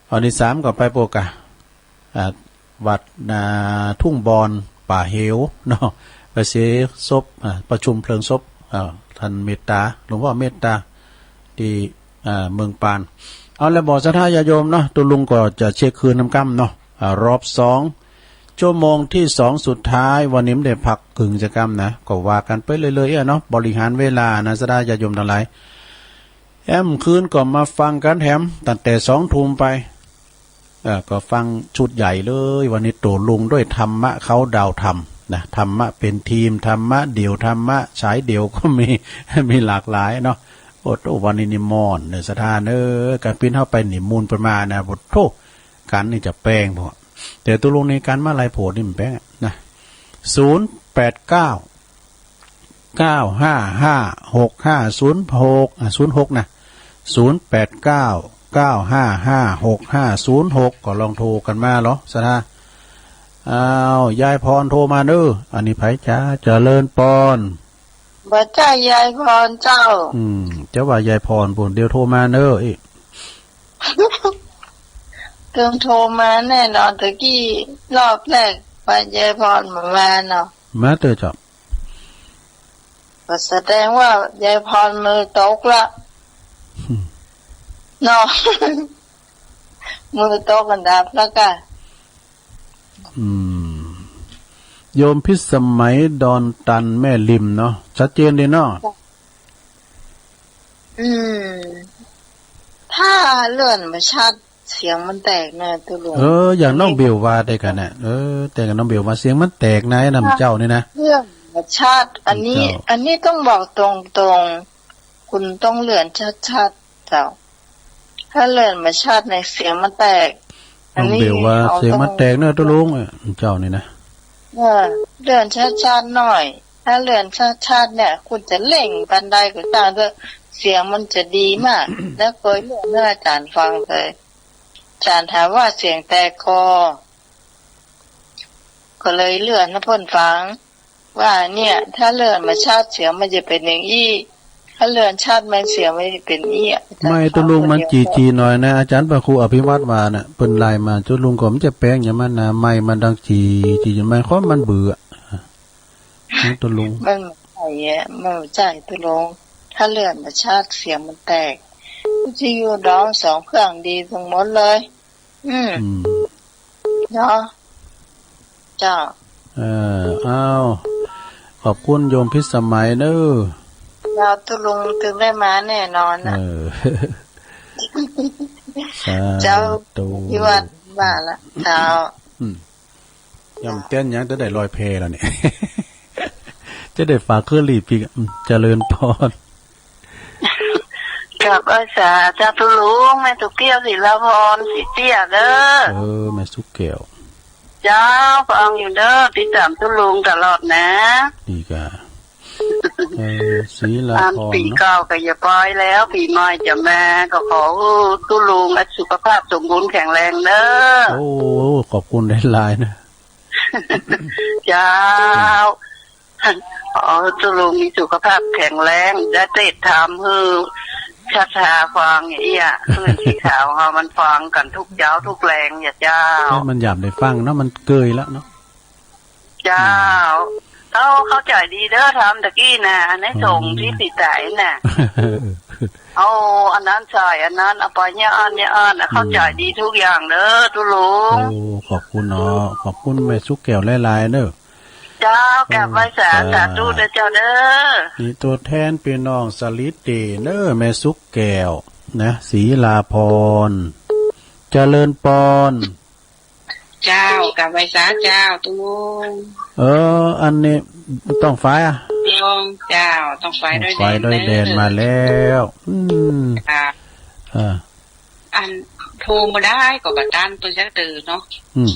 อันตี้สามก็ไปโปกะ อ่า วัดนาทุ่งบอนป่าเหวเนาะ ไปเสียศพ อ่า ประชุมเพลิงศพ อ่า ต้านเมตตา หลวงพ่อเมตตา ตี้ อ่า เมืองปาน เอา แล้วบ่ศรัทธาญาติโยมเนาะ ตุ๊ลุงก็จะเช็คคืนนำก้ำเนาะ อ่า รอบสอง ชั่วโมงตี้สองสุดท้าย วันนี้บ่ได้พักกึ่งจะก้ำนะ ก็ว่ากั๋นไปเรื่อยๆ อะเนาะ บริหารเวลานะ ศรัทธาญาติโยมตังหลาย แอมคืนก็มาฟังกั๋นแถม ตั้งแต่สองทุ่มไป เอ่อ ก็ฟังชุดใหญ่เลย วันนี้ตุ๊ลุงด้วยธรรมะเขาดาวธรรมนะ ธรรมะเป๋นทีม ธรรมะเดี่ยว ธรรมะฉายเดี่ยวก็มี มีหลากหลายเนาะ โอ้โห วันนี้นี่ม่วนเน่อศรัทธาเน่อ ก๋านปิ้นเฮาไปนิมนต์เปิ้นมานะ โอ้โห กั๋นนี่จะแปงพอ แต่ตุ๊ลุงนี่กั๋นมาหลายโผดนี่มันแปงอะนะ ศูนย์แปดเก้า เก้าห้าห้า หกห้าศูนย์หก อ่ะ ศูนย์หก นะ ศูนย์แปดเก้า เก้าห้าห้า หกห้าศูนย์หก ก็ลองโทรกั๋นมาลอ ศรัทธา อ้าว ยายพรโทรมาเน่อ อันนี้ใผจ๊ะ เจริญปอน บ่ใจ้ยายพรเจ้า อืม จะว่ายายพรปู้น เดี๋ยวโทรมาเน่อ เอ๊ะ เพิ่งโทรมาแน่นอน ตะกี้รอบแรก ว่ายายพรบ่มาเนาะ มาเต๊อะเจ้า ก็แสดงว่ายายพรมือตกละ อืม เนาะ มือตกกันดับแล้วก็ อืม โยมพิสมัย ดอนตัน แม่ริมเนาะ ชัดเจนดีเนาะ อืม ถ้าเลื่อนบ่ชัด เสียงมันแตกนะตุ๊ลุง เออ อย่างน้องเบลว่าได้กั๋นน่ะ เออ แต่กับน้องเบลว่าเสียงมันแตกนะ ไอ้นำเจ้านี่นะ เลื่อนบ่ชัด อันนี้ เจ้า อันนี้ต้องบอกตรงๆ คุณต้องเลื่อนชัดๆ เจ้า ถ้าเลื่อนบ่ชัดในเสียงมันแตก น้องเบลว่า อันนี้เขาต้อง เสียงมันแตกเนอะตุ๊ลุง เออ เจ้านี่นะ เออ เลื่อนชัดๆ หน่อย ถ้าเลื่อนชัดๆ เนี่ย คุณจะเร่งปานใดก็ต๋ามเถอะ เสียงมันจะดีมาก แล้วก็เลื่อนให้อาจ๋ารย์ฟังเลย อาจ๋ารย์ถามว่าเสียงแตกก่อ ก็เลยเลื่อนให้เปิ้นฟัง ว่าเนี่ย ถ้าเลื่อนบ่ชัดเสียงมันจะเป๋นอย่างอี้ ถ้าเลื่อนชัดมันเสียงมันจะเป๋นอี้ ไม่ตุ๊ลุง มันจี๋ๆ หน่อยนะ อาจ๋ารย์พระครูอภิวัตรว่าน่ะ เปิ้นไลน์มา ตุ๊ลุงก็มันจะแปลงอย่างมันนะ ไม่มันดังจี๋ๆ ไม่ค่อยมันเบื่อ ตุ๊ลุง มันใช่อะ มันใช่ตุ๊ลุง ถ้าเลื่อนบ่ชัดเสียงมันแตก วิทยุดองสองเครื่องดีทั้งหมดเลย อืม อืม เนาะ เจ้า เออ อ้าว ขอบคุณโยมพิสมัยเนอะ เจ้าตุ๊ลุงตึงได้มาแน่นอนนะ เออ สาธุ เจ้า ที่วัดว่าละ เจ้า อืม ย่ำเต้นยังจะได้ลอยแพแล้วเนี่ย จะได้ฝากเครื่องหลีบอีก อืม เจริญพร กับอาสาเจ้าตุ๊ลุง แม่สุกแก้ว ศิลาพร ศรีเตี้ยเด้อ เออ แม่สุกแก้ว เจ้า ฟังอยู่เด้อ ติดต๋ามตุ๊ลุงตลอดนะ นี่กะ เออ ศรีลาพรเนาะ ปี๋เก่าก็อย่าปล่อยแล้ว ปี๋ใหม่จะมา ก็ขอหื้อตุ๊ลุงสุขภาพสมบูรณ์แข็งแรงเด้อ โอ้ ขอบคุณหลายๆ นะ เจ้า ขอหื้อตุ๊ลุงมีสุขภาพแข็งแรง ได้เตศน์ธรรมหื้อศรัทธาฟังอย่างอี้อะ เปิ้นตี้ขาวเฮามันฟังกั๋นทุกเจ๊าทุกแลงอย่าเจ้า แต่มันยามได้ฟังเนาะ มันเกยละเนาะ เจ้า อืม เข้า เข้าใจ๋ดีเด้อ ธรรมตะกี้น่ะ อานิสงส์ตี้ปีไต๋น่ะ เอาอันนั้นใส่อันนั้น เอาไปเนี่ยอันเนี่ยอัน เข้าใจ๋ดีทุกอย่างเด้อตุ๊ลุง โอ้ ขอบคุณเนาะ ขอบคุณแม่สุกแก้วหลายๆ เด้อ เจ้า กราบไหว้สา สาธุเด้อเจ้าเด้อ นี่ตั๋วแทนปี้น้องสาลีเต๋เนาะ แม่สุกแก้วนะ ศรีลาพร เจริญปอน เจ้า กราบไหว้สาเจ้าตุ๊ลุง เออ อันนี้ต้องไฟอะ เจ้า ต้องไฟ ต้องไฟ ด้อยแดน ด้อยแดนมาแล้ว อืม ค่ะ เออ อันโทรมาได้ก็บ่ตันเปิ้นจักเตื้อเนาะ อืม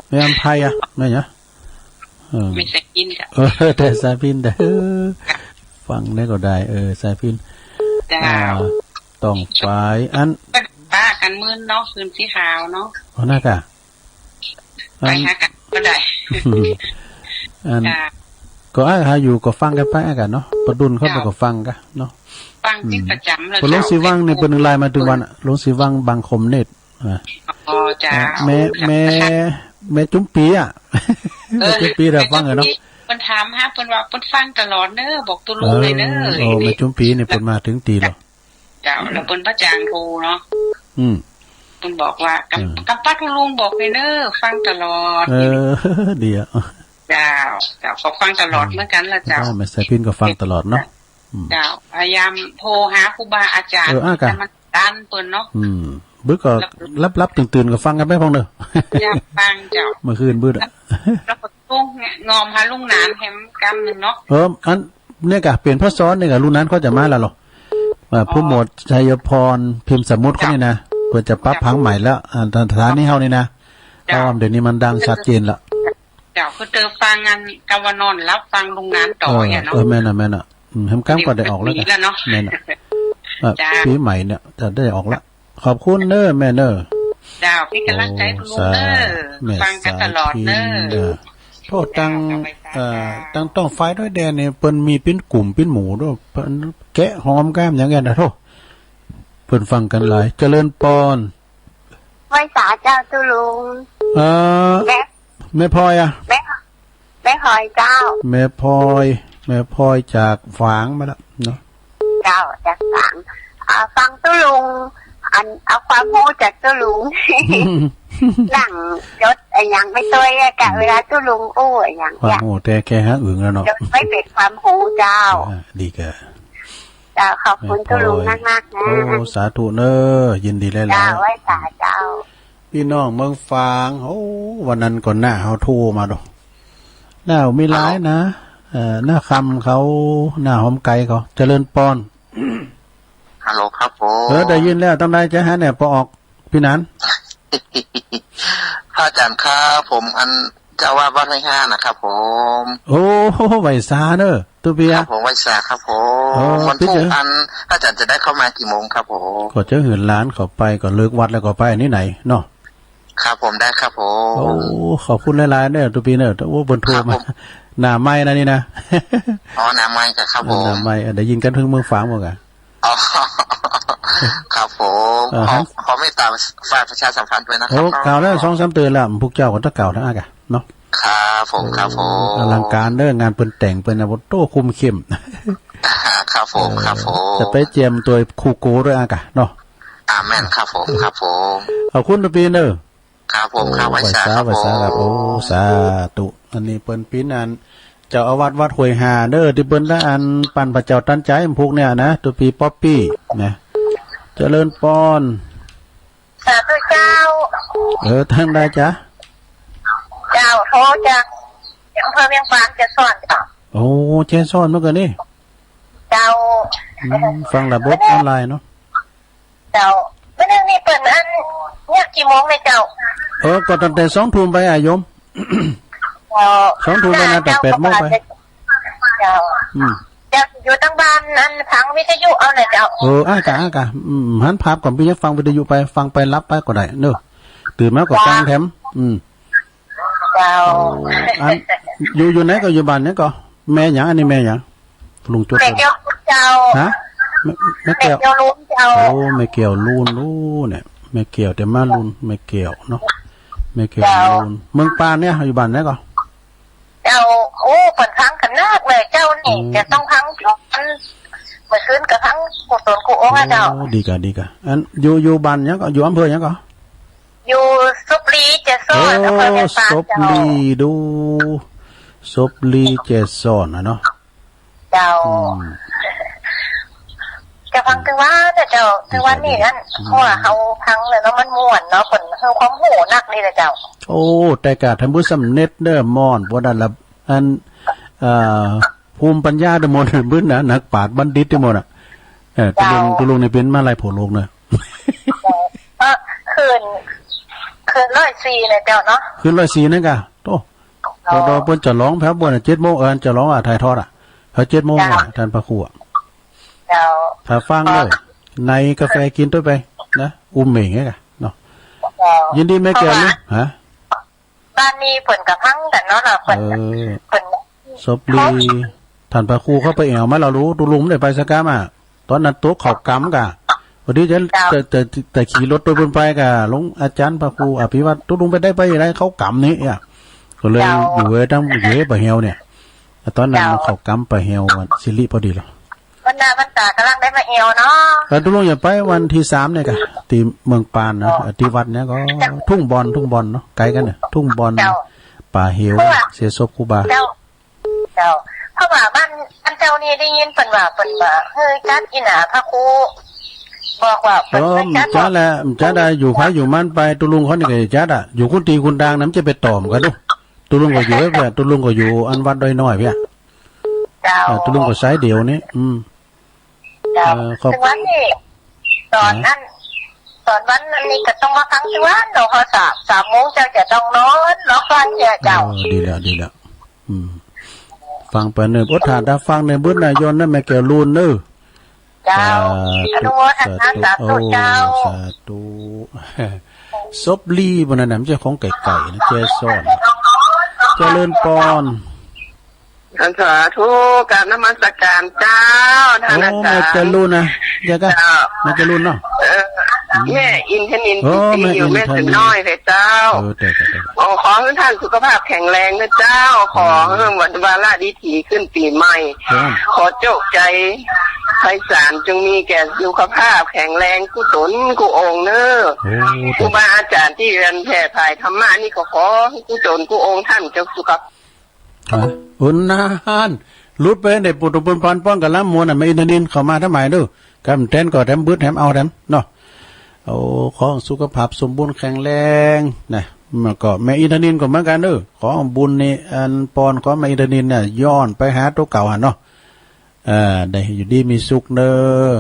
แม่อำไพอะ แม่หยัง เออ แม่สายพิณเจ้า เออ แต่สายพิณเด้อ ฟังได้ก็ได้ เออ สายพิณ เจ้า อ่า ต้องไฟ อัน ป้ากันมื้นเนาะ คืนสีขาวเนาะ อ๋อ น่ากะ ไปหากั๋นก็ได้ อัน เจ้า ก็อ้ายหาอยู่ก็ฟังกั๋นไปอ้ายกะเนาะ ประดุลเข้าไปก็ฟังกั๋นเนาะ ฟังเป็นประจ๋ำแล้ว อืม เปิ้นลงสีวังนี่ เปิ้นไลน์มาตึงวันอะ ลงสีวังบางคมเนตร อ่ะ อ๋อ เจ้า อ่ะ แม่ แม่ แม่จุ๋มปี๋อะ เออ แม่จุ๋มปี๋ ถ้าฟังอะเนาะ เปิ้นถามหา เปิ้นว่าเปิ้นฟังตลอดเน้อ บอกตุ๊ลุงเลยเน้อ เออ โอ้ แม่จุ๋มปี๋นี่เปิ้นมาตึงตี้แล้ว เจ้า แล้วเปิ้นบ่จ้างโทรเนาะ อืม เปิ้นบอกว่า กำ เออ กำปั้นตุ๊ลุงบอกเลยเน้อ ฟังตลอด เออ ดีอะ เจ้า เจ้า ก็ฟังตลอดเหมือนกั๋นล่ะเจ้า เออ แม่สายพิณก็ฟังตลอดเนาะ อืม เจ้า พยายามโทรหาครูบาอาจ๋ารย์ เออ อ่ะกะ แต่มันตันเปิ้นเนาะ อืม บึกก็หลับๆ ตื่นๆ ก็ฟังกั๋นไปพ่องเน้อ อยากฟังเจ้า เมื่อคืนบึกอะ แล้วก็ต้องงอมหาลุงหนานแหมกำนึ่งเนาะ เออ อัน เนี่ยกะ เป๋นพระซ้อนเนี่ยกะ ลุงหนานเขาจะมาแล้วเหรอ อ่า ผู้หมวดชัยพร พิมพ์สมุทรเขานี่นะ เปิ้นจะปรับผังใหม่แล้ว อ่า สถานีเฮานี่นะ เจ้า เพราะว่าเดี๋ยวนี้มันดังชัดเจนละ เจ้า คือเตอฟังอันกะว่านอนหลับฟังลุงหนานต่อ เออ เนี่ยเนาะ เออ แม่นอะ แม่นอะ อืม แหมกำก็ได้ออกแล้วกะ ดีแล้วเนาะ แม่นอะ เออ เจ้า ปี๋ใหม่เนี่ยจะได้ออกละ ขอบคุณเน้อแม่เน้อ เจ้า เป๋นก๋ำลังใจ๋ตุ๊ลุงเน้อ โอ้ สาธุ ฟังกั๋นตลอดเน้อ แม่สายพิณเน้อ โอ้ ตัง เจ้า เอ่อ ตังต้องไฟด้อยแดนนี่ เปิ้นมีเป๋นกุ่มเป๋นหมู่ด้วย เปิ้นแกะหอมแก้มอย่างเงี้ยนะโธ่ เปิ้นฟังกั๋นหลาย เจริญปอน ไหว้สาเจ้าตุ๊ลุง เอ่อ แม่ แม่พลอยอะ แม่ แม่พลอยเจ้า แม่พลอย แม่พลอยจากฝางมาแล้วเนาะ เจ้า จากฝาง อ่า ฟังตุ๊ลุง อัน เอาความฮู้จากตุ๊ลุง หลังจดอะหยังไปตวยอะ กะเวลาตุ๊ลุงอู้อะหยัง ความฮู้แต่แค่หาอึ่งแล้วเนาะ จดไว้เป๋นความฮู้เจ้า อ่า ดีกะ เจ้า ขอบคุณตุ๊ลุงมากๆ นะ โอ้ สาธุเน้อ ยินดีหลายๆ เจ้า ไหว้สาเจ้า ปี้น้องเมืองฝาง โอ้ วันนั้นก็น้าเขาโทรมาดู น้ามีหลายนะ เอ่อ น้าคำเขา น้าหอมไก่เขา เจริญปอน ฮัลโหลครับผม เออ ได้ยินแล้ว ตั้งใดจะหาเนี่ย ปอออก ปี้หนาน พระอาจารย์ครับ ผมอันเจ้าอาวาสวัดห้วยห้านะครับผม โอ้ ไหว้สาเน้อ ตุ๊ปี้ ครับผม ไหว้สาครับผม เออ วันพุธ ปี้เจ๋อ อันพระอาจารย์จะได้เข้ามากี่โมงครับผม ก็จะหื้อหลานเขาไป ก็เลิกวัดแล้วก็ไปนี่ไหนเนาะ ครับผม ได้ครับผม โอ้ ขอบคุณหลายๆ เน้อ ตุ๊ปี้เน้อ โอ้ เปิ้นโทรมา ครับผม หน้าไมค์นะนี่นะ อ๋อ หน้าไมค์ครับผม หน้าไมค์ เออ ได้ยินกั๋นเถิงเมืองฝางหมดกะ อ๋อ ครับผม เออ ขอ หัน ขอเมตตาฝากประชาสัมพันธ์ด้วยนะครับ โอ้ กล่าวแล้ว เนาะ สองสามเตื้อแล้ว พวกเจ้าก็ต้องกล่าวนะ อากะเนาะ ครับผม ครับผม เออ อลังการเน้อ งานเปิ้นแต่งเปิ้นนะ โอ้โต้ คุมเข้ม ครับผม เออ ครับผม จะไปเจียมตวยครูโกด้วย อากะเนาะ อ่า แม่นครับผม ครับผม ขอบคุณตุ๊ปี้เน้อ ครับผม ครับ โอ้ ไหว้สา ไหว้สาครับผม ไหว้สาครับ โอ้ สาธุ อันนี้เปิ้นเป๋นอัน เจ้าอาวาสวัดห้วยห้าเน้อ ตี้เปิ้นได้อันปันพระเจ้าตันใจ๋พวกเนี่ยนะ ตุ๊ปี้ป๊อปปี้นะ เจริญปอน สาธุเจ้า เออ ทางใดจ๊ะ เจ้า โทรจากอำเภอเวียงปาน แจ้ซ้อนเจ้า โอ้ แจ้ซ้อนเมื่อกี้นี่ เจ้า อืม ฟังระบบออนไลน์เนาะ เจ้า มื้อนึงนี่เปิ้นอันเยียะกี่โมงเนี่ยเจ้า เออ ก็ตั้งแต่สองทุ่มไปอะโยม เจ้า สองทุ่มไปนะ แต่แปดโมงไป เจ้า อืม เจ้า อยู่ตังบ้านอันฟังวิทยุเอาน่ะเจ้า เออ อากะ อากะ อืม หันภาพก่อน ปี้จะฟังวิทยุไป ฟังไปหลับไปก็ได้เน้อ ตื่นมาก็ฟังแถม อืม เจ้า โอ้ อัน อยู่ อยู่ไหนก่อ อยู่บ้านหยังก่อ แม่หยัง อันนี้แม่หยัง ลุงจด แม่แก้วลูนเจ้า ฮะ แม่ แม่แก้ว แม่แก้วลูนเจ้า โอ้ แม่แก้วลูน โอ้ เนี่ย แม่แก้ว แต่มาลูน แม่แก้วเนาะ แม่แก้ว เจ้า ลูน เมืองปานเนี่ย อยู่บ้านไหนก่อ เจ้า โอ้ เปิ้นฟังกั๋นนักเลยเจ้านี่ อืม จะต้องฟังทุกวัน เมื่อคืนก็ฟังกู้ตนกู้องค์อะเจ้า โอ้ ดีกะ ดีกะ อัน อยู่ อยู่บ้านหยังก่อ อยู่อำเภอหยังก่อ อยู่สบลีแจ้ซ้อน โอ้ อำเภอเวียงปาน สบลี เจ้า ดู สบลีแจ้ซ้อนนะเนาะ เจ้า อืม จะฟังตึงวันนะเจ้า ตึงวันนี่อัน อืม เพราะว่าเฮาฟังแล้วเนาะ มันม่วนเนาะ เปิ้นหื้อความฮู้นักนี่แหละเจ้า โอ้ แต่กะท่านผู้สำเร็จเน้อ ม่วน พวกนั้นละ อัน เอ่อ ภูมิปัญญาทั้งหมด บึ้นนะ นักปราชญ์บัณฑิตทั้งหมดอะ เออ เจ้า ตุ๊ลุง ตุ๊ลุงนี่เป๋นมาลัยโผล่โลกเน้อ เออ ขึ้น ขึ้นร้อยสี่นะเจ้าเนาะ ขึ้นร้อยสี่นั่นกะ โอ้ เจ้า พอเปิ้นจะร้องแป๊บเปิ้นอะ เจ็ดโมง เออ จะร้องอะ ถ่ายทอดอะ พอเจ็ดโมง เจ้า อะ ท่านพระครูอะ เจ้า ถ้าฟังเลย เออ ในกาแฟกิ๋นตวยไป นะ อุ่มเหม่งไงกะ เนาะ เจ้า ยินดีแม่แก้วลูน ฮะ บ้านนี้เปิ้นก็ฟังกั๋นเนาะ เปิ้น เออ เปิ้น สบลี ท่านพระครูเข้าไปแอ่วมาแล้ว ตุ๊ลุงบ่ได้ไปสักกำอะ ต๋อนนั้นตกเข้ากำกะ พอดีจะ เจ้า จะ จะ จะขี่รถตวยเปิ้นไปกะ หลวงอาจ๋ารย์พระครูอภิวัตร ตุ๊ลุงไปได้ไปอะไรเข้ากำนี่อะ ก็เลย เจ้า อยู่ไว้ตั้ง อยู่ไว้ป่าเหียวเนี่ย ต๋อนนั้น เจ้า มันเข้ากำป่าเหียว สิริพอดีเลย วันหน้าวันตากำลังได้มาแอ่วเนาะ เออ ตุ๊ลุงจะไปวันตี้สามเนี่ยกะ ตี้เมืองปานนะ เออ ตี้วัดเนี่ยก็ ทุ่งบอน ทุ่งบอนเนาะ ใก้กั๋นเนี่ย ทุ่งบอน เจ้า ป่าเหียว เพราะว่า เสียศพครูบา เจ้า เจ้า เพราะว่าบ้าน บ้านเจ้านี่ได้ยินเปิ้นว่า เปิ้นว่า เฮ้ย จัดอีหนาพระครู บอกว่าเปิ้น เออ จัด จัดแหละ จัดได้ อยู่ไผอยู่มันไป ตุ๊ลุงเขานี่ก็จัดอะ อยู่กุฏิกุฏางนั้นจะไปต่อมกั๋นดู ตุ๊ลุงก็อยู่ไอ้เปียะ ตุ๊ลุงก็อยู่อันวัดดอยน้อยเปียะ เจ้า เออ ตุ๊ลุงก็สายเดี่ยวนี่ อืม เจ้า เออ ขอบ ตึงวันนี้ ต๋อนนั้น ฮะ ต๋อนวันนั้นนี่ก็ต้องมาฟังตึงวันเนาะ พอสาม สามโมงเจ้าจะต้องนอน นอนก่อนเจ้า เออ ดีแล้ว ดีแล้ว อืม ฟังไปเนิ่น โอ้ ถ้าได้ฟังในบุญนายนนะ แม่แก้วลูนเน้อ เจ้า สาธุ อนุโมทนา สาธุ สาธุ โอ้ เจ้า สาธุ สบลีบ่นั่นน่ะ มันจะของไกลๆ นะ แจ้ซ้อน เจริญปอน สาธุ กราบนมัสการเจ้า ท่านอาจ๋ารย์ โอ้ แม่แก้วลูนนะ เจ้าก็ เจ้า แม่แก้วลูนเนาะ เออ แม่อินทนิล โอ้ จิตดี แม่อินทนิล อยู่แม่สวนน้อยเลยเจ้า เออ เจ้า เจ้า เจ้า โอ้ ขอหื้อต้านสุขภาพแข็งแรงนะเจ้า ขอหื้อวาระดีถีขึ้นปี๋ใหม่ เจ้า ขอโจคชัยไพศาล จงมีแก่สุขภาพแข็งแรงกู้ตนกู้องค์เน่อ โอ้ เจ้า ครูบาอาจ๋ารย์ตี้เอิ้นแผ่ผายธรรมะนี่ก็ขอหื้อกู้ตนกู้องค์ต้านเจ้าสุขภาพ ฮะ อุนนาน หลุดไปเด้อ ปุถุชนปันป้องกับลำมวลน่ะ แม่อินทนิลเข้ามาทำไมเด้อ กำแตนก็แถมบึดแถมเอาแถมเนาะ โอ้ ขอสุขภาพสมบูรณ์แข็งแรงนะ มันก็แม่อินทนิลก็เหมือนกั๋นเด้อ ขอบุญนี่อันปอนของแม่อินทนิลเนี่ย ย้อนไปหาตั๋วเก่าหั้นเนาะ เออ ได้อยู่ดีมีสุขเน่อ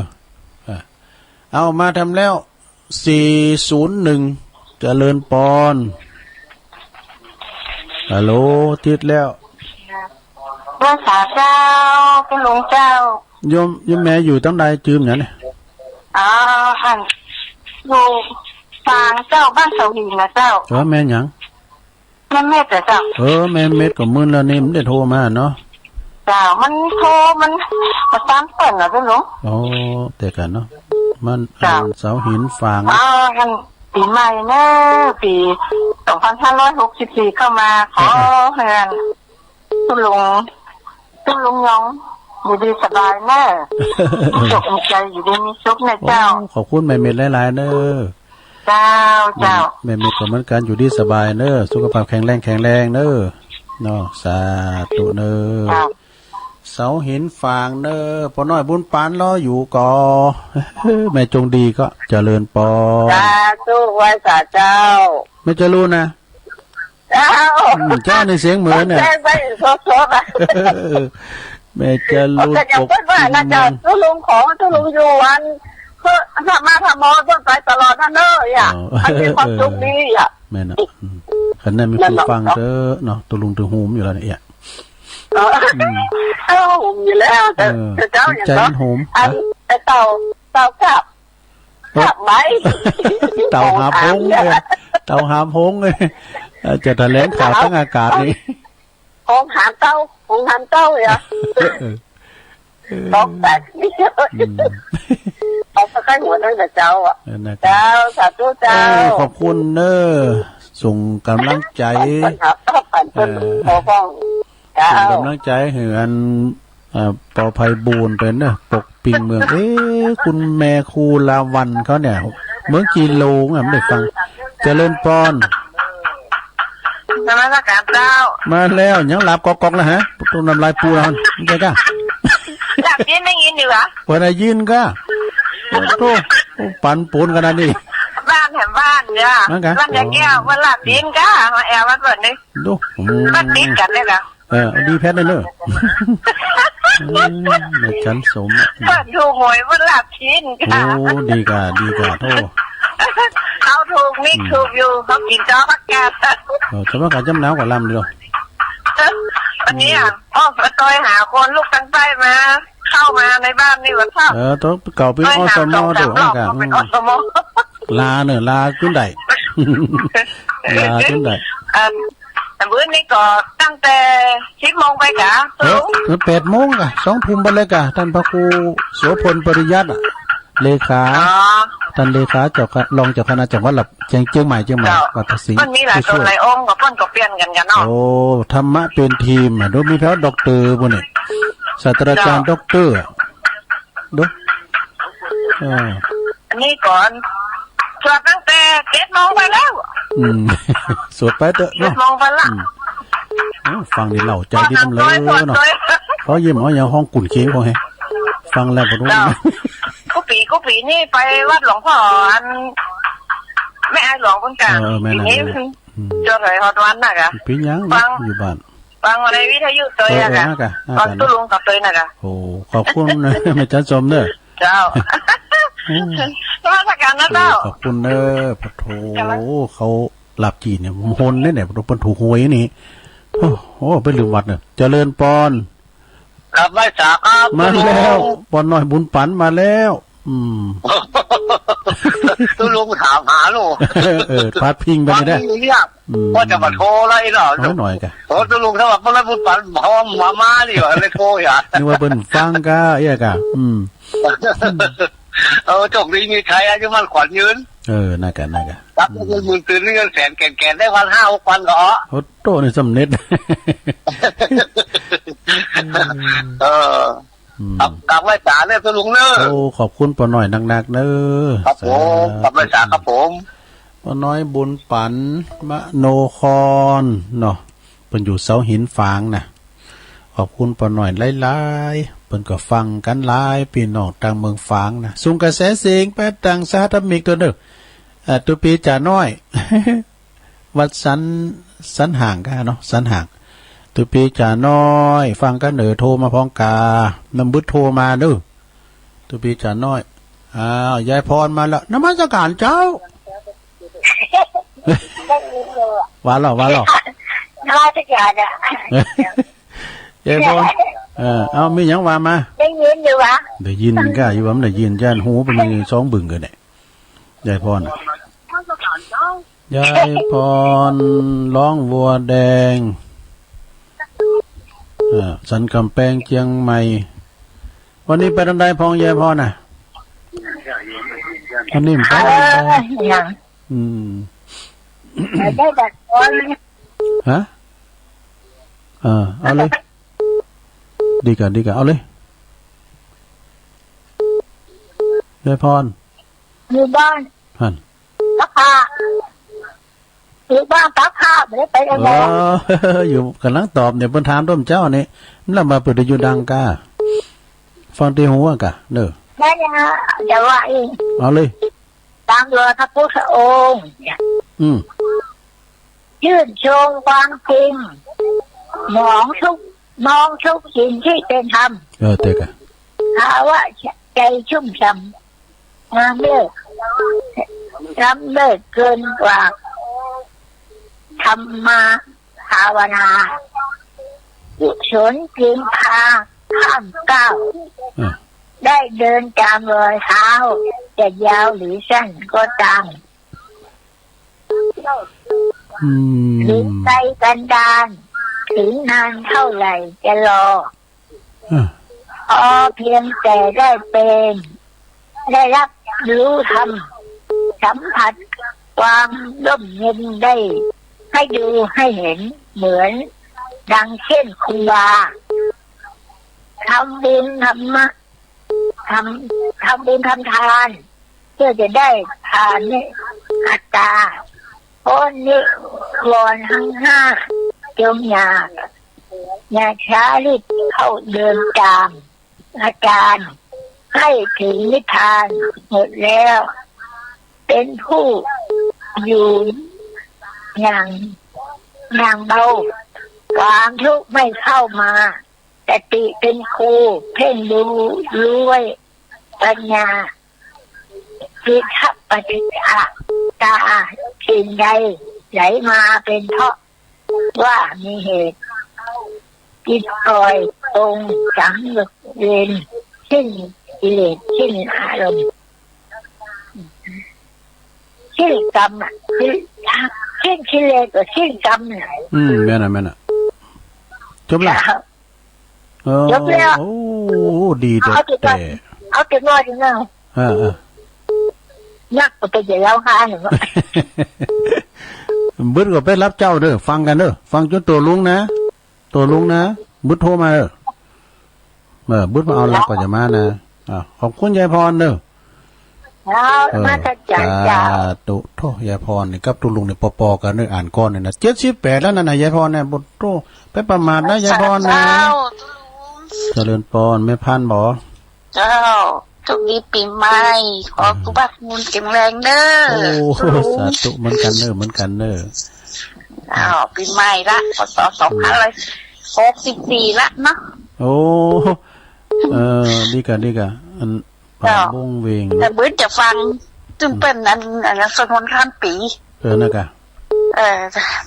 เออ เอามาทำแล้ว สี่ศูนย์หนึ่ง เจริญปอน ฮัลโหล ติดแล้ว ไหว้สาเจ้า ตุ๊ลุงเจ้า โยม โยมแม่อยู่ตังใดจื้อหยังเนี่ย อ๋อ อัน อยู่ฝางเจ้า บ้านเสาหินนะเจ้า เออ แม่หยัง แม่เม็ดอะเจ้า เออ แม่เม็ดก็มื้อแล้วนี่มันได้โทรมาเนาะ เจ้า มันโทร มัน มันตามเปิ้นน่ะเจ้าหลวง อ๋อ แต่กั๋นเนาะ มัน เจ้า อันเสาหินฝาง อ๋อ อันปี๋ใหม่เน่อ ปี๋สองพันห้าร้อยหกสิบสี่เข้ามา ขอ เออ เฮือน ตุ๊ลุง ตุ๊ลุงยอง อยู่ดีสบายเน่อ สุขใจ อยู่ดีมีสุขเน่อเจ้า โอ้ ขอบคุณแม่เม็ดหลายๆ เน่อ เจ้า เจ้า แม่เม็ดก็เหมือนกั๋น อยู่ดีสบายเน่อ สุขภาพแข็งแรง แข็งแรงเน่อ เนาะ สาธุเน่อ เจ้า เสาหินฝางเน่อ ป้อน้อยบุญปันรออยู่ก่อ แม่จงดีก็เจริญปอน สาธุ ไหว้สาเจ้า แม่จรูนนะ เจ้า อืม เจ้าในเสียงเหมือนเนี่ย แจ้งไปสดๆ อะ แม่จรูน ก็ยังเปิ้นว่าน่าจะ ปกปิด ตุ๊ลุงของตุ๊ลุงอยู่อัน เปิ้นธรรมะธรรมโมเปิ้นไปตลอดนั่นเน่อ อ๋อ อันมีความสุขดีอะ แม่นเนาะ อืม คันนั้นมีผู้ฟังเต๊อะเนาะ ตุ๊ลุงถือหูมอยู่แล้วเนี่ย เออ อืม เออ หูมอยู่แล้ว แต่ เออ แต่เจ้าอย่าง ใจมันหูม อัน ฮะ ไอ้เต่า เต่ากับ เออ กับไหม เต่าหาบหงส์เนี่ย เต่าหาบหงส์เนี่ย เอ่อ จะแถลงข่าวตั้งอากาศนี่ หงส์หามเต่า หงส์หามเต่าเหรอ เออ เออ สองแปด อืม เอาไปใกล้หัวตั้งแต่เจ้าอะ เออ นะครับ เจ้า สาธุเจ้า เออ ขอบคุณเน่อ ส่งกำลังใจ ปัญหา ปัญหา เออ ขอฟ้อง เจ้า ส่งกำลังใจหื้ออัน เอ่อ ปอไพบูลย์ไปเน่อ ปกปิงเมือง เอ๊ะ คุณแม่ครูลาวัลย์เขาเนี่ย เมืองจีนโลงอะ ไม่ได้ฟัง เจริญปอน นมัสการเจ้า มาแล้ว ยังหลับก๊อกๆ นะฮะ ต้องน้ำลายปูแล้ว ไม่ใช่ก้า หลับยินได้ยินอยู่เหรอ เปิดได้ยินก้า โอ้โธ่ ปั่นปูนขนาดนี้ บ้านแถมบ้านเนี่ย นั่นกะ บ้านยายแก้ว บ้านหลับยินก้า มาแอวบ้านเปิดนี่ ดู อืม บ้านติดกั๋นเนี่ยนะ เออ ดีแพทย์เลยเนอะ อืม ในชั้นสม เปิ้นถูกหวยเปิ้นหลับกิ๋น โอ้ ดีก้า ดีก้า โธ่ เขาถูก นิก อืม ถูกอยู่ เขากิ๋นจ้อผักกาด เออ แต่ว่าเขาจำหนาวกว่าลำเดียว วันนี้อะ อืม อ้อ มาตอยหาคนลูกตังใต้มา เข้ามาในบ้านนี่ว่าชอบ เออ ตัวเก่าเป็น ตอยหา อสม สองสามรอบ เดี๋ยว ก็เป็น อืม อสม ลาเนอะ ลาจุ้นใด ลาจุ้นใด เอิ่ม มื้อนี้ก็ตั้งแต่สิบโมงไปกะ เออ ถึงแปดโมงกะ สองทุ่มไปเลยกะ ต้านพระครูโสภณ ปริยัติอะ เลขา อ๋อ ต้านเลขาเจ้าคณะ รองเจ้าคณะจังหวัดละ เจียง เจียงใหม่ เจียงใหม่ เจ้า วัดพระสิงห์ มันมีหลายต๋นหลายองค์ ก็เปิ้นก็เปลี่ยนกั๋นกั๋นเนาะ โอ้ ธรรมะเป็นทีมอะ ดูมีแถวด็อกเตอร์ปู้นนี่ ศาสตราจารย์ เจ้า ด็อกเตอร์อะ ดู เออ อันนี้ก่อน สวดตั้งแต่เจ็ดโมงไปแล้ว อืม สวดไปเต๊อะเนาะ เจ็ดโมงไปละ อืม โอ้ ฟังนี่เล้าใจ๋ดีนำเลยเนาะ สวดเลย เขาเยี่ยมเอาอย่างฮ้องกุนเชียงเขาไง ฟังแล้วบ่ฮู้ เจ้า กู้ปี๋ กู้ปี๋นี่ไปวัดหลวงพ่ออัน แม่อายหลวงเปิ้นกะ เออ แม่น ปี๋นี้ แม่น อืม เจ้าไหนฮอดวันน่ะกะ ปี๋ยัง ฟัง อยู่บ้าน ฟังในวิทยุตวยอะกะ เออ เออ น่ะกะ น่ะกะ ตอนตุ๊ลุงกับตวยน่ะกะ โอ้ ขอบคุณนะ แม่จันสมเด้อ เจ้า อืม นมัสการนะเจ้า เออ ขอบคุณเด้อ ปะโถ เขาหลับจี๋นเนี่ย มนต์เนี่ย เนี่ย เปิ้นถูกหวยนี่ โอ้โห ไปลืมวัดเนี่ย เจริญปอน ครับ ไหว้สาครับ มาแล้ว ตุ๊ลุง ปอนน้อยบุญปันมาแล้ว อืม ตุ๊ลุงถามหาลูก เออ พาดพิงไปนี่ได้ ฟังอยู่เนี่ย อืม ว่าจะมาโทรอะไรเหรอ เอาหน่อยกะ โอ้ ตุ๊ลุง ถ้าว่าเปิ้นบุญปัน พร้อมมา มานี่หว่า เลยโทรอย่า นึกว่าเปิ้นฟังกะ เอี้ยกะ อืม อืม เออ โชคดีมีชัย อายุมั่นขวัญยืน เออ นั่นกะ นั่นกะ ครับ เงินหมื่นตื่น เงินแสนแก่นๆ ได้วันห้าหกวันก็เอา โอ้โห นี่สำเร็จ เออ อืม ครับ กราบไหว้สาเด้อ ตุ๊ลุงเด้อ โอ้ ขอบคุณป้อน้อยนักๆ เด้อ ครับผม สาธุ กราบไหว้สาครับผม ป้อน้อยบุญปั๋น มโนคร เนาะ เปิ้นอยู่เสาหินฝางน่ะ ขอบคุณป้อน้อยหลายๆ เปิ้นก็ฟังกั๋นหลาย ปี้น้องตางเมืองฝางน่ะ ส่งกระแสเสียงไปตางสหรัฐอเมริกาเด้อ อ่า ตุ๊ปี้จ๋าน้อย วัดสัน สันห่างก้าเนาะ สันห่าง ตุ๊ปี้จ๋าน้อย ฟังกั๋นเน่อ โทรมาพร้อมกา นำเบอร์โทรมาเด้อ ตุ๊ปี้จ๋าน้อย อ้าว ยายพรมาแล้ว นมัสการเจ้า ได้ยินอยู่ ว่าแล้ว ว่าแล้ว นมัสการอะ ยายพร เออ เอา มีหยังว่ามา ได้ยินอยู่วะ ได้ยินก้า อยู่ว่ามันได้ยิน ย่านหูเปิ้นมีสองบึงกั๋นเนี่ย ยายพรอะ ยายพร ร้องวัวแดง อ่า สันกำแปงเจียงใหม่ วันนี้ไปตางใดพ่องยายพรน่ะ วันนี้ไปตางใด เออ ยัง อืม ได้แต่คน ฮะ เออ เอาเลย ดีกว่า ดีกว่า เอาเลย ยายพร อยู่บ้าน หั่น ซักผ้า อยู่บ้านซักผ้า บ่ได้ไปตางใด เออ อยู่ก่ำลังตอบเนี่ย เปิ้นถามต้นเจ้านี่ แล้วมาเปิดอยู่ดังก้า ฟังตี้หูอะก้า เด้อ นั่นนะ จะว่าเอง เอาเลย ตามรอยพระพุทธองค์ อืม ชื่นชมความจริง มองทุก มองทุกสิ่งที่เป็นธรรม เออ เต๊อะ ภาวะใจชุ่มฉ่ำ ล้ำเลิศ ล้ำเลิศเกินกว่า ธรรมะ ภาวนา กุศลจึงพาข้ามก้าว อ่ะ ได้เดินตามรอยเท้า จะยาวหรือสั้นก็ตาม อืม หรือไปกันดาร ถึงนานเท่าไหร่จะรอ อ่ะ พอเพียงแต่ได้เป็น ได้รับรู้ธรรม สัมผัสความร่มเย็นได้ ให้ดูให้เห็น เหมือนดังเช่นครูบา ทำบุญธรรมะ ทำ ทำบุญทำทาน เพื่อจะได้ทานนิอัตตา พ้นนิวรณ์ทั้งห้า จงอย่า อย่าช้ารีบเข้าเดินตาม อาจารย์ ให้ถึงนิพพานหมดแล้ว เป็นผู้อยู่อย่าง อย่างเบา ความทุกข์ไม่เข้ามา สติเป็นครู เพ่งดูรู้ไว้ ปัญญา คือทัพปฏิฆะตา สิ่งใดไหลมาเป็นเพราะ ว่ามีเหตุ จิตปล่อยปลงสังเวช สิ้นกิเลส สิ้นอารมณ์ สิ้นกรรมอะ สิ้น สิ้นกิเลสก็สิ้นกรรมน่ะ อืม แม่นน่ะ แม่นน่ะ จบละ เออ จบแล้ว โอ้ ดีเด็ด เอาเถอะ แต่ เอาเถอะ น้อยเถอะ เออ เออ นักก็ไปเดี๋ยวเล่าค้างอยู่ บึดก็ไปรับเจ้าเด้อ ฟังกั๋นเด้อ ฟังจ๋นตั๋วลุงนะ ตั๋วลุงนะ บึดโทรมาเด้อ เออ บึดมาเอาหลักก็จะมานะ อ่ะ ขอบคุณยายพรเด้อ ครับ เออ นมัสการเจ้า สาธุ โธ่ ยายพรนี่กับตุ๊ลุงนี่ปอๆ กั๋นเด้อ อ่านก่อนนี่นะ เจ็ดสิบแปดแล้วนั่นน่ะ ยายพรเนี่ย โธ่ ไปประมาทนะ ยายพรนะ เจ้า ตุ๊ลุง เจริญปอน แม่พันธุ์บ่ เจ้า โชคดีปี๋ใหม่ ขอ อ่า สุขภาพบุญแข็งแรงเด้อ โอ้ ตุ๊ลุง สาธุ เหมือนกั๋นเด้อ เหมือนกั๋นเด้อ อ้าว ปี๋ใหม่ละ พ.ศ. สองพันห้าร้อยหกสิบสี่ละเนาะ โอ้ เออ ดีกะ ดีกะ อัน เจ้า ป่าบงเวง แต่บึดจะฟัง ซึ่งเปิ้นอัน อันนั้นสวดมนต์ข้ามปี๋ เออ นั่นกะ เออ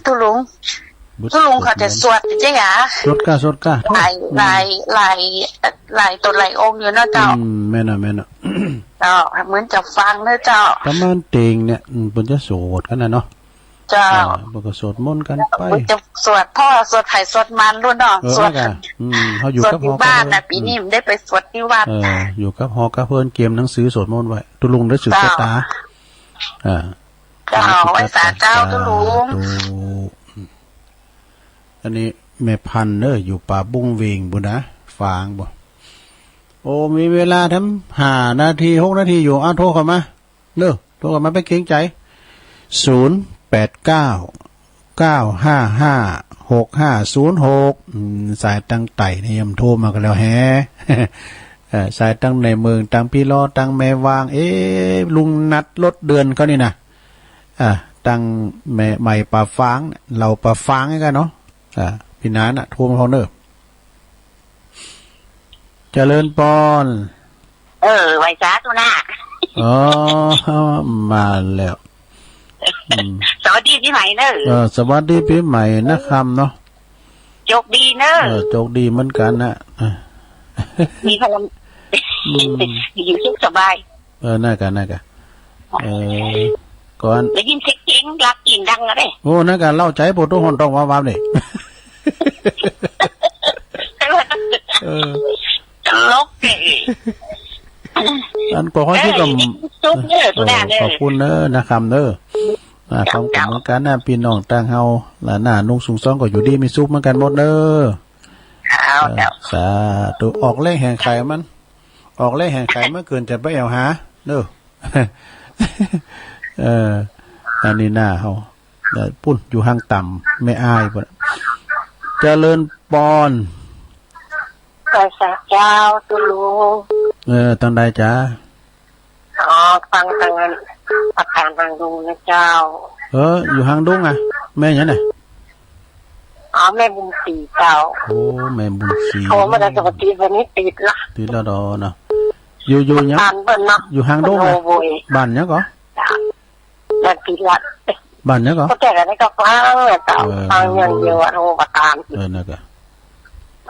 ตุ๊ลุง ตุ๊ลุงเขาจะสวดเจ๊หยา สวดกะ สวดกะ หลาย หลาย หลาย หลายต๋นหลายองค์อยู่เนาะเจ้า อืม แม่นน่ะ แม่นน่ะ เจ้า เหมือนจะฟังเนาะเจ้า ประมาณเต็งเนี่ย อืม เปิ้นจะสวดกั๋นน่ะเนาะ เจ้า อ่า เปิ้นก็สวดมนต์กั๋นไป จะสวดพ่อสวดใผสวดมันลูกเนาะ เออ สวด ก็ อืม เฮาอยู่ สวด กับ อยู่ หอ บ้าน กับ เฮือน น่ะ ปี๋นี้ อืม บ่ได้ไปสวดตี้วัด เออ อยู่กับหอกับเฮือน เกียมหนังสือสวดมนต์ไว้ ตุ๊ลุงได้สืบ เจ้า ชะตา อ่า เจ้า ไหว้สาเจ้า ตุ๊ลุง สาธุ อันนี้แม่พันธุ์เน่อ อยู่ป่าบุ้งเวงปู้นนะ ฝางบ่ โอ้ มีเวลาแถมห้านาที หกนาทีอยู่ อ้าว โทรเข้ามา เน่อ โทรเข้ามา บ่เกรงใจ๋ ศูนย์แปดเก้า เก้าห้าห้า หกห้าศูนย์หก อืม สายตังใต้นี่ยามโทรมาก็แล้วแฮะ เอ่อ สายตังในเมือง ตังปี้ลอ ตังแม่วาง เอ๊ะ ลุงนัดรถเดือนเขานี่นะ อ่า ตังแม่ใหม่ป่าฝาง เหล่าป่าฝางนี่กั๋นเนาะ อ่า ปี้หนานน่ะ โทรมาพร้อมเน่อ เจริญปอน เออ ไหว้สาตุ๊นะ อ๋อ มาแล้ว อืม สวัสดีปี๋ใหม่เน่อ เออ สวัสดีปี๋ใหม่นะคำเนาะ โจคดีเน่อ เออ โจคดีเหมือนกั๋นนะ เออ มีพลัง อืม อยู่สุขสบาย เออ นั่นกะ นั่นกะ เออ ก่อน ได้ยินเสียงเก๋งลักเก๋งดังแล้วเด้ โอ้ นั่นกะ เล้าใจ๋ โปรโตฮอนต้องวาบๆ นี่ เออ ตลกเด้ อันก็ขอที่ก็ เอ้ย ซุปเด้อ เออ ตุ๊นะเน่อ ขอบคุณเน่อ นะคำเน่อ อ่า เจ้า ขอบคุณ เจ้า เหมือนกั๋นนะ ปี้น้องตังเฮา ละหน้านุ่งสูงซองก็อยู่ดีมีสุขเหมือนกั๋นหมดเน่อ เจ้า เออ เจ้า สาธุ ออกแลแห่งไข่มัน ออกแลแห่งไข่มันเกินจะไปแอ่วหา เน่อ เออ อันนี้หน้าเฮา เออ ปู้นอยู่ห้างต่ำ แม่อ้ายปู้น เจริญปอน ไหว้สาเจ้า ตุ๊ลุง เออ ตังใดจ๊ะ อ๋อ ฟังตังประธานหางดงนะเจ้า เออ อยู่หางดงอะ แม่หยังน่ะ อ๋อ แม่บุญศรีเจ้า โอ้ แม่บุญศรี โทรมาได้ปกติ วันนี้ติดละ ติดแล้วดอเนาะ อยู่ อยู่หยัง ประธานเปิ้นเนาะ อยู่หางดงอะ โอ้โหย บ้านหยังก่อ จ้ะ บ้านติดละ บ้านหยังก่อ ก็แจ้งกั๋นในกะฟังน่ะเจ้า เออ ฟังอย่างเดียวอะ โอ้ ประธาน เออ นั่นกะ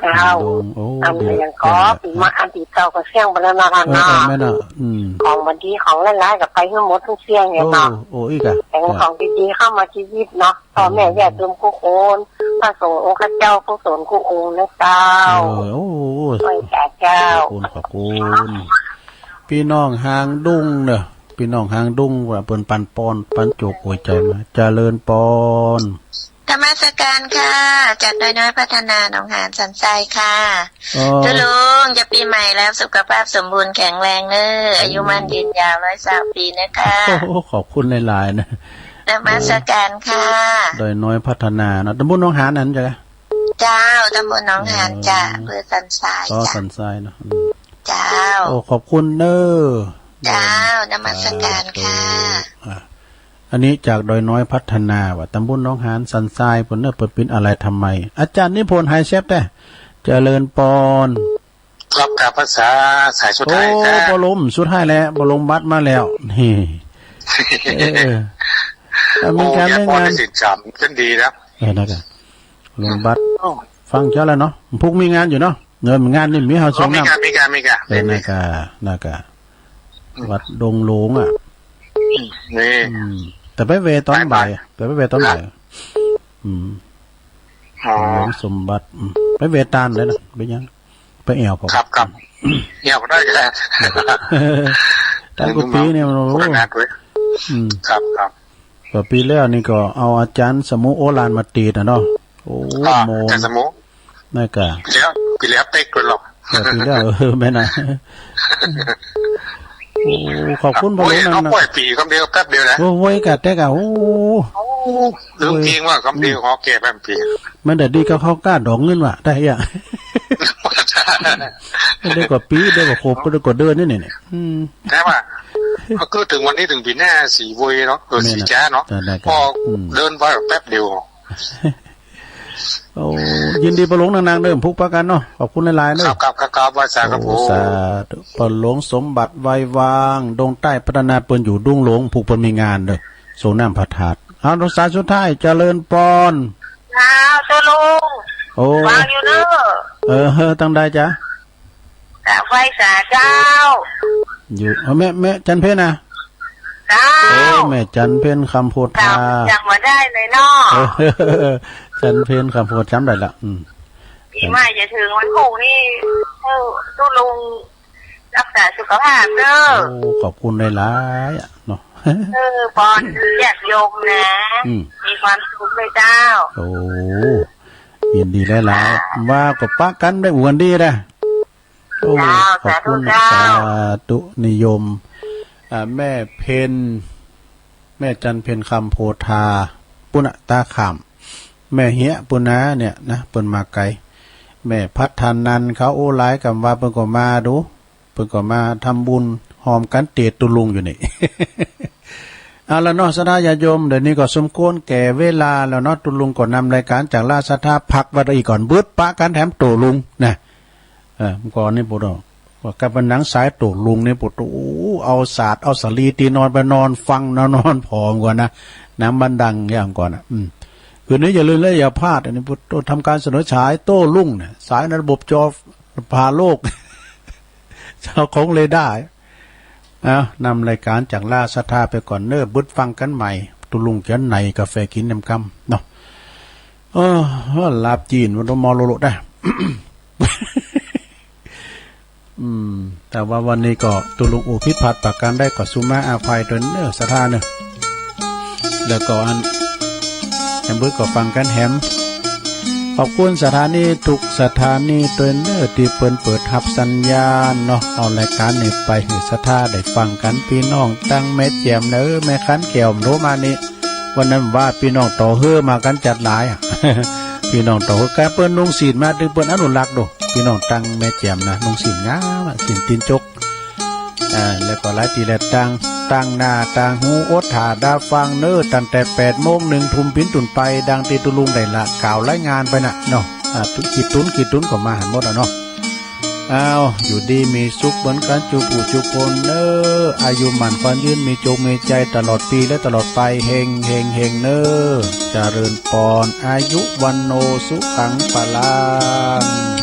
เจ้า โอ้ อัน ดี อย่างก็ แจ้งละ ปี๋มาอันตี้เก่าก็เสี้ยงไปแล้วเนาะ เออ เนาะ เออ แม่นน่ะ อืม ของบ่ดีของร้ายๆ ก็ไปหื้อหมดทุกเสี้ยงเนี่ยเนาะ โอ้ โอ้ อีกอะ แต่ของดีๆ เข้ามาชีวิตเนาะ พ่อแม่ญาติโยมกู้คน พระสงฆ์องค์ข้าเจ้ากู้สนกู้องค์นะเจ้า เออ โอ้ โอ้ ไหว้สาเจ้า ขอบคุณ ขอบคุณ ปี้น้องหางดงเน่อ ปี้น้องหางดงว่าเปิ้นปันปอน ปันโจคหัวใจ๋มา เจริญปอน นมัสการค่ะ จากดอยน้อยพัฒนาหนองหานสันทรายค่ะ อ๋อ ตุ๊ลุง จะปี๋ใหม่แล้ว สุขภาพสมบูรณ์แข็งแรงเน่อ อายุมั่นยืนยาวร้อยซาวปี๋นะคะ โอ้โห ขอบคุณหลายๆ นะ นมัสการค่ะ ดอยน้อยพัฒนาเนาะ ตำบลหนองหานนั่นจ้ะ เจ้า ตำบลหนองหานจ้ะ เออ อำเภอสันทราย อ๋อ จ้ะ สันทรายเนาะ อืม เจ้า โอ้ ขอบคุณเน่อ เจ้า นมัสการค่ะ สาธุ อ่ะ อันนี้จากดอยน้อยพัฒนาว่ะ ตำบลหนองหานสันทราย เปิ้นเน่อ เปิ้นเป๋นอะไรทำไม อาจ๋ารย์นิพนธ์ หายแซบแต๊ เจริญปอน ครับ กราบพรรษาสายสุดท้าย โอ้ ครับ บ่ลมสุดท้ายแล้ว บ่ลมบัดมาแล้ว นี่ เออ อ่ะ มีการ โอ้ มีงาน ยังบ่ได้ติดต๋าม จั้นดีนะ เออ นั่นกะ ลมบัด โอ้ ฟังเจ้าแล้วเนาะ พุกมีงานอยู่เนาะ เออ งานนี่มีเฮา อ๋อ ส่งน้ำ มีงาน มีงาน มีงาน เออ มี นั่นกะ นั่นกะ อืม วัดดงหลวงอะ อืม นี่ อืม แต่ไปแวะต๋อนบ่าย ไป ไป แต่ไปแวะต๋อนบ่าย ครับ อืม อ๋อ หลวงสมบัติ อืม ไปแวะตานเลยนะ ไปยัง ไปแอ่วผม ครับ ครับ แอ่วได้แหละ ตานกู้ปี๋เนี่ย โอ้โห ขนาดเว้ย อืม ครับ ครับ กว่าปี๋แล้วนี่ก็เอาอาจ๋ารย์สมุ โอรานมาตี๋นน่ะเนาะ โอ้ อ่า โมน อาจ๋ารย์สมุ นั่นกะ ปี๋แล้ว ปี๋แล้วเป๊กเลยหรอก เออ ปี๋แล้ว เออ แม่นน่ะ โอ้ ขอบคุณ ครับ พ่อหลวง โอ้ย นะ เอาป่อยปี๋กำเดียว แป๊บเดียวนะ โอ้ โว้ย กะแต๊กะ โอ้ โอ้ ลืม โอ้ย จริงว่าคำเดียว อืม ขอแก้แป๊บปี๋ มันแต่ดีก็เข้าก้าดอกเงินว่ะ ได้อะ ได้กว่าปี๋ ได้กว่าครบ ได้กว่าเดือนนี่เนี่ย อืม แต่ว่า ก็คือเถิงวันนี้เถิงปี๋หน้าสีเวยเนาะ เออ แม่นน่ะ สีจ้าเนาะ ได้ ได้ พอ อืม เดินไปแป๊บเดียว โอ้ ยินดีป้อหลวงนักๆ เน่อ ผูกปะกั๋นเนาะ ขอบคุณหลายๆ เน่อ ครับ ครับ ครับ ครับ ไหว้สาครับ โอ้ ผม สาธุ ป้อหลวงสมบัติ ไววาง ดงใต้พัฒนา เปิ้นอยู่ดงหลวง ผูกเปิ้นมีงานเน่อ ส่งน้ำพระธาตุ เอา สายสุดท้าย เจริญปอน เจ้า เจ้าลุง โอ้ ฟังอยู่เน่อ เออ เฮ้อ ตังใดจ๊ะ กราบไหว้สาเจ้า อยู่ เออ แม่ แม่จันเพชรนะ ก เจ้า เออ แม่จันเพ็ญคำโพธา จ๋ำบ่ได้เลยเนาะ เออ จันเพ็ญคำโพธา จ๋ำได้ละ อืม ปี๋ใหม่จะเถิงวันพูกนี่ เออ ตุ๊ลุง ฮักษาสุขภาพเน่อ โอ้ ขอบคุณหลายๆ อะเนาะ เออ ปอนญาติโยมนะ อืม มีความสุขเลยเจ้า โอ้ ยินดีหลายๆ ว่าก็ปะกั๋นได้อวนดีนะ โอ้ เจ้า ขอบคุณ สาธุเจ้า สาธุ นิยม อ่า แม่เพ็ญ แม่จันเพ็ญคำโพธา ปุ้นน่ะ ต๋าข่าม แม่เฮียปุ้นนาเนี่ยนะ เปิ้นมาไก๋ แม่พัฒนันเขา โอ้ หลายกำว่าเปิ้นก็มาดู เปิ้นก็มาทำบุญฮอมกั๋นเตียตุ๊ลุงอยู่นี่ เอาละเนาะ ศรัทธาญาติโยม เดี๋ยวนี้ก็สมควรแก่เวลาแล้วเนาะ ตุ๊ลุงก็นำรายก๋านจากราชศรัทธาพักไว้อีกก่อน บึดปะกั๋นแถมตุ๊ลุงนะ เออ เมื่อก่อนนี่ปุ๊ด ก็กลับมาหนังสายตุ๊ลุงนี่ปุ๊ด โอ้ เอาสาด เอาสาลีตี้นอนไปนอนฟัง นอน นอนผอมก่อนนะ หนังมันดังอย่างก่อนนะ อืม คืนนี้อย่าลืมและอย่าพลาด อันนี้ปุ๊ด ทำการเสนอฉายโต้รุ่งเนี่ย สายในระบบจอพาโลก เจ้าของเรดาร์ เอา นำรายก๋านจากราชศรัทธาไปก่อนเน่อ บึดฟังกั๋นใหม่ ตุ๊ลุงเขียนในกาแฟกิ๋นยามค่ำเนาะ เออ หลับจี๋นวันมอโลโลได้ อืม แต่ว่าวันนี้ก็ตุ๊ลุงอู้ผิดพลาดประก๋านใดก็สุมาอภัยตวยเน่อศรัทธาเน่อ แล้วก็อัน แหมบึดก็ฟังกั๋นแหม ขอบคุณสถานีทุกสถานีตวยเน่อตี้เปิ้นเปิดฮับสัญญาณเนาะ เอารายก๋านนี้ไปหื้อศรัทธาได้ฟังกั๋น ปี้น้องตังแม่แจ่มเน่อ แม่ขันแก้วโทรมานี่ วันนั้นว่าปี้น้องต่อเฮ้อมากั๋นจัดหลายอะ ปี้น้องต่อเฮ้อ กาเปิ้นนุ่งสิ้นมา ตี้เปิ้นอนุรักษ์ดู ปี้น้องตังแม่แจ่มนะ นุ่งสิ้นงามอะ สิ้นตี๋นจก อ่า แล้วก็หลายตี้แหละ ต่าง ต่างหน้าต่างหูอดถ่าดาฟังเน่อ ตั้งแต่แปดโมง นึ่งทุ่ม ปิ้นตุ่นไป ดังตี้ตุ๊ลุงได้ละกล่าวรายงานไปน่ะเนาะ อ่า ตุ๊ขี้ตุ๊น ขี้ตุ๊นก็มาหันหมดอะเนาะ อ้าว อยู่ดีมีสุขเหมือนกั๋นจุผู้จุคนเน่อ อายุหมั้นขวัญยืน มีโจคมีชัยตลอดปี๋และตลอดไป เฮง เฮง เฮงเน่อ เจริญปอน อายุวัณโณ สุขัง พลัง